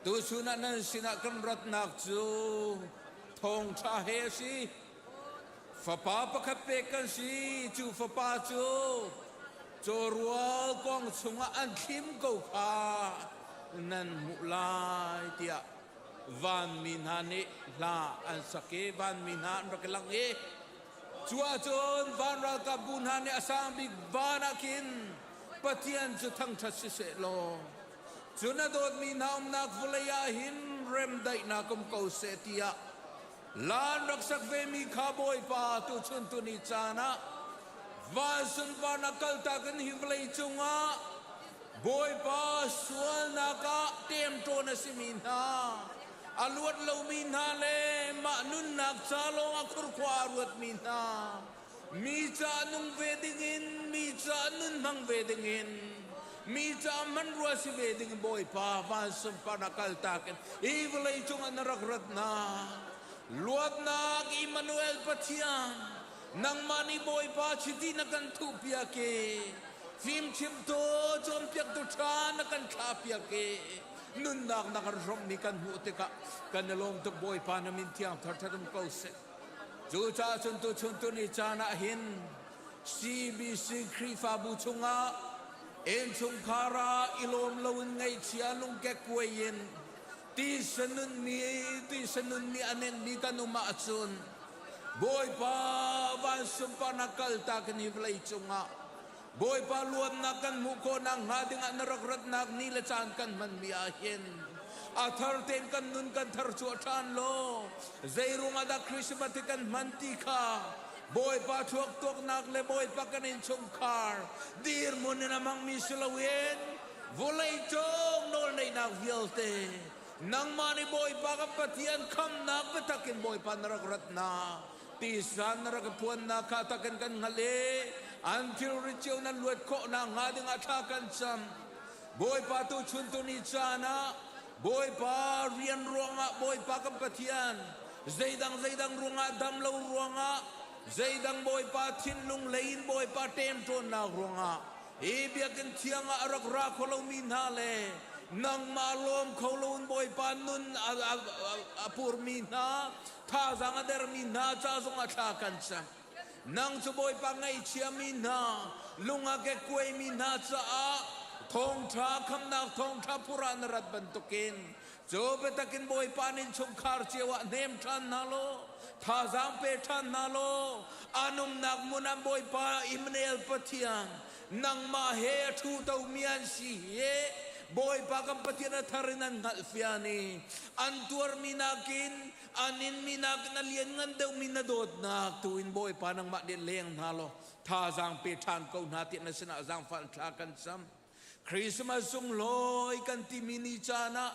Tuchun ah nan sinah kan ratnak cu thawngṭha he a si. Fapa pakhat pek kan si, cu fapa cu cawrual kong chungah an thlim ko kha nan hmuh lai tiah vanmi hna nih hla an sak i vanmi hna an rak i lang i cu ahcun van ralkapbu hna nih a sang bik van ah khin Pathian cu thangṭhat siseh law cun a dawtmi hna umnak vawlei ah hin remdaihnak um ko seh tiah Laan rak sak vemi kha Bawipa tuchun tuni caan ah van sunparnak kaltak in hi vawlei cungah Bawipa sualnak ah temṭawn a simi hna a luat lomi hna le mah nunnak ca lawng a khurkhua a ruatmi hna mi ca nung ve dingin mi ca nun hmang ve dingin mi ca hmanrua si ve ding Bawipa van sunparnak kaltak in hi vawlei cungah na rak rat na luatnak Immanuel Pathian nangmah nih Bawipa chiti na kan thuh piak i fimchimtu cawnpiaktu ṭha na kan thlah piak i nunnak na kan hrawmhmi kan hmuh tikah kan i lawm tuk Bawipa na min thiang thar ṭhat um ko seh. Cucaah cun tuchun tuni caan ah hin CBC Khrihfabu chungah innchungkhar ah i lawm loin ngaihchia lungkekkuai in tisa nunmi tisa nunmi a nenmi kan um ahcun Bawipa van sunparnak kaltak in hi vawlei cungah Bawipa luatnak kan hmuh khawhnak hnga dingah na rak ratnak ni le caan kan hmanmi ah hin a thar tein kan nun kan thar chuah ṭhan law zeiruang ah dah Christmas hi kan hman ti kha Bawipa chuak tuaknak le Bawipa kan innchungkhar dirhmun in a hmangmi si loin vawlei cung nawlneihnak vialte nangmah nih Bawipa kan Pathian khamnak biatak in Bawipa na rak ratnak tisa na rak phuannak kha takin kan hngalh i an thilri cio nan luat khawh nakhnga dingah thla kan cam. Bawipa tu chun tu ni caan ah Bawipa rian ruangah Bawipa kan Pathian zeidang zeidang ruangah dam lo ruangah zeidang Bawipa thinlung lei in Bawipa ṭemṭawnnak ruangah hi biakinn thiang ah a rak ra kho lomi hna le nangmah lawm kho loin Bawipa nun a purmi hna thazaang a dermi hna ca zongah thla kan cam. Nang cu Bawipa ngaihchiami hna, lung a kekkuaimi hna caah thawngṭha khamnak thawngṭha phur ah na rat bantukin cu biatak in Bawipa nih chungkhar cio ah hnem ṭhan hna law thazaang pe ṭhan hna law an umnak hmun ah Bawipa Immanuel Pathian nangmah he a ṭhu tomi an si hi Bawipa kan Pathian a thar in an hngalhfian i an tuarmi nakin an inmi nakin a lianngan deuhmi na dawtnak tu in Bawipa nangmah nih leng hna law thazaang pe ṭhan ko hna tiah na sinah zaangfah thla kan cam. Christmas sunglawi kan timi ni caan ah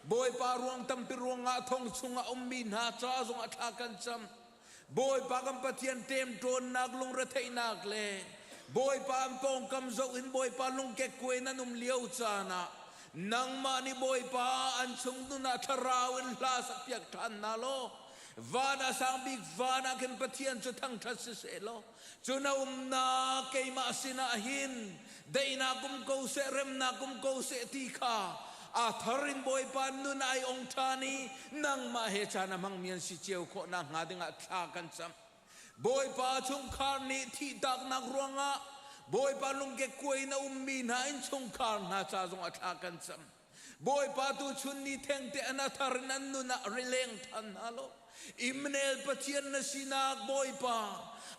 Bawipa ruang tampi ruangah thong chungah ummi hna ca zongah thla kan cam. Bawipa kan Pathian ṭemṭawnnak lungretheihnak le Bawipa an pawngkam zoh in Bawipa lungkekkuai nan um lio caan ah nangmah nih Bawipa an chung nun ah thlarau in hla sakpiak ṭhan hna law van a sang bik van ah khin Pathian cu thangṭhat siseh law cu na umnak keimah sinah hin daihnak um ko seh remnak um ko seh ti kha a thar in Bawipa nun ai ong ṭhan i nangmah he caan a hmangmi an si cio khawh nakhnga dingah thla kan cam. Bawipa chungkhar nih thihtaknak ruangah Bawipa lungkekkuai in a ummi hna innchungkhar hna ca zongah thla kan cam. Bawipa tu chun ni thengte an a thar in an nun ah rileng ṭhan hna law Immanuel Pathian na sinak Bawipa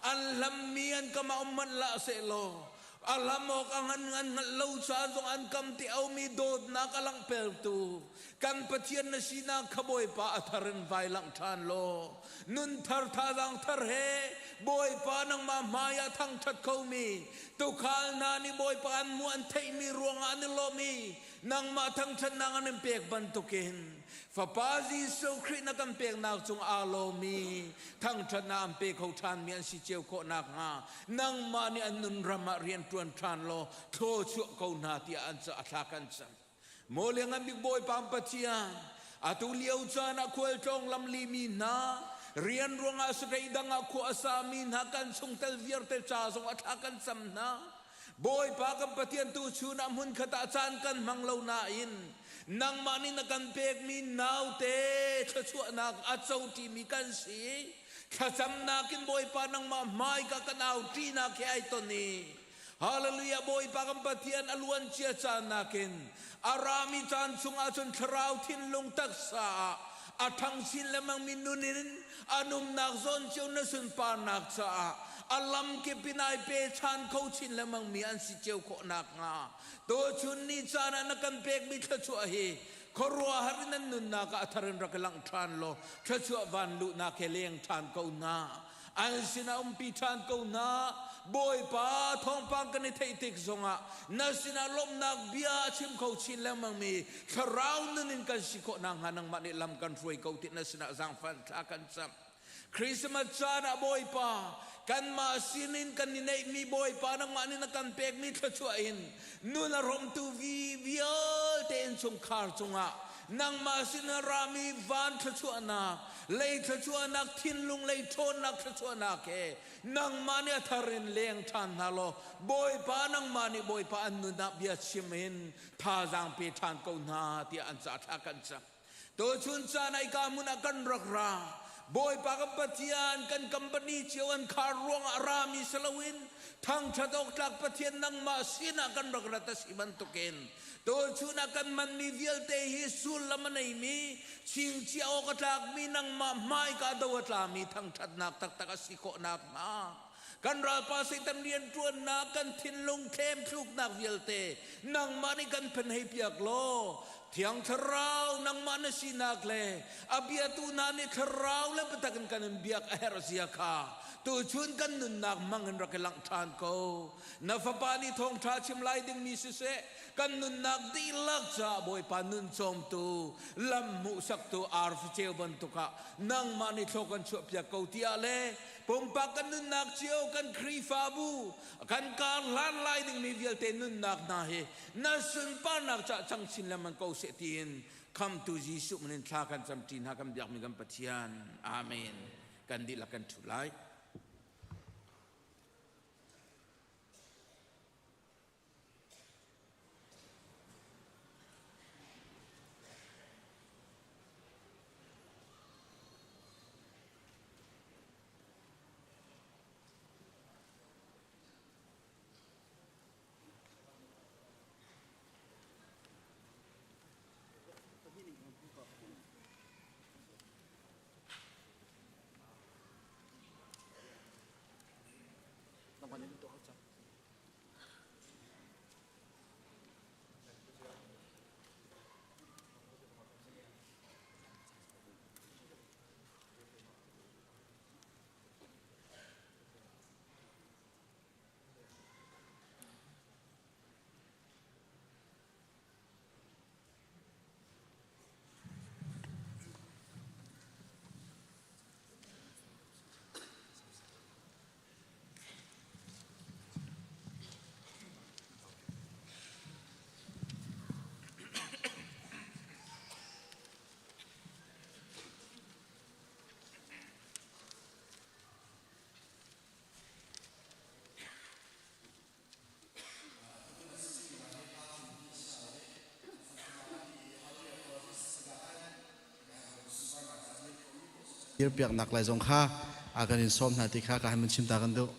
an hlammi an kam ah um hmanh hlah sehlaw. A hlam awk a ngan ngan hngalh lo caan zong an kam ti omi dawtnak a langhtertu kan Pathian na sinak kha Bawipa a thar in vai langh ṭhan law nun thar thazaang thar he Bawipa nangmah hmai ah thangṭhat khomi tuukhal hna nih Bawipa an hmuh an theihmi ruangah an i lawm i nangmah thangṭhatnak an in pek bantukin Fapa Jesuh Khrih na kan peknak cung aa lawmi thangṭhatnak an pe kho ṭhanmi an si cio khawh nakhnga nangmah nih an nun ram ah rian ṭuan ṭhan law thlaw chuah ko hna tiah an ca thla kan cam. Maw Lianngan Bik Bawipa Pathian, atu lio caan ah khualtlawng lamli mi hna, rian ruangah sarei dang ah khua a sami hna kan chungtel vialte ca zong a thla kan cam hna. Bawipa kan Pathian tu chun ah hmunkhat ah caan kan hmang lo nain nangmah nih na kan pekmi naute thluachuahnak a coṭimi kan si. Thlacamnak in Bawipa nangmah hmaika kan au ṭinak he ai ton i Hallelujah Bawipa kan Pathian a luan cia caan nakin a rami caan chungah cun thlarau thinlung taksa ah a ṭhang chin lengmangmi nun in a numnak zawn cio na sunparnak caah a lamkip in ai pe chan kho chin lengmangmi an si cio khawh nakhnga tuchun ni caan ah na kan pekmi thluachuah hi khuaruahhar in an nunnak ah a thar in rak i langh ṭhan law thluachuah van luhnak he leng ṭhan ko hna an sinah umpi ṭhan ko hna Bawipa thawngpang kan i theih tik zongah na sinah lawmhnak bia a chim kho chin lengmangmi thlarau nun in kan si khawh nakhnga nangmah nih lam kan hruai ko ti na sinah zaangfah thla kan cam Christmas caan ah Bawipa kanmah sinin kan i neihmi Bawipa nangmah nih na kan pekmi thluachuah in nun a romtu vi vialte innchungkhar cungah nangmah sin a rami van thluachuahnak lei thluachuahnak thinlung lei ṭhawnnak thluachuahnak he nangmah nih a thar in leng ṭhan hna law Bawipa nangmah nih Bawipa an nun ah bia chim in thazaang pe ṭhan ko hna tiah an ca thla kan cam. Tuchun caan ah ika hmun ah kan rak ra. Bawipa kan Pathian kan company cio an khar ruangah rami si loin thangṭhat awk tlak Pathian nangmah sinah kan rak rat a si bantukin tuchun ah kan manmi vialte hi sullam a neimi chingchiah awk a tlakmi nangmah hmaika do a tlami thangṭhatnak taktak a si khawh nakhnga kan ralpa Satan rianṭuannak kan thinlung thlemthluknak vialte nangmah nih kan phen hei piak law Thiang Thlarau nangmah na sinak le a biatu hna nih thlarau le biatak in kan in biak a herh zia kha tuchun kan nunnak hmang in rak i langh ṭhan ko. Na fapa nih thawngṭha chim lai dingmi siseh kan nunnak dihlak caah Bawipa nun cawmtu lam hmuhsaktu arfi ceu bantuk ah nangmah nih thlaw kan chuahpiak ko tiah le pumpak kan nunnak cio kan Khrihfabu kan kar hlan lai dingmi vialte nunnak hna hi na sunparnak cah cang chin lengmang ko seh tiin khamtu Jesuh min in thla kan camṭi hna kan biakmi kan Pathian amen kan dihlak kan ṭhu lai Dirpiaknak lai zong kha a kan in sawm hna ti kha ka han chim ta kan duh.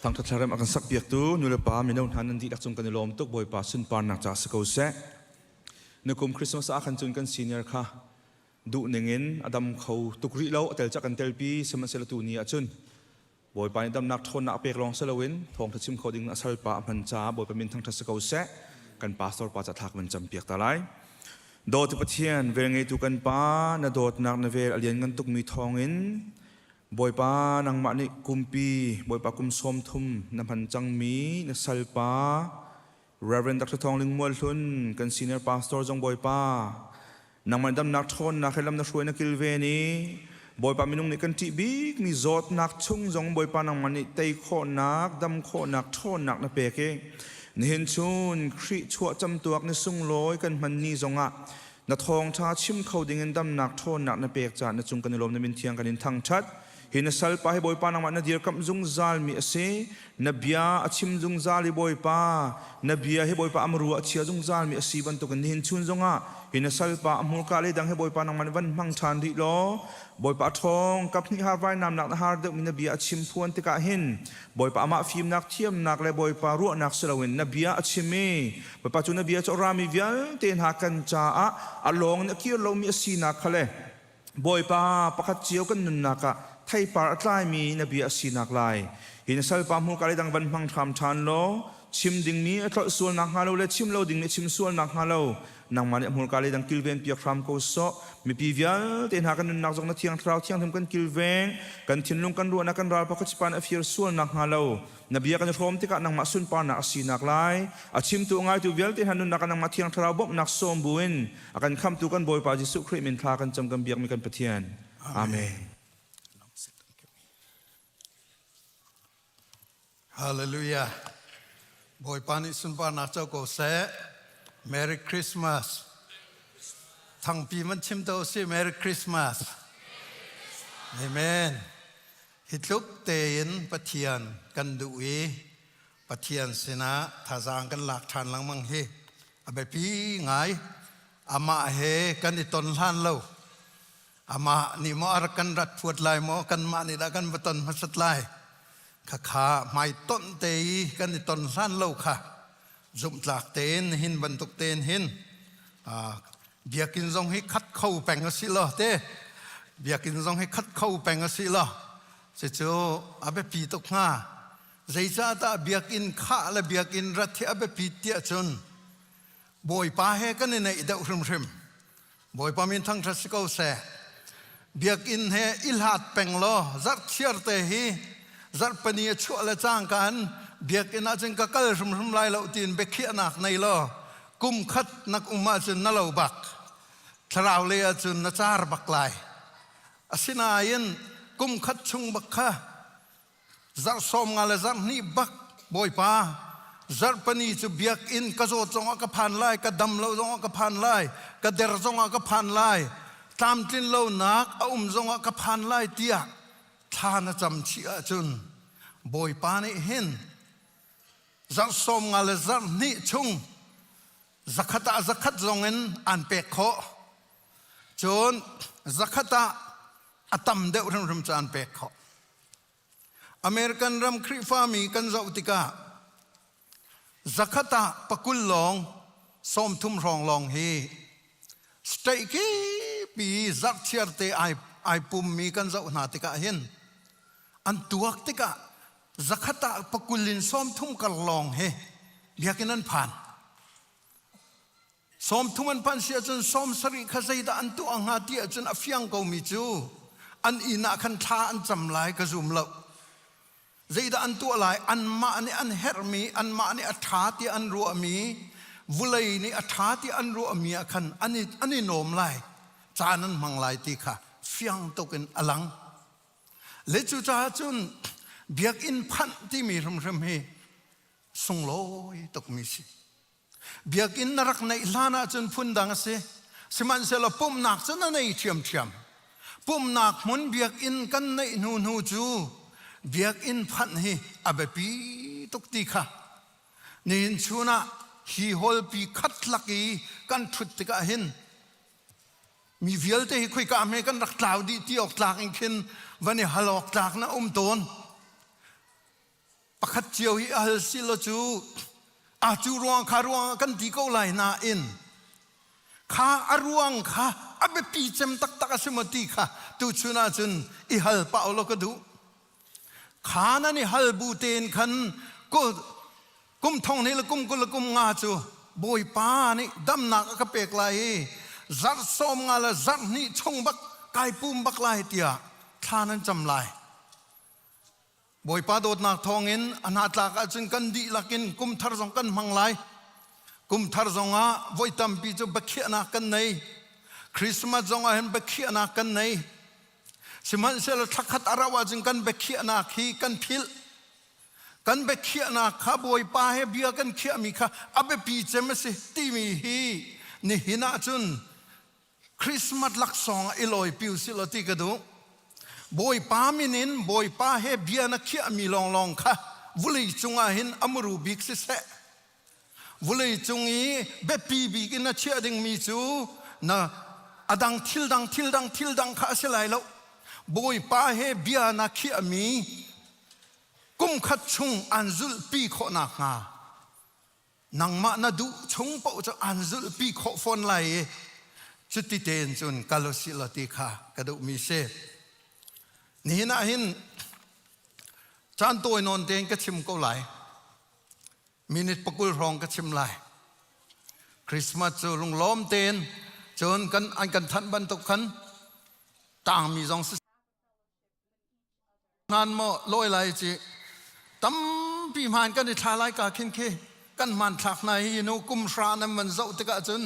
Thangṭhat hlarem a kan sakpiaktu nulepa mino hna nan dihlak cung kan i lawm tuk Bawipa sunparnak ca si ko seh. Nikum Christmas ah khan cun kan senior kha duh ningin a dam kho tuk rih lo a tel cak kan telpi sihmanhsehlaw tu ni ah cun Bawipa nih damnak ṭhawnnak a pek lawng si loin thawngṭha chim kho ding a salpa a hman caah Bawipa min thangṭhat si ko seh. Kan pastor pa ca thlak van campiak ta lai. Dawtu Pathian, velngeitu kan Pa, na dawtnak na vel a lianngan tukmi thawngin Bawipa nangmah nih kumpi Bawipa kum 30 na hman cangmi na salpa Reverend Dr. Thawng Ling Mual Hlun kan senior pastor zong Bawipa nangmah damnak ṭhawnnak he lam na hruai na kilven i Bawipa minung nih kan ṭih bikmi zawtnak chung zong Bawipa nangmah nih tei khawhnak dam khawhnak ṭhawnnak na pek i nihin chun Khrih chuah camtuak ni sunglawi kan hman ni zongah Na thawngṭha chim kho dingin damnak ṭhawnnak na pek caah na cung kan i lawm na min thiang kan in thangṭhat. Hi na salpa hi Bawipa nangmah na dirkamh zungzalmi a si. Na bia a chim zungzal i Bawipa, na bia hi Bawipa a muru a chia zungzalmi a si bantukin nihin chun zongah hi na salpa a hmurka le dang hi Bawipa nangmah nih van hmang ṭhan rih law Bawipa a ṭhawng kaphnih har vainamnak na har deuhmi na bia a chim phuan tikah hin Bawipa amah fimnak thiamnak le Bawipa ruahnak si loin na bia a chim i Bawipa cu na bia cu a rami vialte hna kan caah a lawng in a kir lomi a sinak kha le Bawipa pakhat cio kan nunnak ah theipar a tlaimi na bia a sinak lai hi na salpa hmurka le dang van hmang hram ṭhan law chim dingmi a tlolh sual nakhnga lo le chim lo dingmi a chim sual nakhnga lo nangmah nih a hmurka le dang kilven piak hram ko sawh mipi vialte hna kan nunnak zong na thiang thlarau thianghlim kan kilveng kan thinlung kan ruahnak kan ral pakhat sipan a fir sual nakhnga lo na bia kan i hrawm tikah nangmah sunparnak a sinak lai a chimtu a ngaitu vialte hna nunnak ah nangmah thiang thlarau bawmhnak sawm buin a kan khamtu kan Bawipa Jesuh Khrih min thla kan cam kan biakmi kan Pathian amen Hallelujah. Bawipa nih sunparnak co ko seh. Merry Christmas. Thangpi man chim to si Merry Christmas. Amen. Hi tluk tein Pathian kan duh i Pathian sinah thazaang kan lak ṭhan lengmang hi a biapi ngai. Amah he kan i ton hlan lo. Amah nih maw a rak kan rat phuat lai maw kanmah nih dah kan va ton hmasat lai. Khakha hmaitonh te i kan i ton hlan lo kha zumhtlak tein hin bantuk tein hin biakinn zong hi khat kho peng a si lo te biakinn zong hi khat kho peng a si lo cucu a biapi tuk hnga zeicahdah biakinn khah le biakinn rat hi a biapit tiah cun bawipa he kan i naih deuh hrimhrim bawipa min thangṭhat si ko seh biakinn he i hlat peng law zarhchiar te hi zarhpani a chuah le cangka in biakinn ah cun ka kal hrimhrim lai lo tiin biakhiahnak nei law kum khat nak um ahcun na lo bak thlarau lei ahcun na car bak lai asinain kum khat chung bak kha zarh sawm nga le zarh hnih bak bawipa zarhpani cu biakinn ka zawt zongah ka phan lai ka dam lo zongah ka phan lai ka der zongah ka phan lai tlamtlin lonak a um zongah ka phan lai tiah thla na cam chih ahcun bawipa nih hin zarh sawm nga le zarh hnih chung zakhat ah zakhat zong in an pek khawh cun zakhat ah a tam deuh hrimhrim cu an pek khawh American ram Khrihfami kan zoh tikah zakhat ah pakul lawng 30 hrawng lawng hi state kipi zarhchiar te ai ai pummi kan zoh hna tikah hin an tuak tikah zakhat ah pakul in 30 kar lawng hi biakinn an phan 30 an phan si ahcun 70 kha zeidah an tuah hnga ti ahcun a fiang komi cu an inn ah khan thla an cam lai ka zum lo zeidah an tuah lai anmah nih an herhmi anmah nih a ṭha ti an ruahmi vulei nih a ṭha ti an ruahmi ah khan an i, an i nawm lai caan an hmang lai ti kha fiang tuk in a lang Le cucaah cun biakinn phanh timi hrimhrim hi sunglawi tukmi si. Biakinn na rak neih hlan ahcun phundang a si. Sihmanhsehlaw pumhnak cu na nei ṭhiamṭhiam. Pumhnak hmun biakinn kan neih hnu hnu cu biakinn phanh hi a biapi tuk ti kha nihin chun ah hi hallpi khat lak i kan ṭhut tikah hin Mi vialte hi khoika hme kan rak tlau dih ti awk tlak in khin van i hal awk tlak na um tawn. Pakhat cio hi a hal si lo cu a cu ruang kha ruang kan ti ko lai nain kha a ruang kha a biapi cem taktak a si maw ti kha tuchun ahcun i hal pah law ka duh. Kha nan i hal bu tein khan kum thong hnih le kum 20 le kum nga cu Bawipa nih damnak a ka pek lai i zarh 50 le zarh hnih chung bak kai pum bak lai tiah thla nan cam lai. Bawipa dawtnak thawngin a hnatlak ahcun kan dihlak in kum thar zong kan hmang lai. Kum thar zongah voi tampi cu biakhiahnak kan nei. Christmas zongah hin biakhiahnak kan nei. Sihmanhsehlaw thlakhat a rauh ahcun kan biakhiahnak hi kan philh. Kan biakhiahnak kha Bawipa he bia kan khiahmi kha a biapi cem a si timi hi nihin ahcun Christmas laksawng ah i lawipi usih law ti ka duh. Bawipa min in Bawipa he bia na khiahmi lawnglawng kha vulei cungah hin a muru bik siseh. Vulei cung i biapi bik in na chiah dingmi cu na adang thil dang thil dang thil dang kha a si lai lo. Bawipa he bia na khiahmi kum khat chung an zulhpi khawh nakhnga nangmah na duh chung paoh cu aan zulhpi khawh fawn lai i cuti tein cun kal usih law ti kha ka duhmi si. Nihin ah hin caan tawi nawn tein ka chim ko lai. Minute pakul hrawng ka chim lai. Christmas cu lunglawm tein cun kan an kan thanh bantuk khan tangmi zong si Hnan maw lawi lai ci tampi hmaan kan i thla lai ka khin khi kan hmanthlak hna hi nu kum hra nan van zoh tikah cun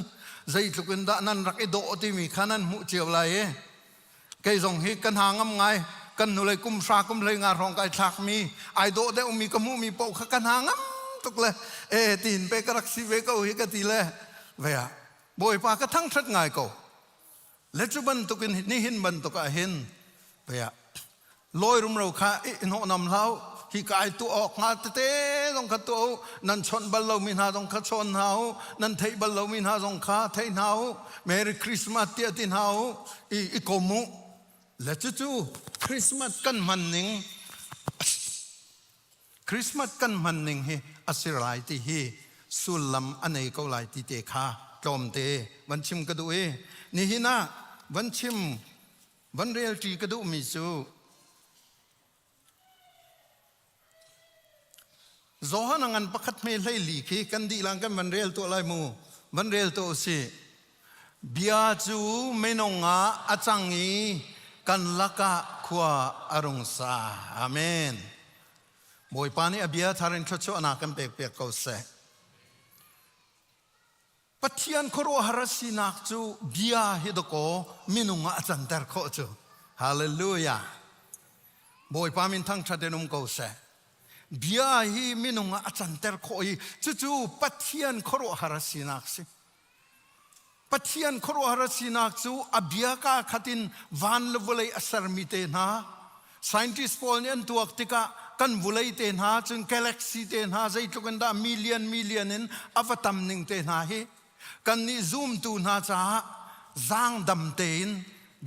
zeitluk in dah nan rak i dawh timi kha nan hmuh cio lai i kei zong hi kan ha ngam ngai kan hnulei kum hra kum hlei nga hrawng kai thlak mi ai dawh deuh mi ka hmuh mi paoh kha kan ha ngam tuk le e tiin pe ka rak si ve ko hi ka ti le ve ah bawipa ka thangthat ngai ko Le cu bantukin nihin bantuk ah hin paya lawi rumro kha i hnawhnam hlah hi ka ai tuah awk hnga tete zong kha tuah u nan chawnh bal lomi hna zong kha chawn hna u nan theih bal lomi hna zong kha thei hna u Merry Christmas tiah ti hna u i i kom u le cucu Christmas kan hman ning Christmas kan hman ning hi a si lai ti hi sullam a nei ko lai ti te kha tlawmte van chim ka duh i nihin ah van chim van relṭi ka duhmi cu Johan a ngan pakhat hme hlei li khi kan dihlang kan van rel tuah lai mu van rel tuah usih Bia cu minung ah a cang i kan lakah khua a rung sa. Amen. Bawipa nih a bia thar in thluachuahnak kan pek piak ko seh. Pathian khuaruahhar a sinak cu bia hi dakaw minung ah a canter khawh cu. Hallelujah. Bawipa min thangṭhat in um ko seh. Bia hi minung ah a canter khawh i cucu Pathian khuaruahhar a sinak si. Pathian khuaruahhar a sinak cu a bia kaa khat in van le vawlei a sermi te hna scientist pawl nih an tuak tikah kan vulei te hna cun galaxy te hna zeitluk in dah million million in a va tam ning te hna hi kannih zumtu hna caah zaangdam tein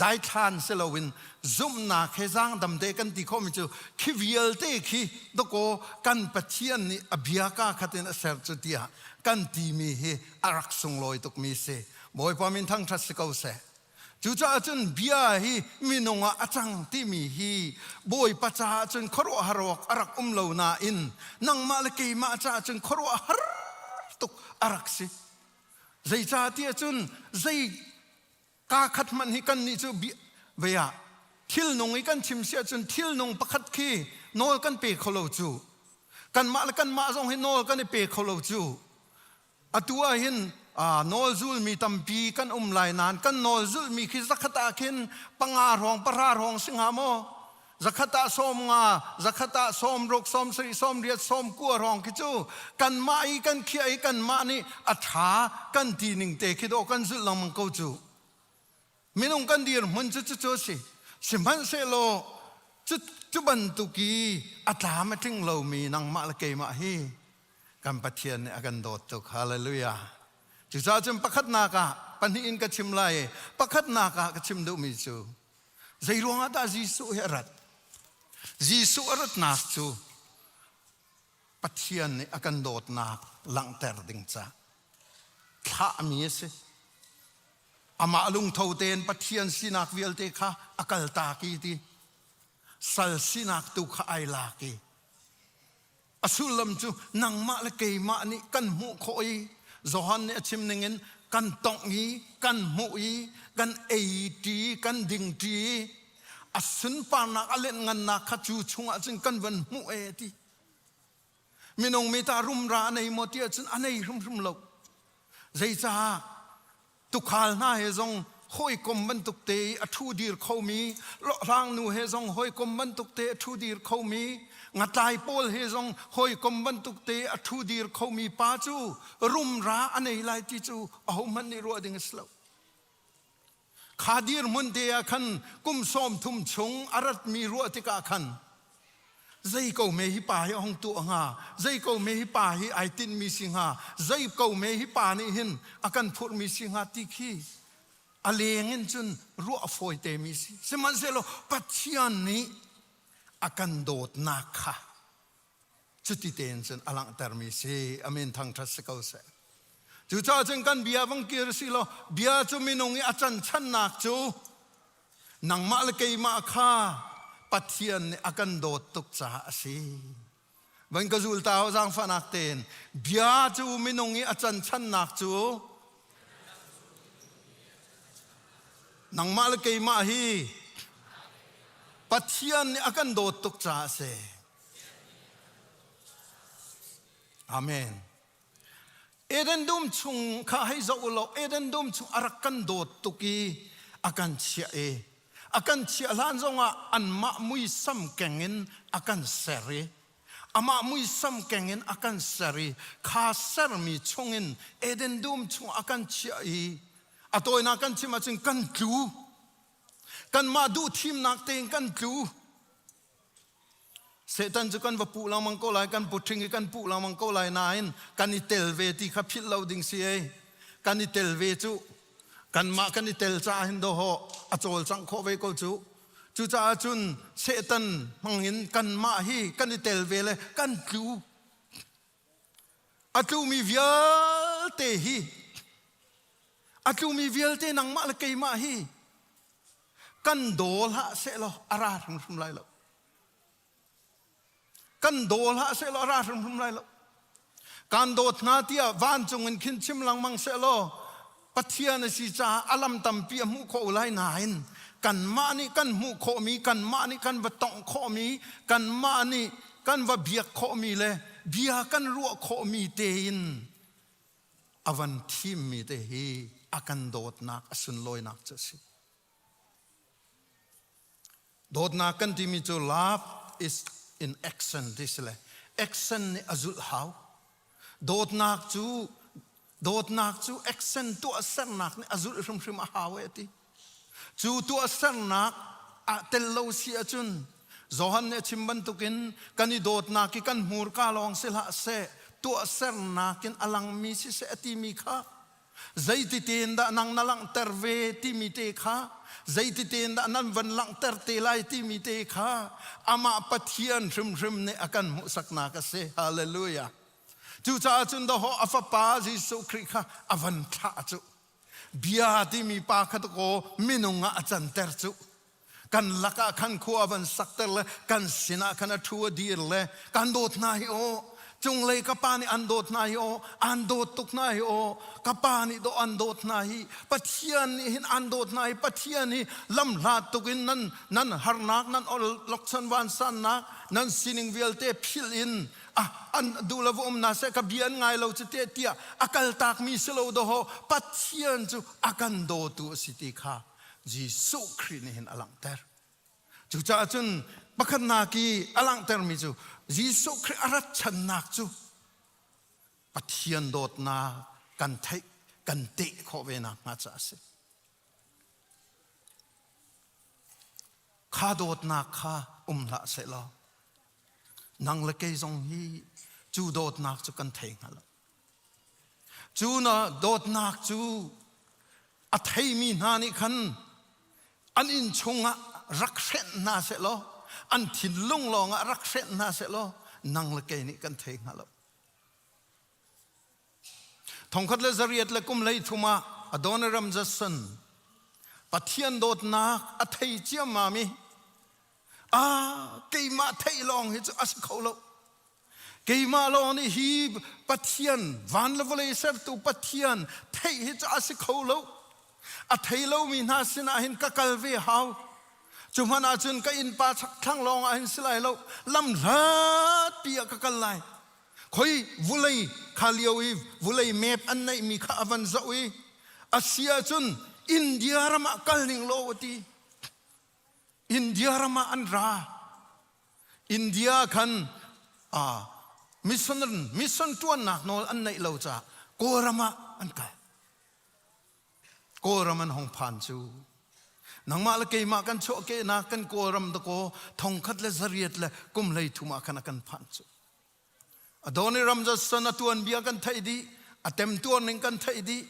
daithlan si loin zumhnak he zaangdam te kan ti khawhmi cu khi vialte khi dakaw kan Pathian nih a bia kaa khat in a ser cu tiah kan timi hi a rak sunglawi tukmi si. Bawipa min thangṭhat si ko seh. Cucaah cun bia hi minung ah a cang timi hi Bawipa caah cun khuaruahhar awk a rak um lo nain nangmah le keimah caah cun khuaruahhar tuk a rak si. Zeicahtiah cun zei kaa khat hmanh hi kannih cu vei ah thilnung i kan chim si ahcun thilnung pakhat khi nawl kan pe kho lo cu. Kanmah le kanmah zong hi nawl kan i pe kho lo cu. Atu ah hin nawl zulmi tampi kan um lai nain kan nawl zulmi khi zakhat ah khin panga hrawng pahra hrawng si hnga maw? Zakhat ah 50, zakhat ah 60, 70, 80, 90 hrawng khi cu kanmah i kan khiah i kanmah nih a ṭha kan ti ning te khi dawh kan zulh lengmang ko cu. Minung kan dirhmun cu cucu a si. Sihmanhsehlaw cu, cu bantuk i a tlam a tling lomi nangmah le keimah hi kan Pathian nih a kan dawt tuk. Hallelujah. Cucaah cun pakhatnak ah pahnih in ka chim lai i pakhatnak ah ka chim duhmi cu zei ruangah dah Jesuh hi a rat? Jesuh a ratnak cu. Pathian nih a kan dawtnak langhter ding ca thlahmi a si. Amah lungtho tein Pathian sinak vialte kha a kaltak i ti sal sinak tu kha ai lak i a sullam cu nangmah le keimah nih kan hmuh khawh i Johan nih a chim ningin kan tongh i kan hmuh i kan ei ṭi kan ding ṭi a sunparnak a lenhngannak kha cu chungah cun kan van hmuh e ti minung mi ta rumra a nei maw ti ahcun a nei hrimhrim lo zeicah tukhal hna he zong hawikom bantuk te i a ṭhu dir khomi hlawhhlangnu he zong hawikom bantuk te a ṭhu dir khomi ngatlai pawl he zong hawikom bantuk te a ṭhu dir khomi pa cu rumra a nei lai ti cu ahohmanh nih ruah ding a si lo Kha dirhmun te ah khan kum 30 chung a ratmi ruah tikah khan zei ko me hi pa hi a hung tuah hnga zei ko me hi pa hi ai tinhmi si hnga zei ko me hi pa nih hin a kan phurhmi si hnga ti khi a leng in cun ruah a fawi te mi si sihmanhsehlaw Pathian nih a kan dawtnak kha Cuti tein cun a langhtermi si. Amin thangṭhat si ko seh. Cucaah cun kan bia vang kir si law bia cu minung i a canchannak cu nangmah le keimah kha Pathian nih a kan dawt tuk caah a si. Van ka zul ta zaangfahnak tein bia cu minung i a canchannak cu nangmah le keimah hi Pathian nih a kan dawt tuk caah a si. Amen. Eden dum chung kha hei zoh u law Eden dum chung a rak kan dawt tuk i a kan chiah i a kan chiah hlan zongah anmah muisam keng in a kan ser i amah muisam keng in a kan ser i kha sermi chungin Eden dum chung a kan chiah i a tawinak kan chim ahcun kan tlu kanmah duh thimnak tein kan tlu Satan cu kan va puh lengmang ko lai, kan puṭhing i kan puh lengmang ko lai nain kan i tel ve ti kha philh lo ding si ei. Kan i tel ve cu kanmah kan i tel caah hin dawhawh a cawlcangh khawh ve ko cu. Cucaah cun Satan hmangin kanmah hi kan i tel ve le kan tlu. A tlumi vialte hi a tlumi vialte nangmah le keimah hi kan daw hlah sehlaw a ra hrimhrim lai lo. Kan daw hlah sehlaw a ra hrimhrim lai lo. Kan dawt hna tiah vancung in khin chim lengmang sehlaw Pathian a si caah a lam tampi a hmuh khawh lai nain kanmah nih kan hmuh khawhmi, kanmah nih kan va tongh khawhmi, kanmah nih kan va biak khawhmi le bia kan ruah khawhmi tein a van thimmi te hi a kan dawtnak a sunlawinak cu a si. Dawtnak kan timi cu love is in action ti si le action nih a zulh hau. Dawtnak cu dawtnak cu action tuahsernak nih a zulh hrimhrim a hau e ti. Cu tuahsernak ah tel lo si ahcun Johan nih a chim bantukin kan i dawtnak hi kan hmurka lawng si hlah seh tuahsernak in a langmi siseh a timi kha zeiti tein dah nang na langhter ve timi te kha zeiti tein dah nan van langhter te lai timi te kha amah Pathian hrimhrim nih a kan hmuhsaknak a si hallelujah cucaah cun dawhawh a fapa Jesuh Khrih kha a van thlah cu bia timi pa kha kaw minung ah a canter cu kan lakah khan khua van sakter le kan sinah khan a ṭhu a dir le kan dawt hna hi aw cunglei ka pa nih an dawt hna hi aw an dawt tuk hna hi aw ka pa nih dawh an dawt hna hi Pathian nih hin an dawt hna hi Pathian hi lamhlat tuk in nan nan harnak nan lokchan vansannak nan sining vialte philh in ah an duh lo um na seh ka bia an ngai lo cu te tiah a kaltak mi si lo daw Pathian cu a kan dawtu a si ti kha Jesuh Khrih nih hin a langhter. Cucaah cun pakhatnak i a langhtermi cu Jesuh Khrih a rat channak cu Pathian dawtnak kan theih kan teh khawh ve nakhnga caah a si. Kha dawtnak kha um hlah sehlaw nang le kei zong hi cu dawtnak cu kan thei hnga lo. Cu na dawtnak cu a theimi hna nih khan an inn chungah rak hrenh hna sehlaw an thinlung lawngah rak hrenh hna sehlaw nang le kei nih kan thei hnga lo. Thongkhat le zariat le kum lei thum ah Adoniram Judson Pathian dawtnak a thei ciammam i ah keimah theih lawng hi cu a si kho lo. Keimah lawng nih hi Pathian van le vawlei sertu Pathian theih hi cu a si kho lo. A thei lomi hna sinah hin ka kal ve hau. Cu hmanh ahcun ka innpa chakthlang lawng ah hin si lai lo. Lam hlatpi ah ka kal lai. Khoi vulei kha lio i vulei map an neihmi kha a van zoh i a si ahcun India ram ah kal ning law a ti. India ram ah an ra. India khan mission mission ṭuannak nawl an neih lo caah Kawlram ah an kal. Kawlram an hong phan cu nangmah le keimah kan chuahkehnak kan Kawlram dakaw thongkhat le zariat le kum 30 ah khan a kan phan cu. Adoniram Judson a tuanbia kan theih dih, a temtuar ning kan theih dih.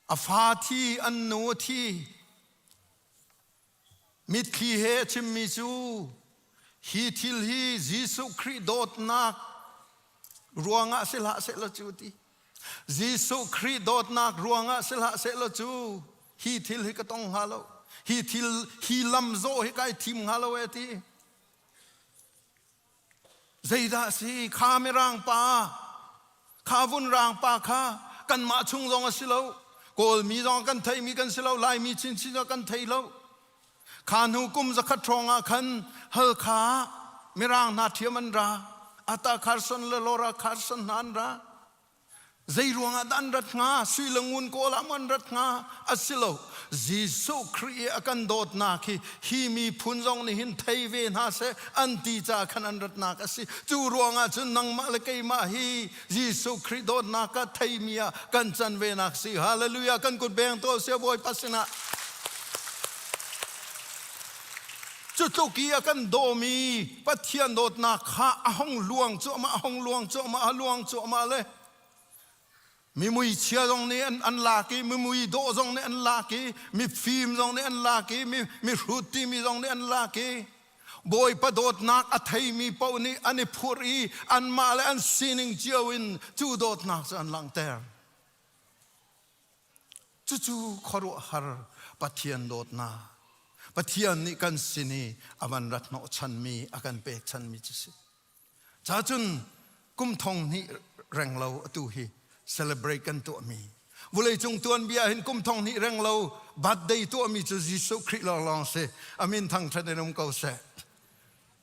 A fa thi, an nu thi, mitthli he a chimmi cu hi thil hi Jesuh Khrih dawtnak ruangah si hlah sehlaw cu ti. Jesuh Khrih dawtnak ruangah si hlah sehlaw cu hi thil hi ka tong hnga lo. Hi thil hi lam zawh hi kai thim hnga lo e ti. Zeidah a si? Kha mirang pa, kha vunrang pa kha kanmah chung zong a si lo. Kawlmi zong kan theimi kan si lo, Laimi chinchin zong kan thei lo. Kha hnu kum zakhat hrawng ah khan Halkha mirang hna ṭhiam an ra. Ata Carson le Laura Carson hna an ra. Zei ruangah dah an rat hnga? Sui le ngun kawl ah maw an rat hnga? A si lo. Jesuh Khrih i a kan dawtnak hi hi miphun zong nih hin thei ve hna seh an ti caah khan an ratnak a si. Cu ruangah cun nangmah le keimah hi Jesuh Khrih dawtnak ka theimi ah kan can venak si. Hallelujah! Kan kut beng tuah usih Bawipa sinah. Cu tluk i a kan dawmi Pathian dawtnak kha a hong luang cuahmah, a hong luang cuahmah, a luang cuahmah le mi muichia zong nih an, an lak i mi mui dawh zong nih an lak i mi fim zong nih an lak i mi, mi hrut timi zong nih an lak i Bawipa dawtnak a theimi paoh nih an i phurh i anmah le an sining cio in cu dawtnak cu an langhter. Cucu khuaruahhar Pathian dawtnak, Pathian nih kan sin i a van rat hnawhchanmi, a kan pekchanmi cu si. Cacun kum thong hnih reng lo atu hi celebrate kan tuahmi. Vawleicung tuanbia hin kum thong hnih reng lo birthday tuahmi cu Jesuh Khrih lawnglawng si. Amin thangṭhat in um ko seh.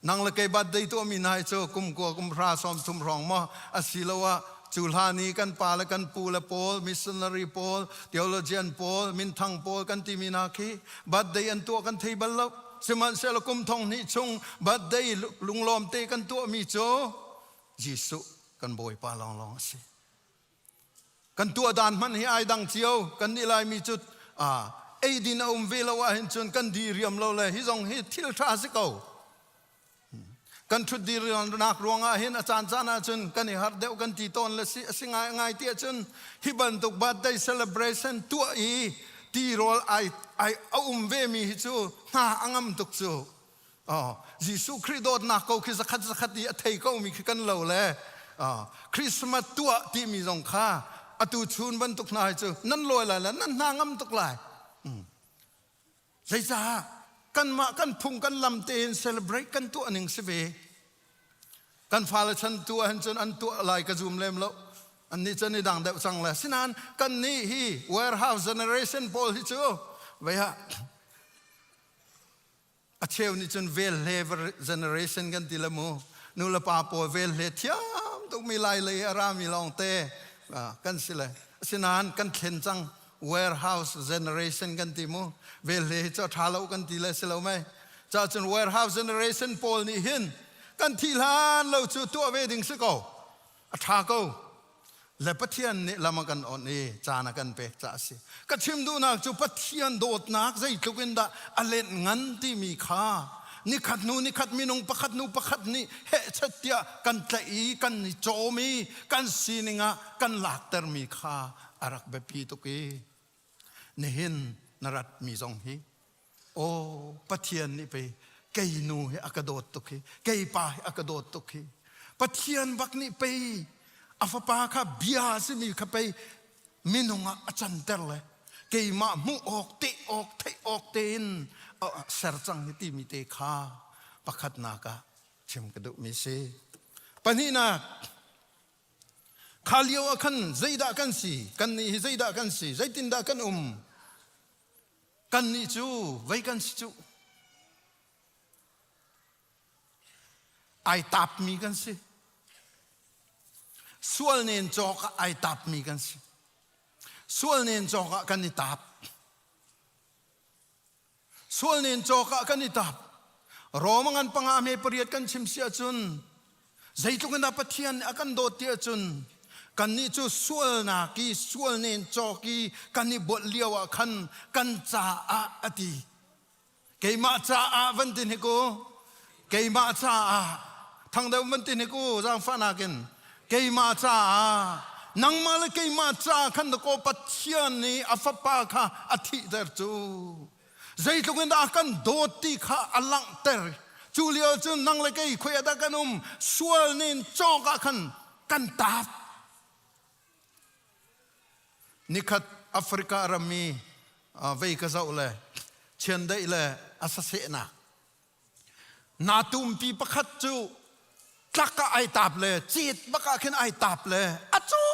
Nang le kei birthday tuahmi hna hi cu kum kua kum hra sawm thum hrawng maw asiloah cu hlan i kan pa le kan pu le pawl missionary pawl theologian pawl minthang pawl kan timi hna khi birthday an tuah kan thei bal lo sihmanhsehlaw kum thong hnih chung birthday lunglawm te kan tuahmi cu Jesuh kan Bawipa lawnglawng a si. Kan tuah dan hmanh hi ai dang cio. Kan nih Laimi cu eidin a um ve lo ahhin cun kan diriam lo le hi zong hi thil ṭha si ko. Kan ṭhut diriamnak ruangah hin a caan caan ahcun kan i harh deuh kan ti tawn le si a si ngai ngai ti ahcun hi bantuk birthday celebration tuah i tirawl ai ai a um ve mi hi cu hna a ngam tuk cu. Oh, Jesuh Khrih dawtnak ko khi zakhat zakhat i a thei ko mi khi kan lo le oh, Christmas tuah timi zong kha atu chun bantuk hna hi cu nan lawi lai le nan hna ngam tuk lai. Mm. Zeicah kanmah kan phung kan lam tein celebrate kan tuah ning si ve. Kan fale chan tu ahhin cun an tuah lai ka zum lem lo. An nih cun i dang deuh cang le. Sinain kan nih hi warehouse generation pawl hi cu vei ha A cheu nih cun velhle generation kan ti le mu. Nu le pa pawl velhle thiam tukmi lai lei a rami lawngte kan si le. Asinain kan thlen cang warehouse generation kan ti mu. Velhle hi cu a ṭha lo kan ti le si lo mei. Ca cun warehouse generation pawl nih hin kan thih hlan lo cu tuah ve ding si ko. A ṭha ko. Le Pathian nih lam a kan onh i caan a kan pek caah a si. Ka chim duhnak cu Pathian dawtnak zeitluk in dah a lenh ngan timi kha nikhat hnu nikhat minung pakhat hnu pakhat nih hehchet tiah kan tlaih i kan i cawm i kan sining ah kan laktermi kha a rak biapi tuk i nihin na ratmi zong hi Aw Pathian nih pei Kei nu hi a ka dawt tuk hi, kei pa hi a ka dawt tuk hi. Pathian bak nih pei a fapa kha bia a simi kha pei minung ah a canter le keimah hmuh awk, teh awk, theih awk tein a ser cang hi timi te kha pakhatnak ah chim ka duhmi si. Pahnihnak, kha lio ah khan zeidah kan si? Kannih hi zeidah kan si? Zeitindah kan um? Kannih cu vei kan si cu. Ai tapmi kan si. Sual nen cawk ah ai tapmi kan si. Sual nen cawk ah kan i tap. Sual nen cawk ah kan i tap. Rome ngan panga me pariat kan chim si ahcun zeitluk in dah Pathian nih a kan dawt ti ahcun kannih cu sualnak i sual nen cawk i kan i bualh lio ah khan kan caah a ti. Keimah caah van ti hnik u. Keimah caah thang deuh van ti hnik u zaangfahnak in. Keimah caah nangmah le keimah ca khan dakaw Pathian nih a fapa kha a thihter cu. Zeitluk in dah a kan dawt ti kha a langhter. Cu lio cun nang le kei khoi ah dah kan um sual nin cawk ah khan kan taap. Nikhat Africa rammi vei ka zoh le chiandeih le a sasehnak na tumpi pakhat cu tlak ah ai tap le cit bak ah khin ai tap le a cawl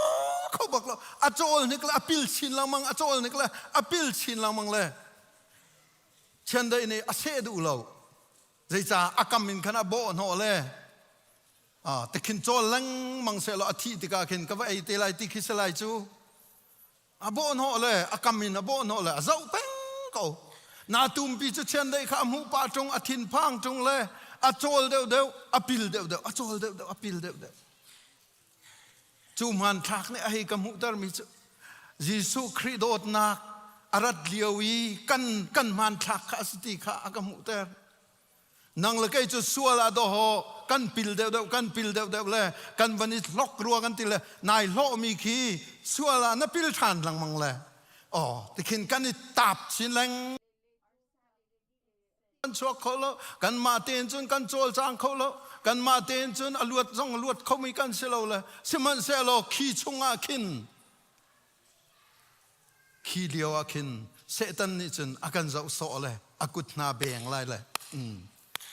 kho bak lo a cawl hnik le a pil chin lengmang a cawl hnik le a pil chin lengmang le chiandeih nih a seh duh lo zeicah a kam in khan a bawh hnawh le tikhin cawl lengmang sehlaw a thih tikah khin ka va ei te lai ti khi si lai cu a bawhhnawh le a kam in a bawhhnawh le a zoh peng ko na tumpi cu chiandeih kha a hmuh pah ṭung a thinphang ṭung le a cawl deuhdeuh a pil deuhdeuh a cawl deuhdeuh a pil deuhdeuh cu hmanthlak nih a hei ka hmuhtermi cu Jesuh Khrih dawtnak a rat lio i kan kan hmanthlak kha a si ti kha a ka hmuhter Nang le kei cu sual ah dawhaw kan pil deuhdeuh kan pil deuhdeuh le kan van i hlok rua kan ti le nai hlawhmi khi sual ah na pil ṭhan lengmang le aw tikhin kan i tap chin leng kan chuak kho lo kanmah tein cun kan cawlcang kho lo kanmah tein cun a luat zong a luat khomi kan si lo le sihmanhsehlaw khi chungah khin Khi lio ah khin Satan nih cun a kan zoh sawh le a kut hna beng lai le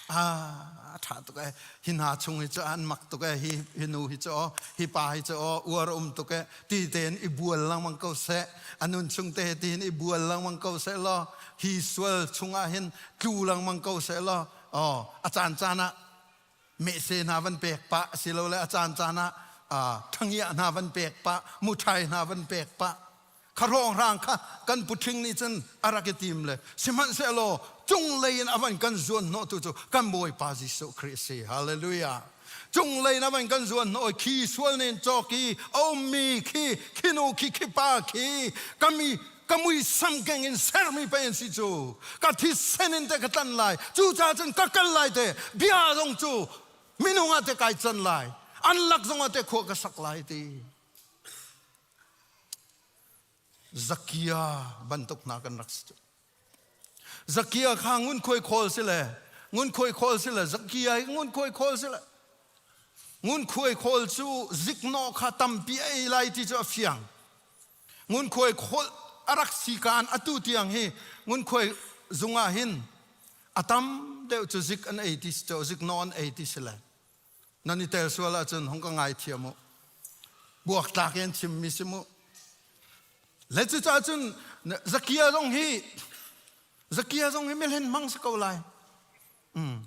ah a ṭha tuk ee hi hna chung hi cu an mak tuk ee hi hi nu hi cu aw hi pa hi cu aw uar um tuk ee ti tein i bual lengmang ko seh a nun chung te tiin i bual lengmang ko seh law hi sual chungah hin tlu lengmang ko seh law aw a caan caan ah mehse hna van pek pah asilole a caan caan ah ṭhangiah hna van pek pah muṭhai hna van pek pah kha hrawnghrang kha kan puṭhing nih cun a rak i tim le sihmanhsehlaw cunglei in a van kan zuan hnawhtu cu kan Bawipa Jesuh Khrih a si hallelujah cunglei in a van kan zuan hnawh khi sual nen cawk i a ummi khi khi nu khi khi pa khi kami ka muisam keng in sermi pei an si cu ka thisen in te ka tlan lai cucaah cun ka kal lai te bia zong cu minung ah te kai can lai an lak zong ah te khua ka sak lai ti Zakia bantuk hna kan rak si cu Zakia kha ngunkhuai khawl si le ngunkhuai khawl si le Zakia hi ngunkhuai khawl si le ngunkhuai khawl cu ziknawh kha tampi a ei lai ti cu a fiang Ngunkhuai kholh a rak si kaan atu tiang hi ngunkhuai zung ah hin a tam deuh cu zik an ei ti si zik naw an ei ti si le nan i tel sual ahcun hung ka ngai thiam u buak tlak in chim mi si mu le cucaah cun Zakia zong hi Zakia zong hi mihlen hmang si ko lai mm.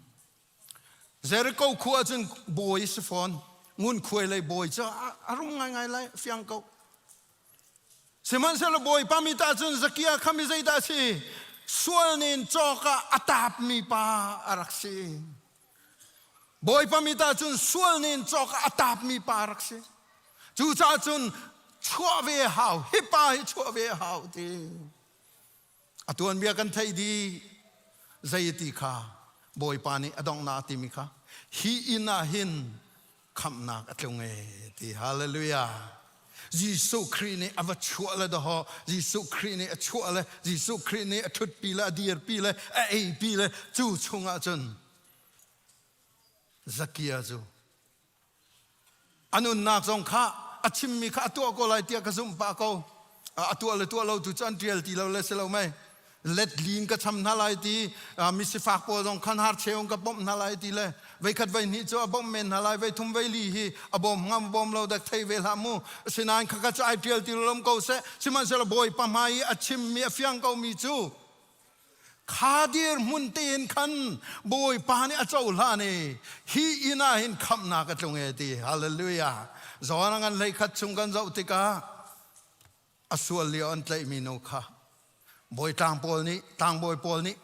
Jericho khua cun bawi si fawn. Ngunkhuai lei bawi cu a rum ngaingai lai, fiang ko. Sihmanhsehlaw Bawipa mi ta cun Zakia kha mi zeidah a si? Sual nin cawk ah a taapmi pa a rak si. Bawipa mi ta cun sual nin cawk ah a taapmi pa a rak si. Cucaah cun chuah ve hau, hi pa hi chuah ve hau ti. A tuanbia kan theih dih. Zei ti kha Bawipa nih a donghnak a timi kha hi inn ah hin khamhnak a tlung e ti hallelujah. Jesuh Khrih nih a va chuah le dawhaw Jesuh Khrih nih a chuah le Jesuh Khrih nih a ṭhutpi le a dirpi le a eipi le cu chungah cun. Zakia cu a nunnak zong kha a chimmi kha a tuah ko lai tiah ka zumh pah ko. A tuah le tuah lo tu cu an ṭial ti lo le si lo mei. Let lin ka cham hna lai ti, misifak pawl zong khan har cheung ka bawmh hna lai ti le veikhat vei hnih cu a bawmh men hna lai, vei thum vei li hi a bawm ngam bawm lo dek thei ve hlah mu. Asinain khakha cu ai ṭial ti lo ko seh. Sihmanhsehlaw Bawipa hmai i a chimmi a fiang komi cu Kha dirhmun tein khan Bawipa nih a cohlan i hi inn ah hin khamhnak a tlung e ti. Hallelujah. John a ngan 11 chung kan zoh tikah a sual lio an tlaihmi nu kha bawi tlang pawl nih tlangbawi pawl nih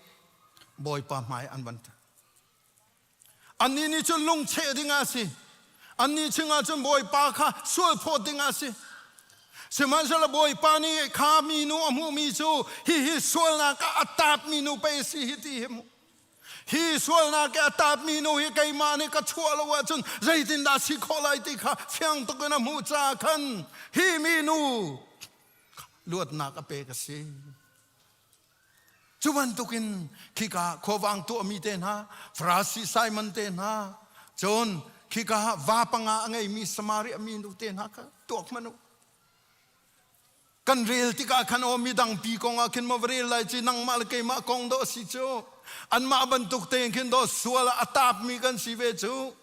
Bawipa hmai an van Annih nih cun lungcheh ding ah a si. Annih chungah cun Bawipa kha sual phawt ding ah a si. Sihmanhsehlaw Bawipa nih kha minu a hmuhmi cu hihi sualnak ah a taapmi nu pei a si hi ti hi mu. Hi sualnak i a taapmi nu hi keimah nih ka chuah lo ahcun zeitindah a si khawh lai ti kha fiang tuk in a hmuh caah khan hi minu luatnak a pek a si. Cu bantukin khika khuavang tuahmi te hna, Farasi Simon te hna, cun khika va panga a ngeimi Samaria mi nu te hna kha tuak hmanh u. Kan rel tikah khan aw midang pi kong ah khin maw va rel lai ci nangmah le keimah kong dawh a si cu. Anmah bantuk tein khin dawh sual ah a taapmi kan si ve cu.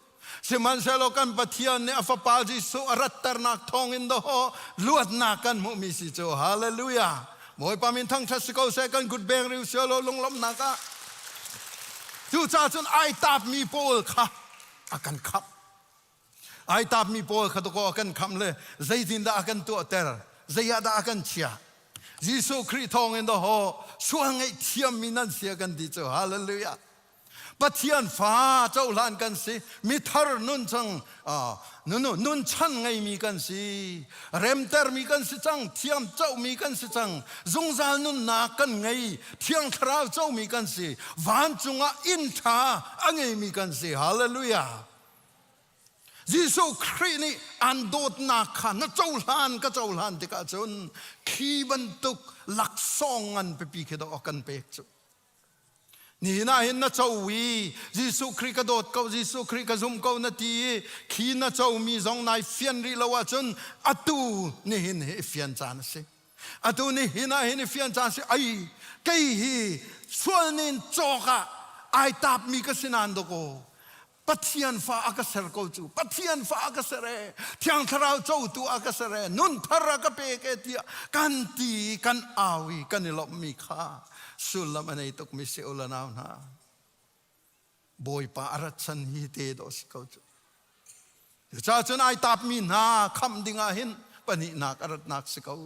Sihmanhsehlaw kan Pathian nih a Fapa Jesuh a ratternak thawngin dawh luatnak kan hmuhmi si cu. Hallelujah! Bawipa min thangṭhat si ko seh kan kut beng riu sialaw lunglawmhnak ah. Cucaah cun ai taapmi pawl kha a kan khamh. Ai taapmi pawl kha dawkaw a kan khamh le zeitindah a kan tuahter, zei ah dah a kan chiah. Jesuh Khrih thawngin dawhaw sual ngaihthiammi nan si a kan ti cu. Hallelujah! Pathian fa cohlan kan si mithar nun cang nun chan ngeimi kan si remtermi kan si cang thiam comi kan si cang zungzal nunnak kan ngei thiang thlarau comi kan si vancung ah inn ṭha a ngeimi kan si hallelujah Jesuh Khrih nih an dawtnak kha na cohlan ka cohlan tikah cun khi bantuk laksawng ngan pipi khi dawh a kan pek cu Nihin ah hin na co i Jesuh Khrih ka dawt ko, Jesuh Khrih ka zum ko na ti i khi na comi zong nai fian rih lo ahcun atu nihin hi i fian caan a si. Atu nihin ah hin i fian caan a si. Ai, kei hi sual nin cawk ah ai taapmi ka si nain dawkaw Pathian fa a ka ser ko cu Pathian fa a ka ser e Thiang Thlarau cotu a ka ser e nun thar a ka pek e tiah kan ti kan au i kan i lawmhmi kha sullam a nei tukmi si u le nau hna Bawipa a rat chan hi te dawh si ko cu Cucaah cun ai tapmi hna khamh dingah hin pahnihnak a ratnak si ko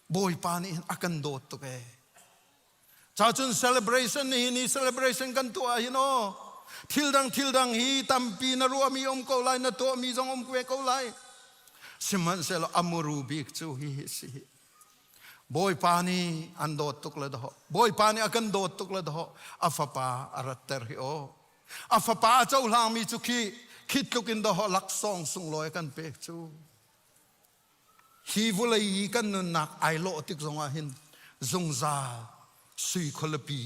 Bawipa nih hin a kan dawt tuk ee. Ca cun celebration ni hi celebration kan tuah hin aw thil dang thil dang hi tampi na ruahmi um ko lai na tuahmi zong um ve ko lai sihmanhsehlaw amuru bik cu hi hi si Bawipa nih an dawt tuk le dawh Bawipa nih a kan dawt tuk le dawh a fapa a ratter hi aw a fapa a cohlangmi cu khi khi tluk in dawh laksawng sunglawi a kan pek cu Hi vawlei i kan nunnak ai lawh tik zongah hin zungzal sui khualipi,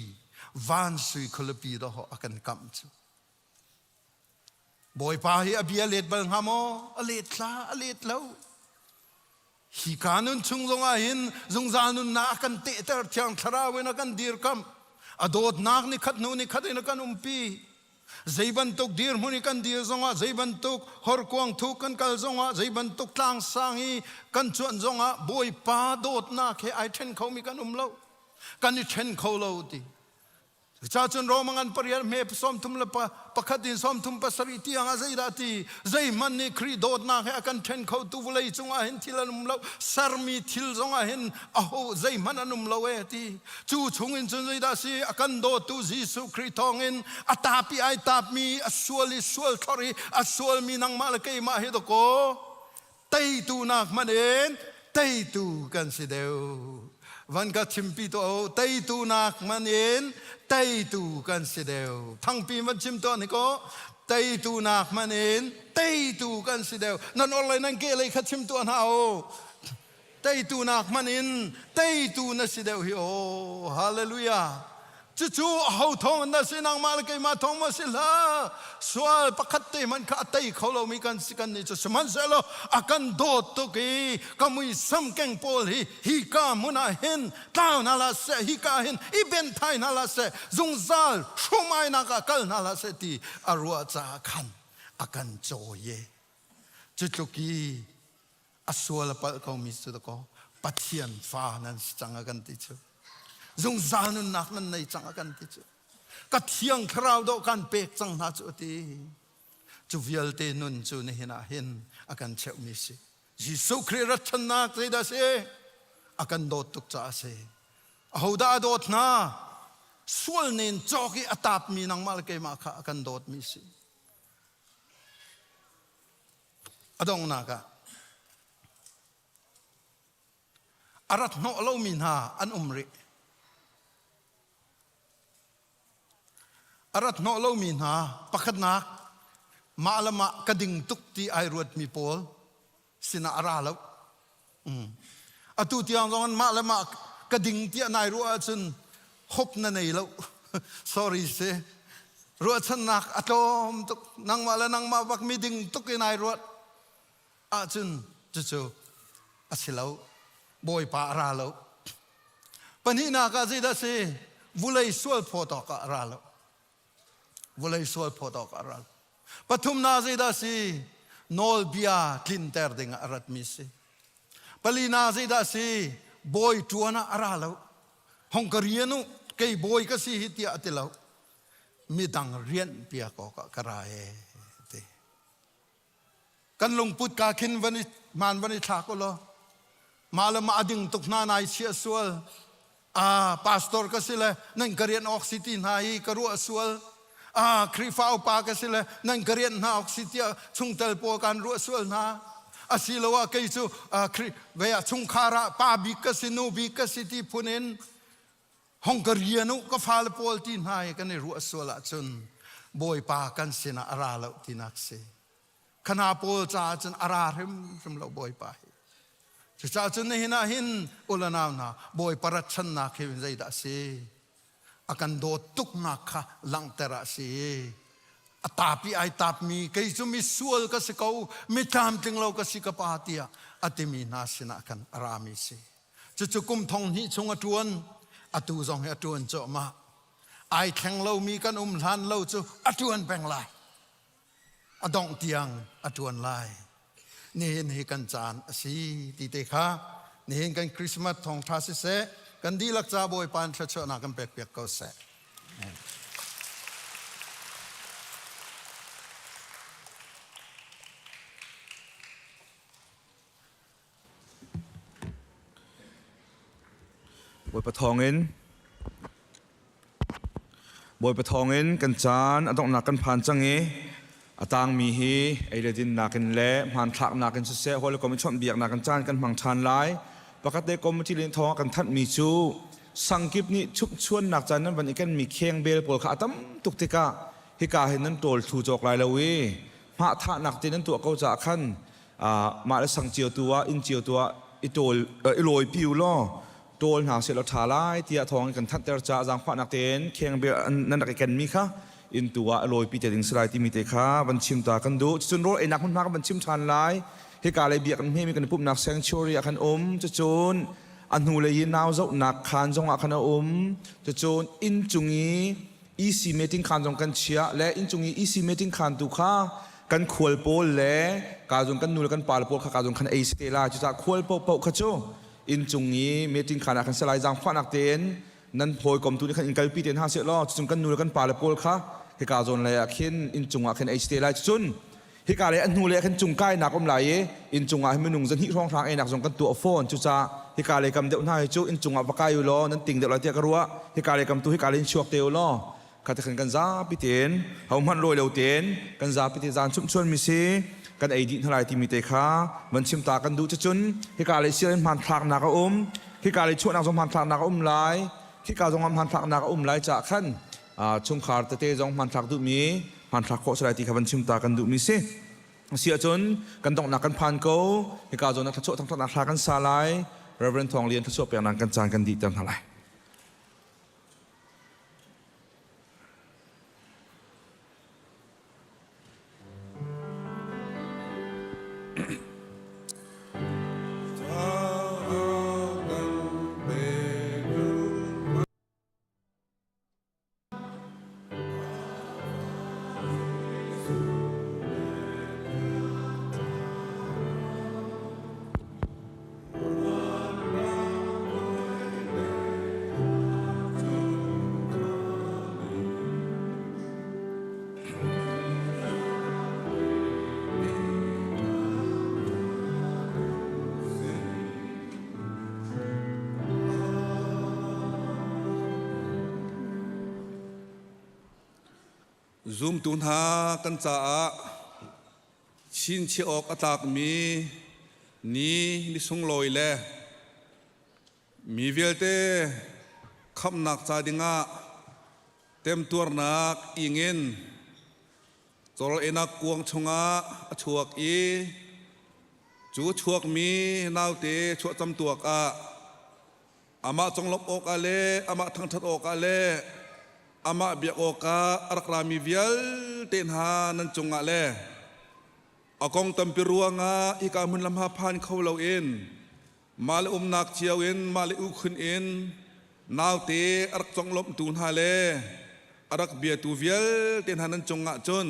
van sui khualipi dawh a kan kamh cu. Bawipa hi a bia let bal hnga maw? A let thla, a let lo. Hi ka nun chung zongah hin zungzal nunnak a kan tehter thiang thlarau in a kan dirkamh. A dawtnak ni khat hnu ni khat in a kan umpi. Zei bantuk dirhmun i kan dir zongah, zei bantuk horkuang thuk kan kal zongah, zei bantuk tlangsang i kan cuanh zongah Bawipa dawtnak he ai ṭhen khomi kan um lo. Kan i ṭhen kho lo ti. Cucaah cun Roma ngan pariat hme 31 in 37 tiang ah zeidah ti zeihmanh nih Khrih dawtnak he a kan ṭhen khotu vawlei cungah hin thil an um lo sermi thil zongah hin aho zeihmanh an um lo e ti Cu chungin cun zeidah si a kan dawtu Jesuh Khrih thawngin a tap i ai tapmi a sual i sual thlorh i a sualmi nangmah le keimah hi dawkaw teitu nak hmanh in teitu kan si deuh. Van ka chimpi tuah u teitu nak hmanh in teitu kan si deuh. Thangpi van chim tuah ni kaw teitu nak hmanh in teitu kan si deuh. Nan orhlei nan kehlei kha chim tuah hna u. Teitu nak hmanh in teitu na si deuh hi aw hallelujah. Cucu aho thawng in dah si nangmah le keimah thawng maw si hlah. Sual pakhat te hmanh kha a tei kho lomi kan si kan nih cu sihmanhsehlaw a kan dawt tuk i ka muisam keng pawl hi hika hmun ah hin tlau hna hlah seh hika hin i ben thai hna hlah seh zungzal hrumainak ah kal hna hlah seh ti a ruah caah khan a kan cawi e. Cu tluk i a sual a palh komi cu dakaw Pathian fa nan si cang a kan ti cu zungzal nunnak nan nei cang a kan ti cu ka thiang thlarau dawh kan pek cang hna cu a ti cu vialte nun cu nihin ah hin a kan cheuhmi si Jesuh Khrih ratchannak zeidah si a kan dawt tuk caah a si ahodah a dawt hna sual nen cawk i a tapmi nangmah le keimah kha a kan dawtmi si A donghnak ah a rat hnawh lomi hna an um rih. A rat hnawh lomi hna pakhatnak mah le mah ka ding tuk ti ai ruatmi pawl sinah a ra lo. Atu tiang zong in mah le mah ka ding tiah nai ruah ahcun hope na nei lo. Sorry si. Ruahchannak a tlawm tuk. Nangmah le nangmah bak mi ding tuk in ai ruat ahcun cucu a si lo. Bawipa a ra lo. Pahnihnak ah zeidah si? Vulei sual phawt awk ah a ra lo. Vulei sual phawt awk ah a ra lo. Pathumnak zeidah si? Nawlbia tlinter ding ah a ratmi si. Palina zeidah si? Bawi ṭuan ah a ra lo. Hong ka rian u, kei bawi ka si hi tiah a ti lo. Midang rianh piak awkah ka ra e ti. Kan lungput ka khin van i hmaan van i thlak u law mah le mah a ding tuk hna nai chiah sual. Ah, pastor ka si le nan ka rian awk si ti hna hi ka ruah sual. Ah, Khrihfa upa ka si le nan ka rian hna awk si tiah chungtel pawl kan ruah sual hna. Asiloah kei cu Khrih ve ah chungkhar ah pa bik ka si nu bik ka si ti phun in hong ka rian u ka fale pawl ti hna hi kan i ruah sual ahcun Bawipa kan sinah a ra lo tinak si. Khana pawl caah cun a ra hrimhrim lo Bawipa hi. Cucaah cun nihin ah hin ulanau hna Bawipa ratchannak hi zeidah a si? A kan dawt tuknak kha langhter ah a si. A tapi ai tapmi kei cu misual ka si ko, mi tlamtling lo ka si ka pa tiah a timi hna sinah khan a rami si. Cucu kum thong hnih chung a ṭuan, atu zong hi a ṭuan cuahmah. Ai thleng lomi kan um hlan lo cu a ṭuan peng lai. A dongh tiang a ṭuan lai. Nihin hi kan caan a si ti te kha nihin kan Christmas thawngṭha siseh, kan dihlak ca Bawipa in thluachuahnak kan pekpiak ko seh. Amen. Bawipa thawngin Bawipa thawngin kan caan a donghnak kan phan cang i a tangmi hi ei le dinnak in le hmanthlaknak in siseh hawikom i chawnhbiaknak in caan kan hmang ṭhan lai. Pakhat le committee nih thawng a kan thanhmi cu sangkip nih chumhchuannak caan nan van i kenmi khengbel pawl kha a tam tuk tikah hika hin nan ṭawl thlu cawk lai lo i hmahthahnak te nan tuah ko caah khan mah le sang cio tu ah inn cio tu ah i ṭawl i lawipi u law ṭawl hna seh law ṭha lai tiah thawng in kan thanhter caah zaangfahnak tein khengbel nan rak i kenmi kha inn tu ah a lawipi te ding si lai timi te kha van chim ta kan duh. Cucun rawl einak hmunhma kan van chim ṭhan lai. Hika lei biakinn hmemi kan i pumhnak sanctuary ah khan um. Cucun a hnu lei i nau zohnak khaan zongah khan a um. Cucun inn cung i EC meeting khaan zong kan chiah le inncung i EC meeting khaan tu kha kan khual pawl le ka zung kan nu le kan pa le pawl kha ka zung khan ei si te lai cucaah khual paohpaoh kha cu inncung i meeting khaan ah khan si lai zaangfahnak tein nan hawikom tu nih khan in kalpi te hna seh law cucun kan nu le kan pa le pawl kha hika zawn lei ah khin inncung ah khin ei si te lai cucun hika lei a hnu lei ah khin cung kainak um lai i inncung ah hin minung zahnih hrawnghrang einak zong kan tuah fawn cucaah hika lei kam deuh hna hi cu inncung ah va kai u law nan ting deuh lai tiah ka ruah hika lei kam tu hika lei in chuak te u law kha khan kan zapi tein hohmanh rawi lo tein kan zapi te zan chumhchuan mi si kan ei dih hna lai timi te kha van chim ta kan duh cucun hika lei sial in hmanthlaknak a um hika lei chuahnak zong hmanthlaknak a um lai hika zong ah hmanthlaknak a um lai caah khan chungkhar tete zong hmanthlak duhmi hmanthlak khawh si lai ti kha van chim ta kan duhmi si. Si ahcun kan donghnak kan phan ko. Hika zawn ah thluachuah thangthatnak hla kan sa lai. Reverend Thawng Lian thluachuah peknak kan caan kan dihter hna lai. Zumtu hna kan caah chinchiah awk a tlakmi ni ni sunglawi le mi vialte khamhnak ca dingah temtuarnak ingin Cawlnak kuang chungah a chuak i cu chuakmi naute chuahcam tuak ah amah conglawmh awkah le amah thangṭhat awkah le amah biak awkah a rak rami vialte hna nan cungah le a kong tampi ruangah hika hmun lam ha phan kho loin mah le umnak cio in mah le uhkhun in naute a rak conglawmhtu hna le a rak biatu vialte hna nan cungah cun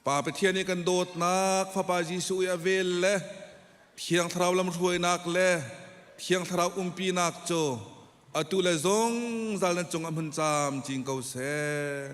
Pa Pathian i kan dawtnak Fapa Jesuh i a vel le Thiang Thlarau lamhruainak le Thiang Thlarau umpinak cu atu le zungzal nan cungah hmun camcin ko seh.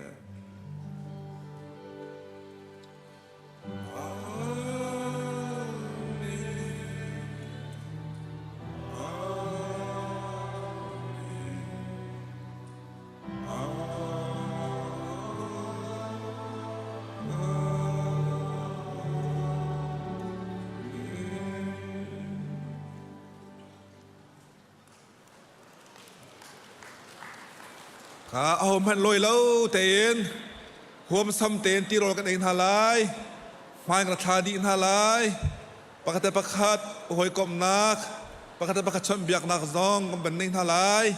Kha ahohmanh lawi lo tein huamsam tein tirawl kan ei hna lai, hmai kan thla dih hna lai. Pakhat le pakhat hawikomhnak, pakhat le pakhat chawnhbiaknak zong kan van nei hna lai.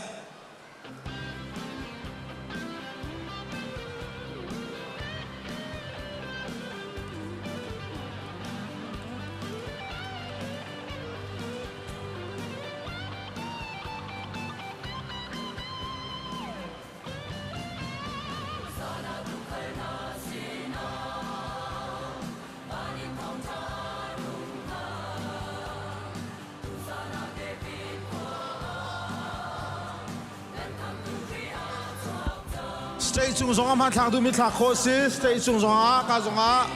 Stage cung zong ah hmanthlak duhmi thlak khawh si. Stage cung zong ah ka zong ah.